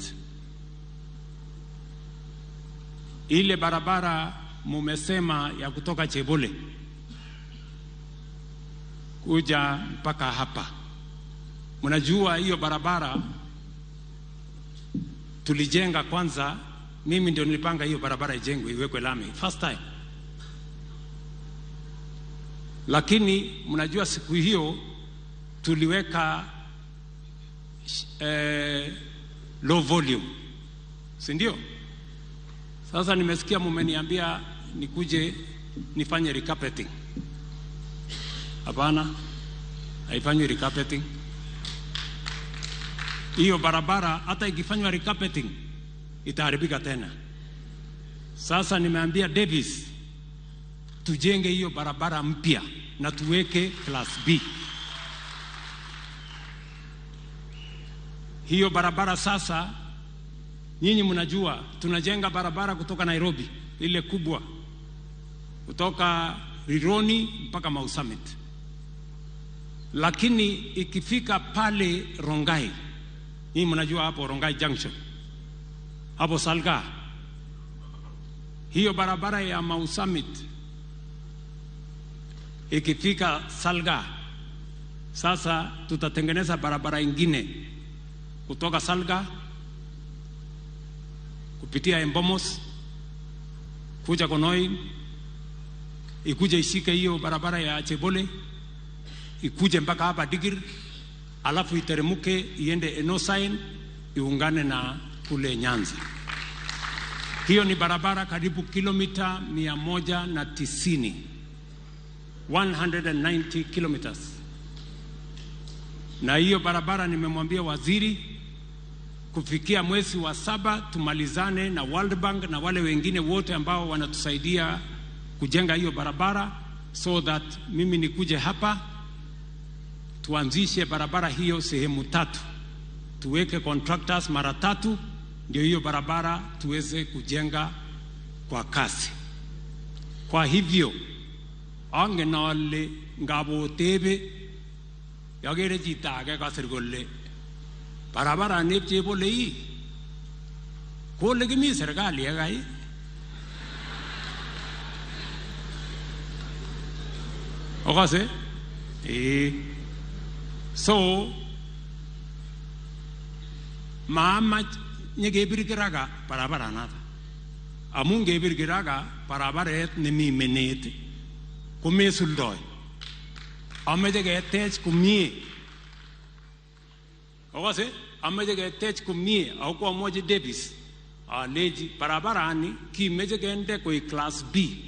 Ile barabara mumesema ya kutoka Chebole kuja mpaka hapa, mnajua hiyo barabara tulijenga kwanza. Mimi ndio nilipanga hiyo barabara ijengwe, iwekwe lami first time. Lakini mnajua siku hiyo tuliweka low volume, si ndio? Sasa nimesikia mumeniambia nikuje nifanye recarpeting. Hapana, haifanywi recarpeting. Hiyo barabara hata ikifanywa recarpeting itaharibika tena. Sasa nimeambia Davis tujenge hiyo barabara mpya na tuweke class B. Hiyo barabara sasa, nyinyi mnajua tunajenga barabara kutoka Nairobi ile kubwa, kutoka Rironi mpaka Mau Summit. Lakini ikifika pale Rongai, nyinyi mnajua hapo Rongai Junction, hapo Salga, hiyo barabara ya Mau Summit ikifika Salga, sasa tutatengeneza barabara ingine kutoka Salga kupitia Embomos kuja Konoi, ikuje ishike hiyo barabara ya Chebole, ikuje mpaka hapa Digir, alafu iteremuke iende Enosain iungane na kule Nyanza. Hiyo ni barabara karibu kilomita 190, 190 kilometers. Na hiyo barabara nimemwambia waziri kufikia mwezi wa 7 tumalizane na World Bank na wale wengine wote ambao wanatusaidia kujenga hiyo barabara, so that mimi nikuje hapa tuanzishe barabara hiyo sehemu 3, tuweke contractors mara 3, ndio hiyo barabara tuweze kujenga kwa kasi. Kwa hivyo angen ale ngabotebe yagere chito age kasir kole Barabara nep chebole ii. Kole kimi serikali yekai. Okase? So, maamach nyekebir kiraka barabara nata. Amun kebir kiraka barabaret nemi menet komesuldoi. Ameche ketech komie. Okase? Ameche ketech komie. Ako koamwochi Davis alechi barabarani kimeche kende koik class B.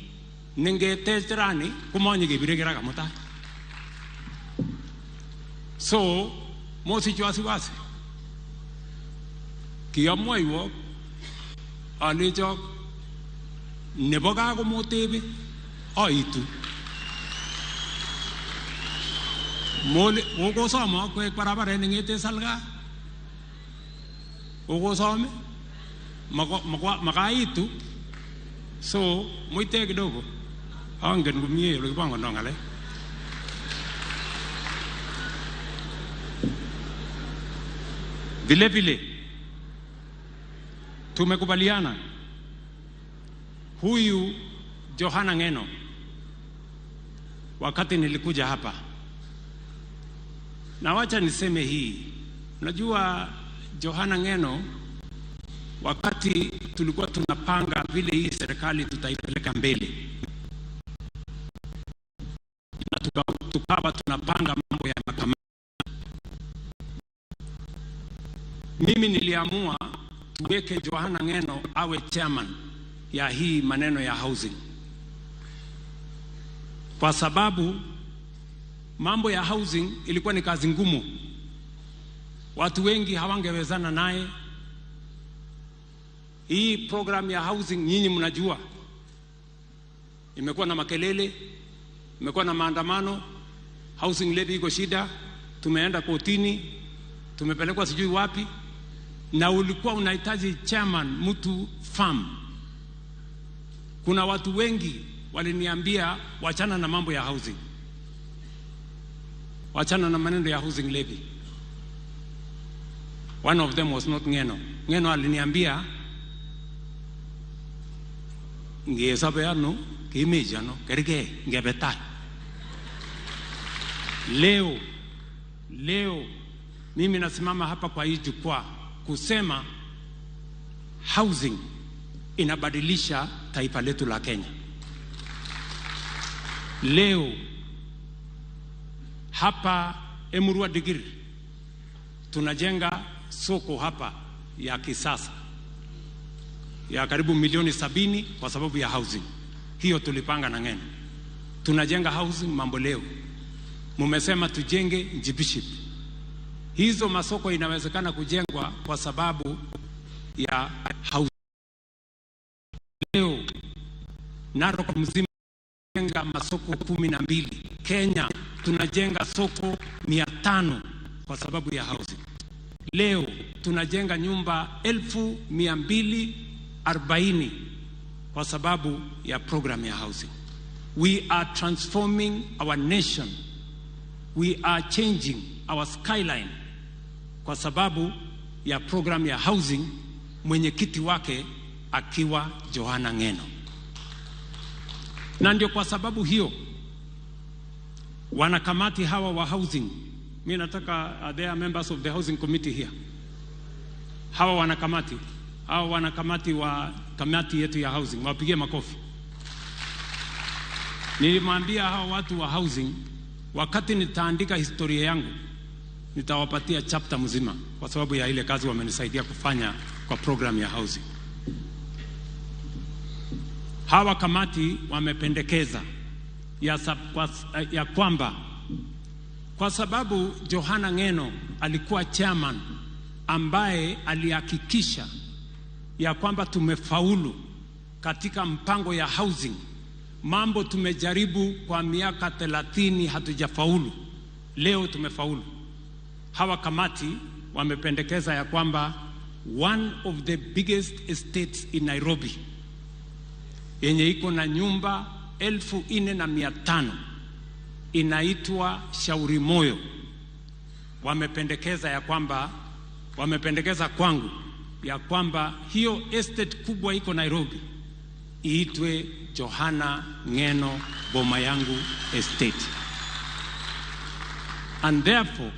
Nengetech rani komanyekebire kiraka mutai. So, mosich wasiwasi. Kiamwoiwok alechok nebo gaa komotebe aitu. Okosom akwek barabaret neng'ete Salgaa. Okosom makaitu. So, muite kidogo. Angen komie ole kipangondoo ng'alek. Vile vile tumekubaliana huyu Johana Ng'eno, wakati nilikuja hapa, na wacha niseme hii, unajua Johana Ng'eno, wakati tulikuwa tunapanga vile hii serikali tutaipeleka mbele, na tukawa tunapanga mambo ya makamati, mimi niliamua tuweke Johana Ng'eno awe chairman ya hii maneno ya housing, kwa sababu mambo ya housing ilikuwa ni kazi ngumu, watu wengi hawangewezana naye. Hii program ya housing nyinyi mnajua imekuwa na makelele, imekuwa na maandamano, housing levy iko shida, tumeenda kotini, tumepelekwa sijui wapi, na ulikuwa unahitaji chairman mtu farm. Kuna watu wengi waliniambia wachana na mambo ya housing, wachana na maneno ya housing levy. One of them was not Ng'eno. Ng'eno aliniambia ngesabe ano kimeji ano kerge ngebetai. Leo mimi nasimama hapa kwa hii jukwaa kusema housing inabadilisha taifa letu la Kenya. Leo hapa Emurua Dikirr tunajenga soko hapa ya kisasa ya karibu milioni 70 kwa sababu ya housing. Hiyo tulipanga na Ng'eno. Tunajenga housing mambo leo. Mumesema tujenge Njibiship. Hizo masoko inawezekana kujengwa kwa sababu ya housing. Leo Narok mzima tunajenga masoko 12. Kenya tunajenga soko 500 kwa sababu ya housing. Leo tunajenga nyumba 240,000 kwa sababu ya program ya housing. We are transforming our nation. We are changing our skyline kwa sababu ya program ya housing, mwenyekiti wake akiwa Johana Ng'eno. Na ndio kwa sababu hiyo wanakamati hawa wa housing, mimi nataka they are members of the housing committee here. Hawa wanakamati wa kamati yetu ya housing, wapigie makofi. Nilimwambia hawa watu wa housing, wakati nitaandika historia yangu nitawapatia chapter mzima kwa sababu ya ile kazi wamenisaidia kufanya kwa program ya housing. Hawa kamati wamependekeza ya kwamba kwa sababu Johana Ng'eno alikuwa chairman ambaye alihakikisha ya kwamba tumefaulu katika mpango ya housing, mambo tumejaribu kwa miaka 30 hatujafaulu, leo tumefaulu. Hawa kamati wamependekeza ya kwamba one of the biggest estates in Nairobi yenye iko na nyumba 4,500 inaitwa Shauri Moyo, wamependekeza ya kwamba wamependekeza kwangu ya kwamba hiyo estate kubwa iko Nairobi iitwe Johana Ng'eno Boma Yangu Estate. And therefore,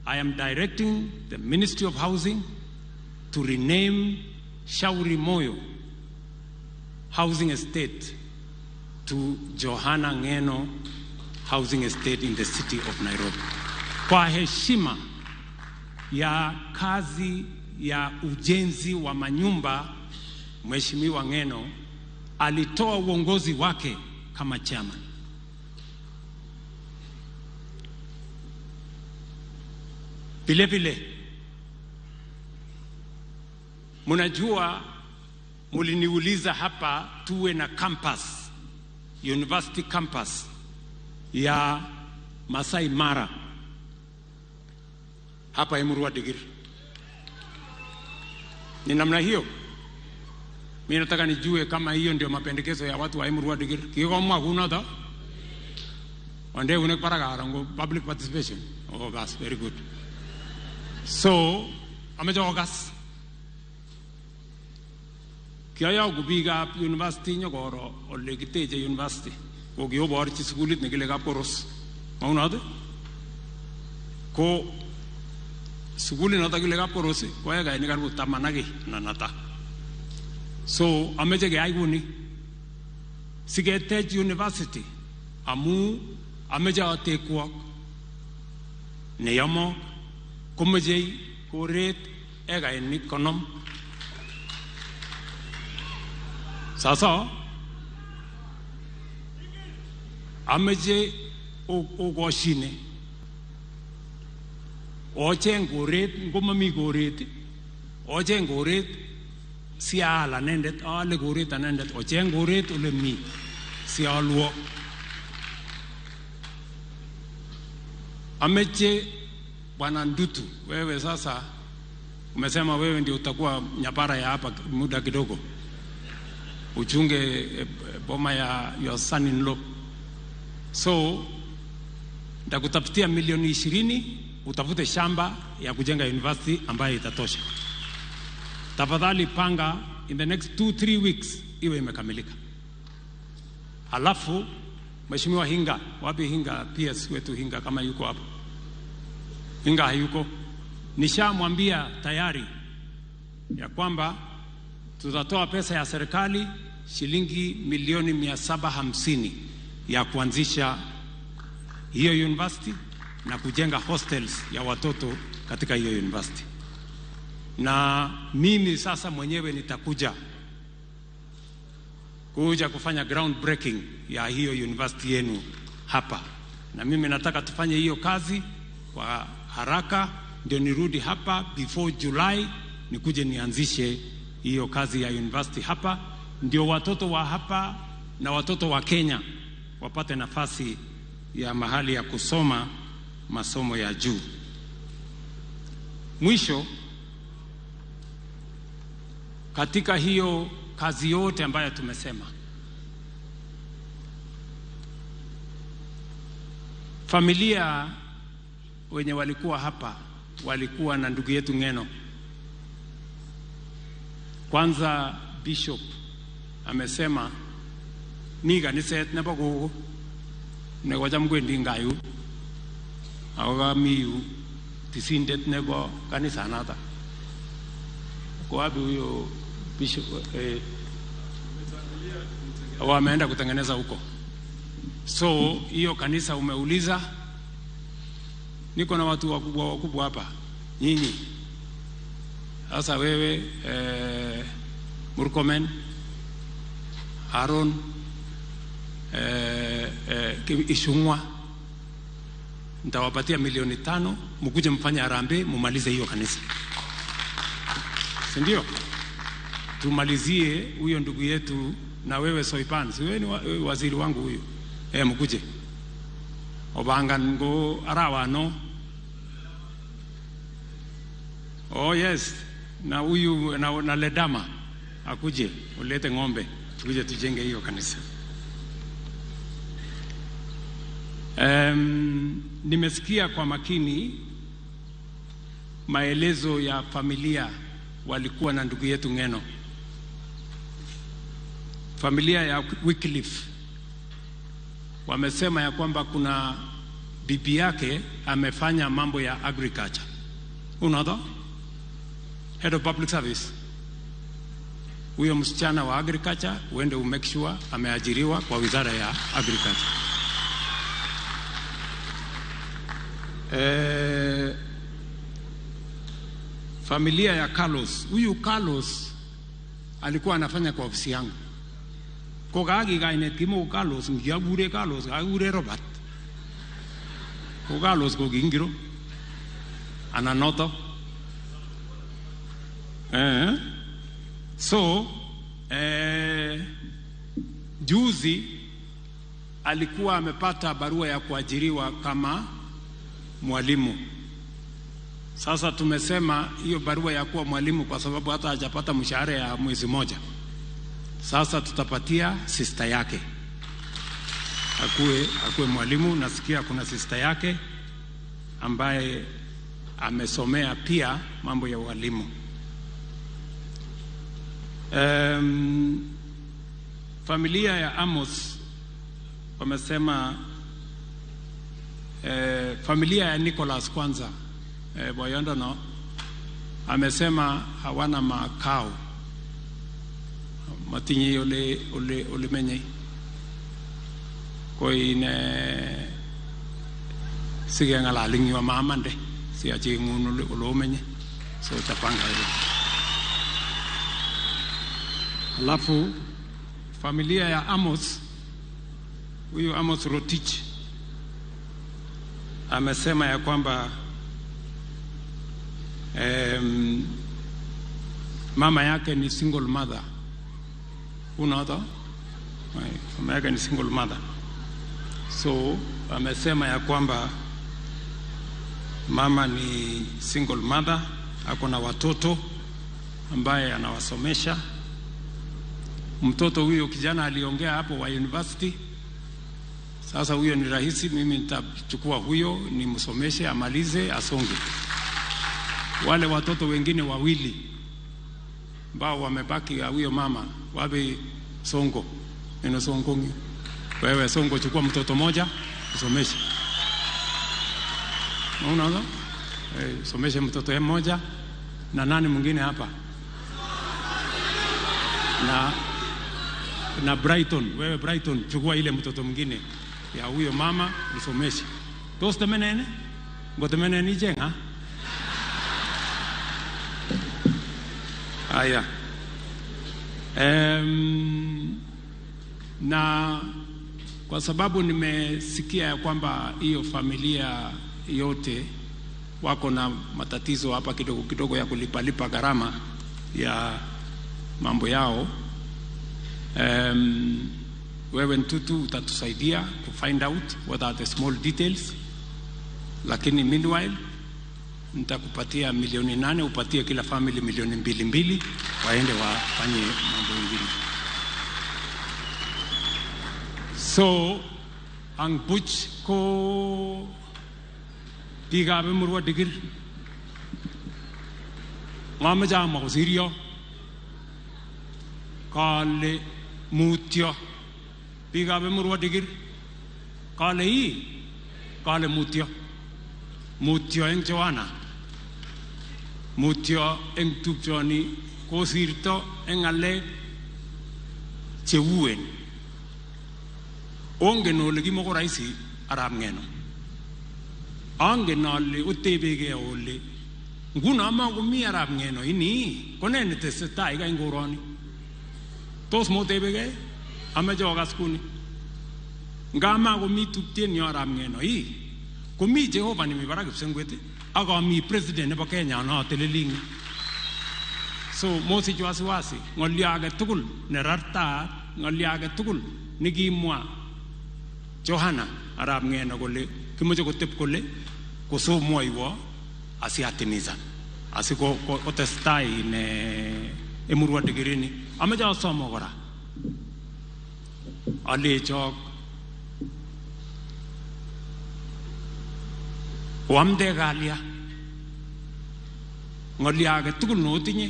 I am directing the Ministry of Housing to rename Shauri Moyo Housing Estate to Johana Ng'eno Housing Estate in the city of Nairobi. Kwa heshima ya kazi ya ujenzi wa manyumba, Mheshimiwa Ng'eno alitoa uongozi wake kama chairman. Vile vile, mnajua muliniuliza hapa tuwe na campus, university campus ya Masai Mara hapa Emurua Dikirr. Ni namna hiyo. Mimi nataka nijue kama hiyo ndio mapendekezo ya watu wa Emurua Dikirr. Kikomwa kuna ta? Onde unek paraka public participation. Oh, that's very good. So, amechokas. Kiayogu biikab university nyokoro ole kiteche university. Ko kioborchi sukulit nekile Kapkoros. Maunot? Ko sukulit noto kile Kapkoros ko ekainik karibu 10 ak kiy anan ata. So, ameche keyai kuni. Siketech university amu ameche atekwok neyomok komeche koret ekainik 50. Sasa ameche okoshine ocheng koret ngomami koret ocheng koret sial anendet aale koret anendet ocheng koret ole mi sialwo. Ameche Bwana Ndutu, wewe sasa umesema wewe ndio utakuwa nyapara ya hapa muda kidogo, uchunge boma ya your son in law. So nitakutafutia milioni 20 utafute shamba ya kujenga university ambayo itatosha. Tafadhali panga in the next 2-3 weeks iwe imekamilika. Halafu Mheshimiwa Hinga, wapi Hinga? PS wetu Hinga kama yuko hapo. Hinga hayuko. Nishamwambia tayari ya kwamba tutatoa pesa ya serikali shilingi milioni 750 ya kuanzisha hiyo university na kujenga hostels ya watoto katika hiyo university. Na mimi sasa mwenyewe nitakuja kufanya ground breaking ya hiyo university yenu hapa. Na mimi nataka tufanye hiyo kazi kwa haraka, ndio nirudi hapa before July nikuje nianzishe hiyo kazi ya university hapa, ndio watoto wa hapa na watoto wa Kenya wapate nafasi ya mahali ya kusoma masomo ya juu. Mwisho, katika hiyo kazi yote ambayo tumesema, familia wenye walikuwa hapa walikuwa na ndugu yetu Ng'eno. Kwanza Bishop amesema mi kaniset nebo gogo nekocham kwendi ngayu ako kami yu tisindet nebo kanisanata. Ko wapi huyo Bishop? Wameenda kutengeneza huko. So hiyo kanisa umeuliza, niko na watu wakubwa wakubwa hapa nyinyi. Sasa wewe Murkomen, Aaron, Ishungwa, nitawapatia milioni 5 mkuje mfanye harambee mumalize hiyo kanisa. Si ndio? Tumalizie huyo ndugu yetu. Na wewe Soipan, si wewe ni waziri wangu huyu. Mkuje. Obanga ngo arawano. Oh yes, na huyu na Ledama akuje ulete ng'ombe tukuje tujenge hiyo kanisa. Nimesikia kwa makini maelezo ya familia walikuwa na ndugu yetu Ng'eno. Familia ya Wycliffe wamesema ya kwamba kuna bibi yake amefanya mambo ya agriculture. Unadha? Head of Public Service. Huyo msichana wa agriculture uende umake sure ameajiriwa kwa wizara ya agriculture. Familia ya Carlos. Huyu Carlos alikuwa anafanya kwa ofisi yangu. Kokaki kainet kimo Carlos, ngiakure Carlos, kakure Robert. Ko Carlos ko kingiro. Ananoto. So, juzi alikuwa amepata barua ya kuajiriwa kama mwalimu. Sasa tumesema hiyo barua ya kuwa mwalimu kwa sababu hata hajapata mshahara ya mwezi moja. Sasa tutapatia sister yake akuwe mwalimu. Nasikia kuna sister yake ambaye amesomea pia mambo ya ualimu. Familia ya Amos wamesema, familia ya Nicholas kwanza, Boyondo no amesema hawana makao matinye ole ole ole menye koine sigengalali ngwa mamande siachengun ole ole menye, so tapanga ile. Alafu familia ya Amos, huyu Amos Rotich amesema ya kwamba mama yake ni single mother. Unaona? Mama yake ni single mother. So amesema ya kwamba mama ni single mother, ako na watoto ambaye anawasomesha. Mtoto huyo kijana aliongea hapo wa university. Sasa huyo ni rahisi, mimi nitachukua huyo nimsomeshe amalize asonge. Wale watoto wengine wawili ambao wamebaki ya huyo mama, wabe Songo. Neno Songo ngi. Wewe Songo chukua mtoto moja usomeshe. Unaona? Someshe mtoto mmoja na nani mwingine hapa? Na Brighton, wewe Brighton chukua ile mtoto mwingine ya huyo mama usomeshe. Tos temenene? Ngotemenene ijenga? Aya. Na kwa sababu nimesikia ya kwamba hiyo familia yote wako na matatizo hapa kidogo kidogo ya kulipalipa gharama ya mambo yao, wewe Ntutu utatusaidia to find out what are the small details, lakini meanwhile nitakupatia 8,000,000, upatie kila family 2,000,000 waende wafanye mambo mengine. So ang buch ko biikab Emurua Dikirr mameche amwa kosiryo kale mutyo. Biikab Emurua Dikirr kale ii kale mutyo. Mutyo eng Joanna, mutyo eng tupchoni kosirto eng ng'alek cheuen. Ongen ole kimoko rahisi arap Ng'eno. Angen ale otebegei ole nguno makomi arap Ng'eno ini ko ne netesetai eng koroni. Tos motebegei? Amache okas kuni. Nga makomi tupchenyo arap Ng'eno ii komi Jehova nemi barak kipsengwet ak ami president nebo Kenya noteleli eng. So mosich wasiwasi ng'olyo age tugul nerartaat, ng'olyo age tugul nekimwa Johana arap Ng'eno kole kimoche kotep kole kosomwoiwo asiatimiza asikotestai ne Emurua Dikirr ini. Amache asomo kora alechok oamde kalya. Ng'olyo age tugul notinye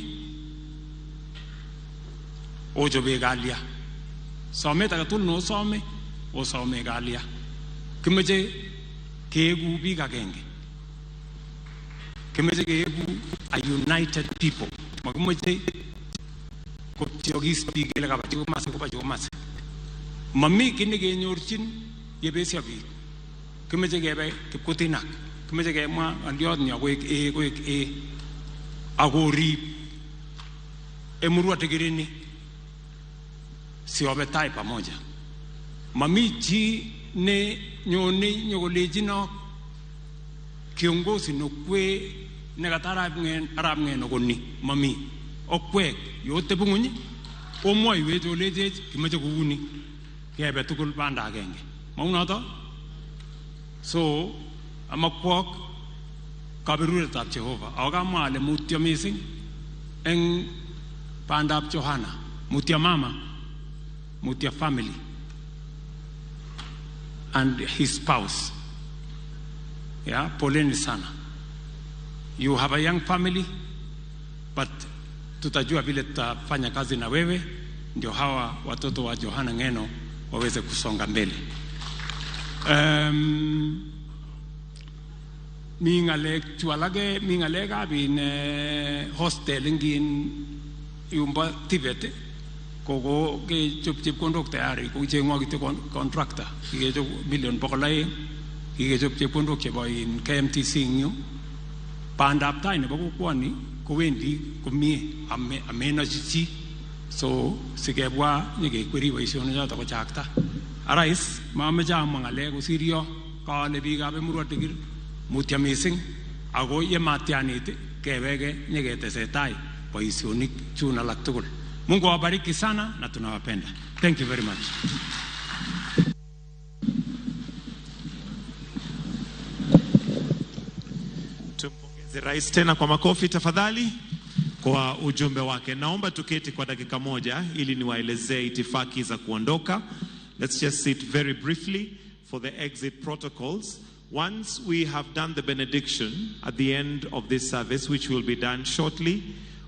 ochobe kalya. Somet age tugul nosome osome kalya. Kimeche keegu biik agenge. Kimeche keegu a united people. Makimoche kopcheokis biik kele kaba chu komasi koba chu komasi. Mami kiy nekenyorchin yebesio biik. Kimeche kebe kipkutinak. Kimeche kemwa ng'oliot ni akoek ee koek ee. Akorib Emurua Dikirr siobe tai pamoja. Mami chi ne nyone nyokolechinok kiongozi nokwe nekata arap Ng'eno koni mami. Okwek yotebi ng'uny omwoiwech olechech kimoche kouni kebe tugul banda agenge. Maunoto? So amakwok kaberuretab Jehova. Ako kamwa ale mutyo mising eng bandab Johana. Mutyo mama, mutyo family and his spouse. Yeah, poleni sana. You have a young family, but tutajua vile tutafanya kazi na wewe ndio hawa watoto wa Johana Ng'eno waweze kusonga mbele. Mi ng'alek chu alage, mi ng'alekab in hostel eng yumbo TVET koko kechop chepkondok tayari kokicheng'wa kityo contractor kikechop million 200, kikechop chepkondok chebo in KMTC eng yu. Bandab tai nebo kokwoni kowendi komie amenochi chi, so sikebwa nyekekweri boisionichoto kochakta. Arais, mameche amwa ng'alek kosir yo kale biikab Emurua Dikirr mutyo mising ako yematianit keweke nyeketesetai boisionik chun alak tugul. Mungu awabariki sana na tunawapenda. Thank you very much. Tumpongeze rais tena kwa makofi tafadhali kwa ujumbe wake. Naomba tuketi kwa dakika moja ili niwaelezee itifaki za kuondoka. Let's just sit very briefly for the exit protocols. Once we have done the benediction at the end of this service, which will be done shortly,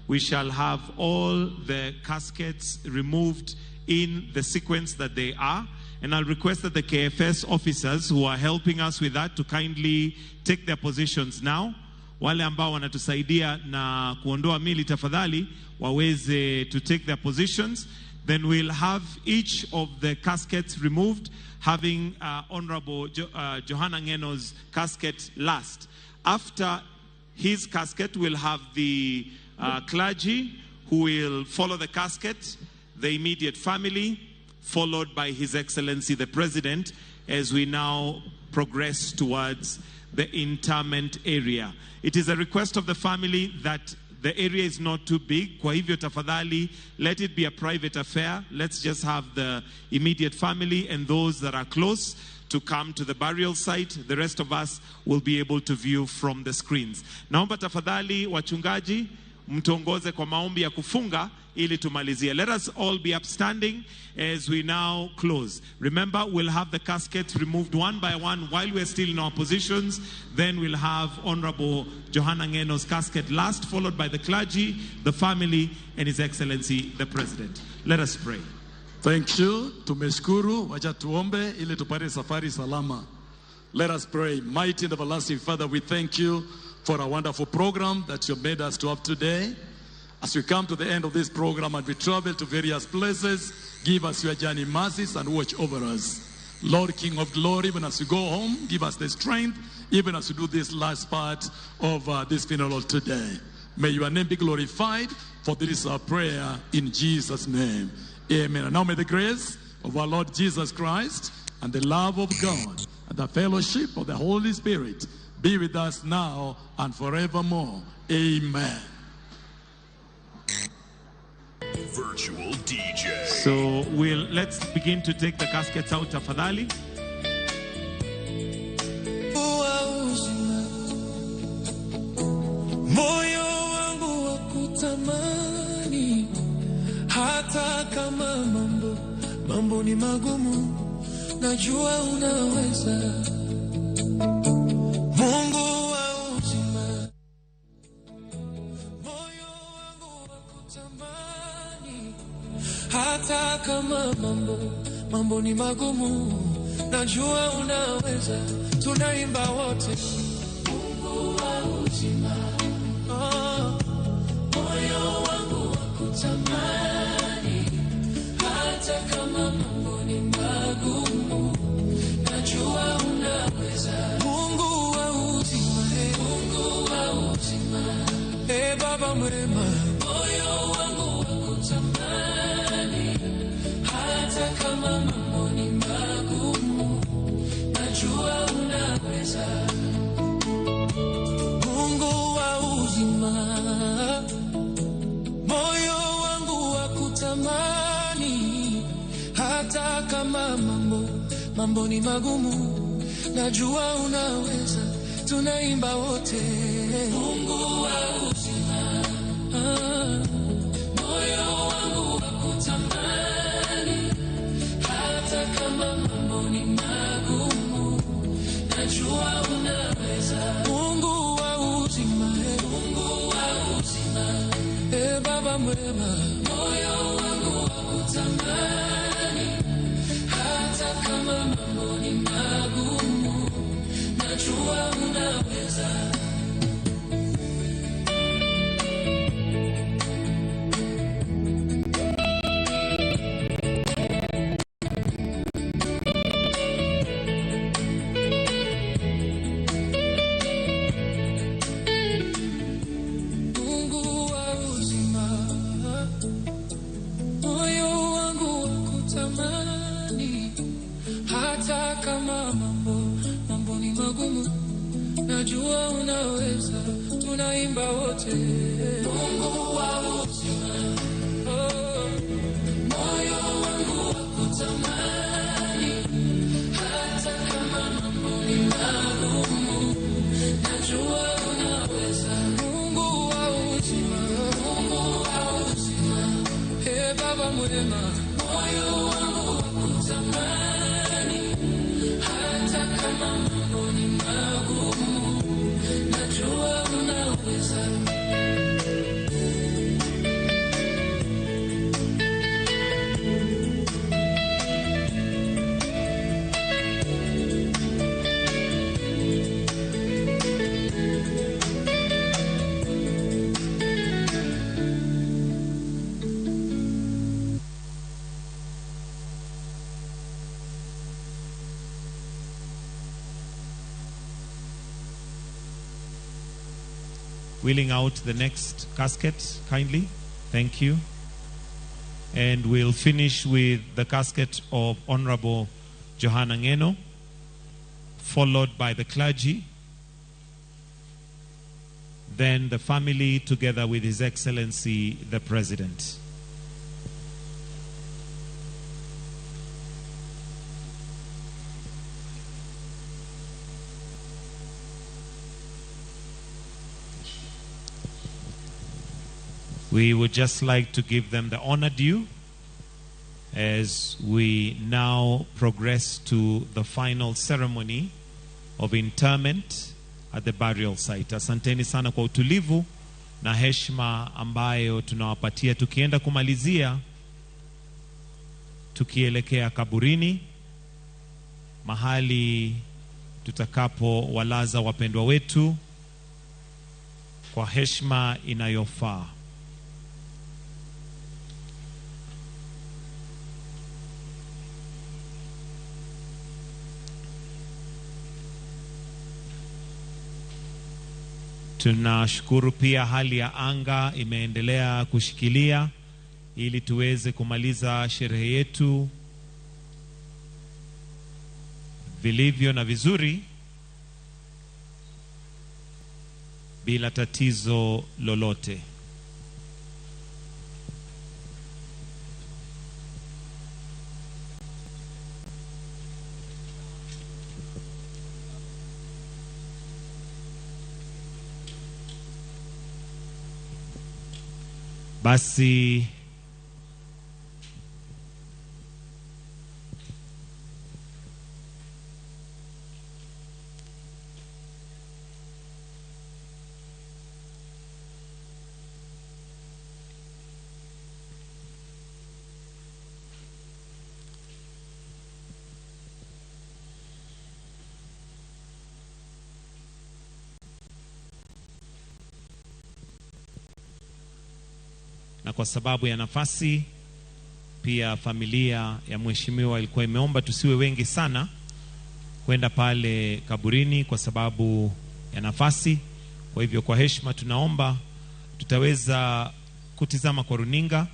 we shall have all the caskets removed in the sequence that they are. And I'll request that the KFS officers who are helping us with that to kindly take their positions now. Wale ambao wanatusaidia na kuondoa mili tafadhali waweze to take their positions. Then we'll have each of the caskets removed, having Honorable Johana Ng'eno's casket last. After his casket, we'll have the clergy who will follow the casket, the immediate family, followed by His Excellency the President, as we now progress towards the interment area. It is a request of the family that the area is not too big. Kwa hivyo tafadhali, let it be a private affair. Let's just have the immediate family and those that are close to come to the burial site. The rest of us will be able to view from the screens. Naomba tafadhali wachungaji mtuongoze kwa maombi ya kufunga ili tumalizie. Let us all be upstanding as we now close. Remember, we'll have the caskets removed one by one while we're still in our positions. Then we'll have Honorable Johana Ng'eno's casket last, followed by the clergy, the family, and His Excellency the President. Let us pray. Thank you. Tumeshukuru. Wacha tuombe ili tupate safari salama. Let us pray. Mighty and everlasting Father, we thank you for a wonderful program that you made us to have today. As we come to the end of this program and we travel to various places, give us your journey mercies and watch over us. Lord, King of glory, even as we go home, give us the strength, even as we do this last part of this funeral today. May your name be glorified, for this is our prayer in Jesus' name. Amen. And now may the grace of our Lord Jesus Christ and the love of God and the fellowship of the Holy Spirit be with us now and forevermore. Amen. Virtual DJ. So let's begin to take the caskets out, tafadhali. Moyo wangu wa kutamani, hata kama mambo ni magumu, najua unaweza. Mungu wa uzima, Kutamani, hata kama mambo ni magumu, najua unaweza, tunaimba wote. Mungu wa uzima, oh, moyo wangu wakutamani, hata kama mambo ni magumu, najua unaweza. Mungu wa uzima, hey, Mungu wa uzima, hey, Baba mwema, moyo wangu wakutamani, hata kama mambo ni magumu, najua unaweza. Mungu wa uzima, moyo wangu wakutamani, hata kama mambo ni magumu, najua unaweza, tunaimba wote. Mungu wa uzima, ah, moyo wangu wakutamani, hata kama mambo ni magumu, najua unaweza. Mungu wa uzima, Mungu wa uzima, e Baba mwema, moyo wangu wakutamani, hata kama mambo ni magumu, najua unaweza. Mungu wa uzima, moyo wangu wakutamani, hata kama mambo ni magumu, najua unaweza, tunaimba wote. Mungu wa uzima, oh, moyo wangu wakutamani, hata kama mambo ni magumu, najua unaweza. Mungu wa uzima, Mungu wa uzima, hey Baba mwema, moyo wangu wakutamani, hata kama mambo ni magumu, najua unaweza. Wheeling out the next casket, kindly. Thank you. And we'll finish with the casket of Honorable Johana Ngeno, followed by the clergy, then the family together with His Excellency the President. We would just like to give them the honor due as we now progress to the final ceremony of interment at the burial site. Asanteni sana kwa utulivu na heshima ambayo tunawapatia tukienda kumalizia, tukielekea kaburini, mahali tutakapo walaza wapendwa wetu kwa heshima inayofaa. Tunashukuru pia hali ya anga imeendelea kushikilia ili tuweze kumaliza sherehe yetu vilivyo na vizuri bila tatizo lolote. Basi Na kwa sababu ya nafasi, pia familia ya mheshimiwa ilikuwa imeomba tusiwe wengi sana kwenda pale kaburini kwa sababu ya nafasi. Kwa hivyo kwa heshima tunaomba tutaweza kutizama kwa runinga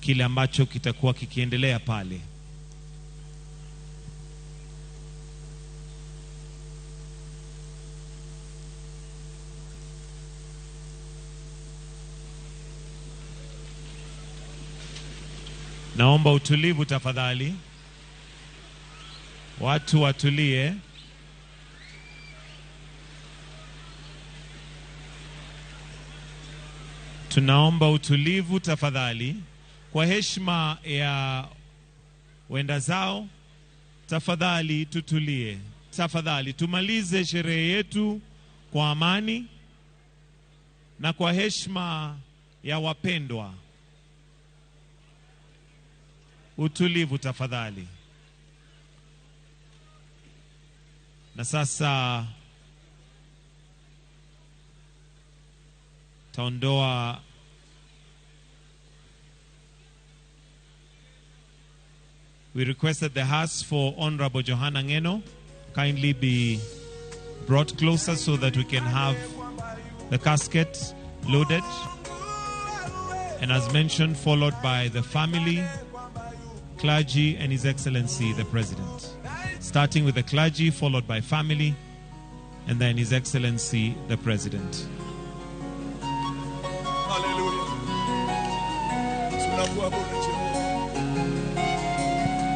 kile ambacho kitakuwa kikiendelea pale. Naomba utulivu tafadhali. Watu watulie. Tunaomba utulivu tafadhali. Kwa heshima ya wenda zao, tafadhali tutulie. Tafadhali tumalize sherehe yetu kwa amani na kwa heshima ya wapendwa. Utulivu tafadhali. Na sasa taondoa We request that the hearse for Honorable Johana Ngeno kindly be brought closer so that we can have the casket loaded. And as mentioned, followed by the family, clergy, and His Excellency the President. Starting with the clergy, followed by family, and then His Excellency the President. Hallelujah. Tunakuabudu Jehova.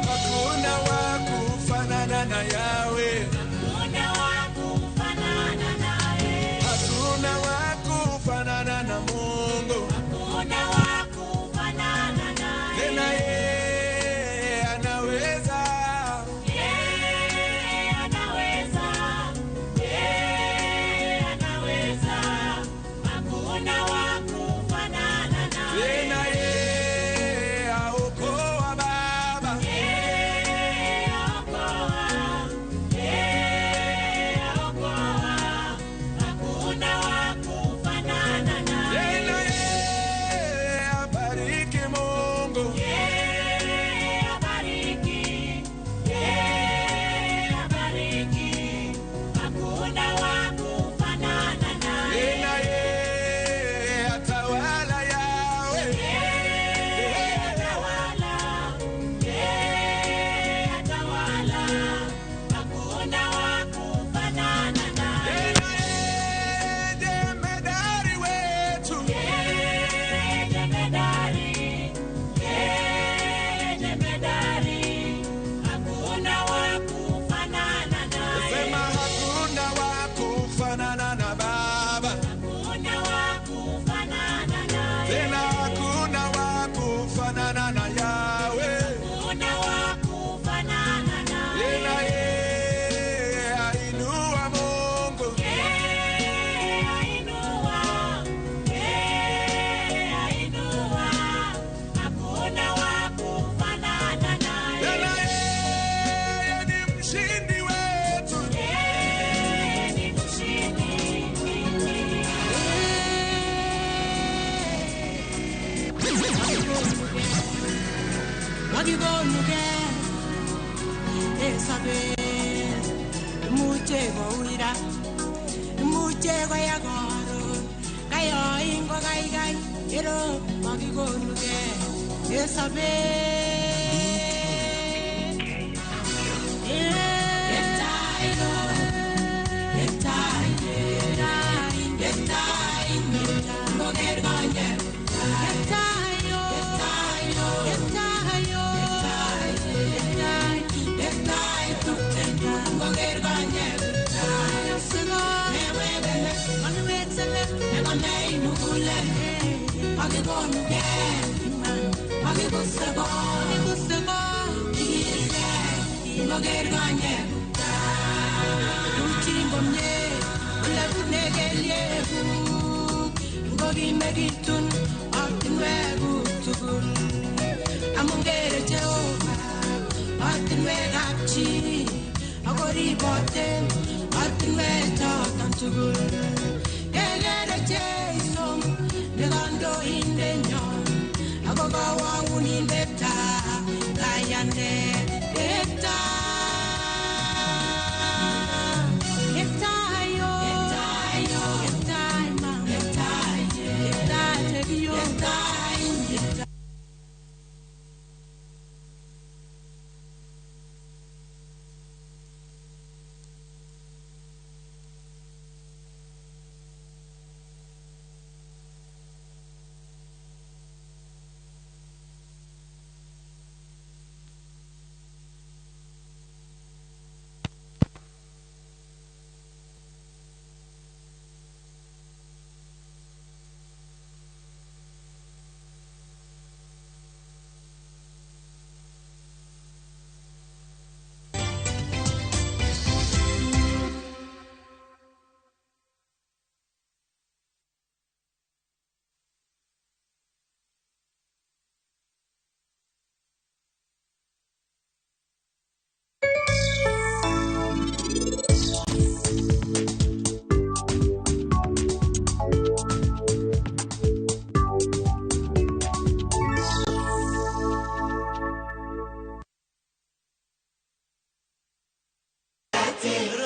Hakuna wa kufanana na Yahweh. Hakuna wa kufanana naye. Hakuna wa kufanana na Mungu. Hakuna wa kufanana naye. Tena yeye anaweza. Yeye anaweza. Yeye anaweza. Hakuna wa kufanana naye. Tena yeye aokoa Baba. Yeye aokoa. Yeye aokoa. Hakuna wa kufanana naye. Tena yeye abariki Mungu. Yeye abariki. Yeye abariki. Hakuna wa kufanana naye. Tena yeye atawala Yahweh. Yeye atawala. Yeye atawala. Hakuna wa kufanana naye. Tena yeye jemedari wetu. Yeye jemedari. Yeye jemedari. Hakuna wa kufanana naye. Sema hakuna wa kufanana na Baba. Hakuna wa kufanana naye. Tena hakuna wa kufanana na Yahweh. Hakuna wa kufanana naye. Tena yeye ainua Mungu. Yeye ainua. Yeye ainua. Hakuna wa kufanana naye. Tena yeye ni mshindi wetu. Yeye ni mshindi. Wakikonuke esabet imuche kowira imuche koya koron kayoin kokaikai ero makikonuke esabet. Ne kandoindenyon ako kawang'unindetab kayanet.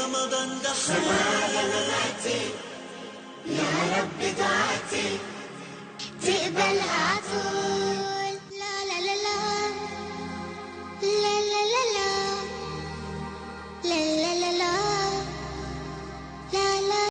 رمضان دخل يا مماتي، يا رب دعاتي تقبلها.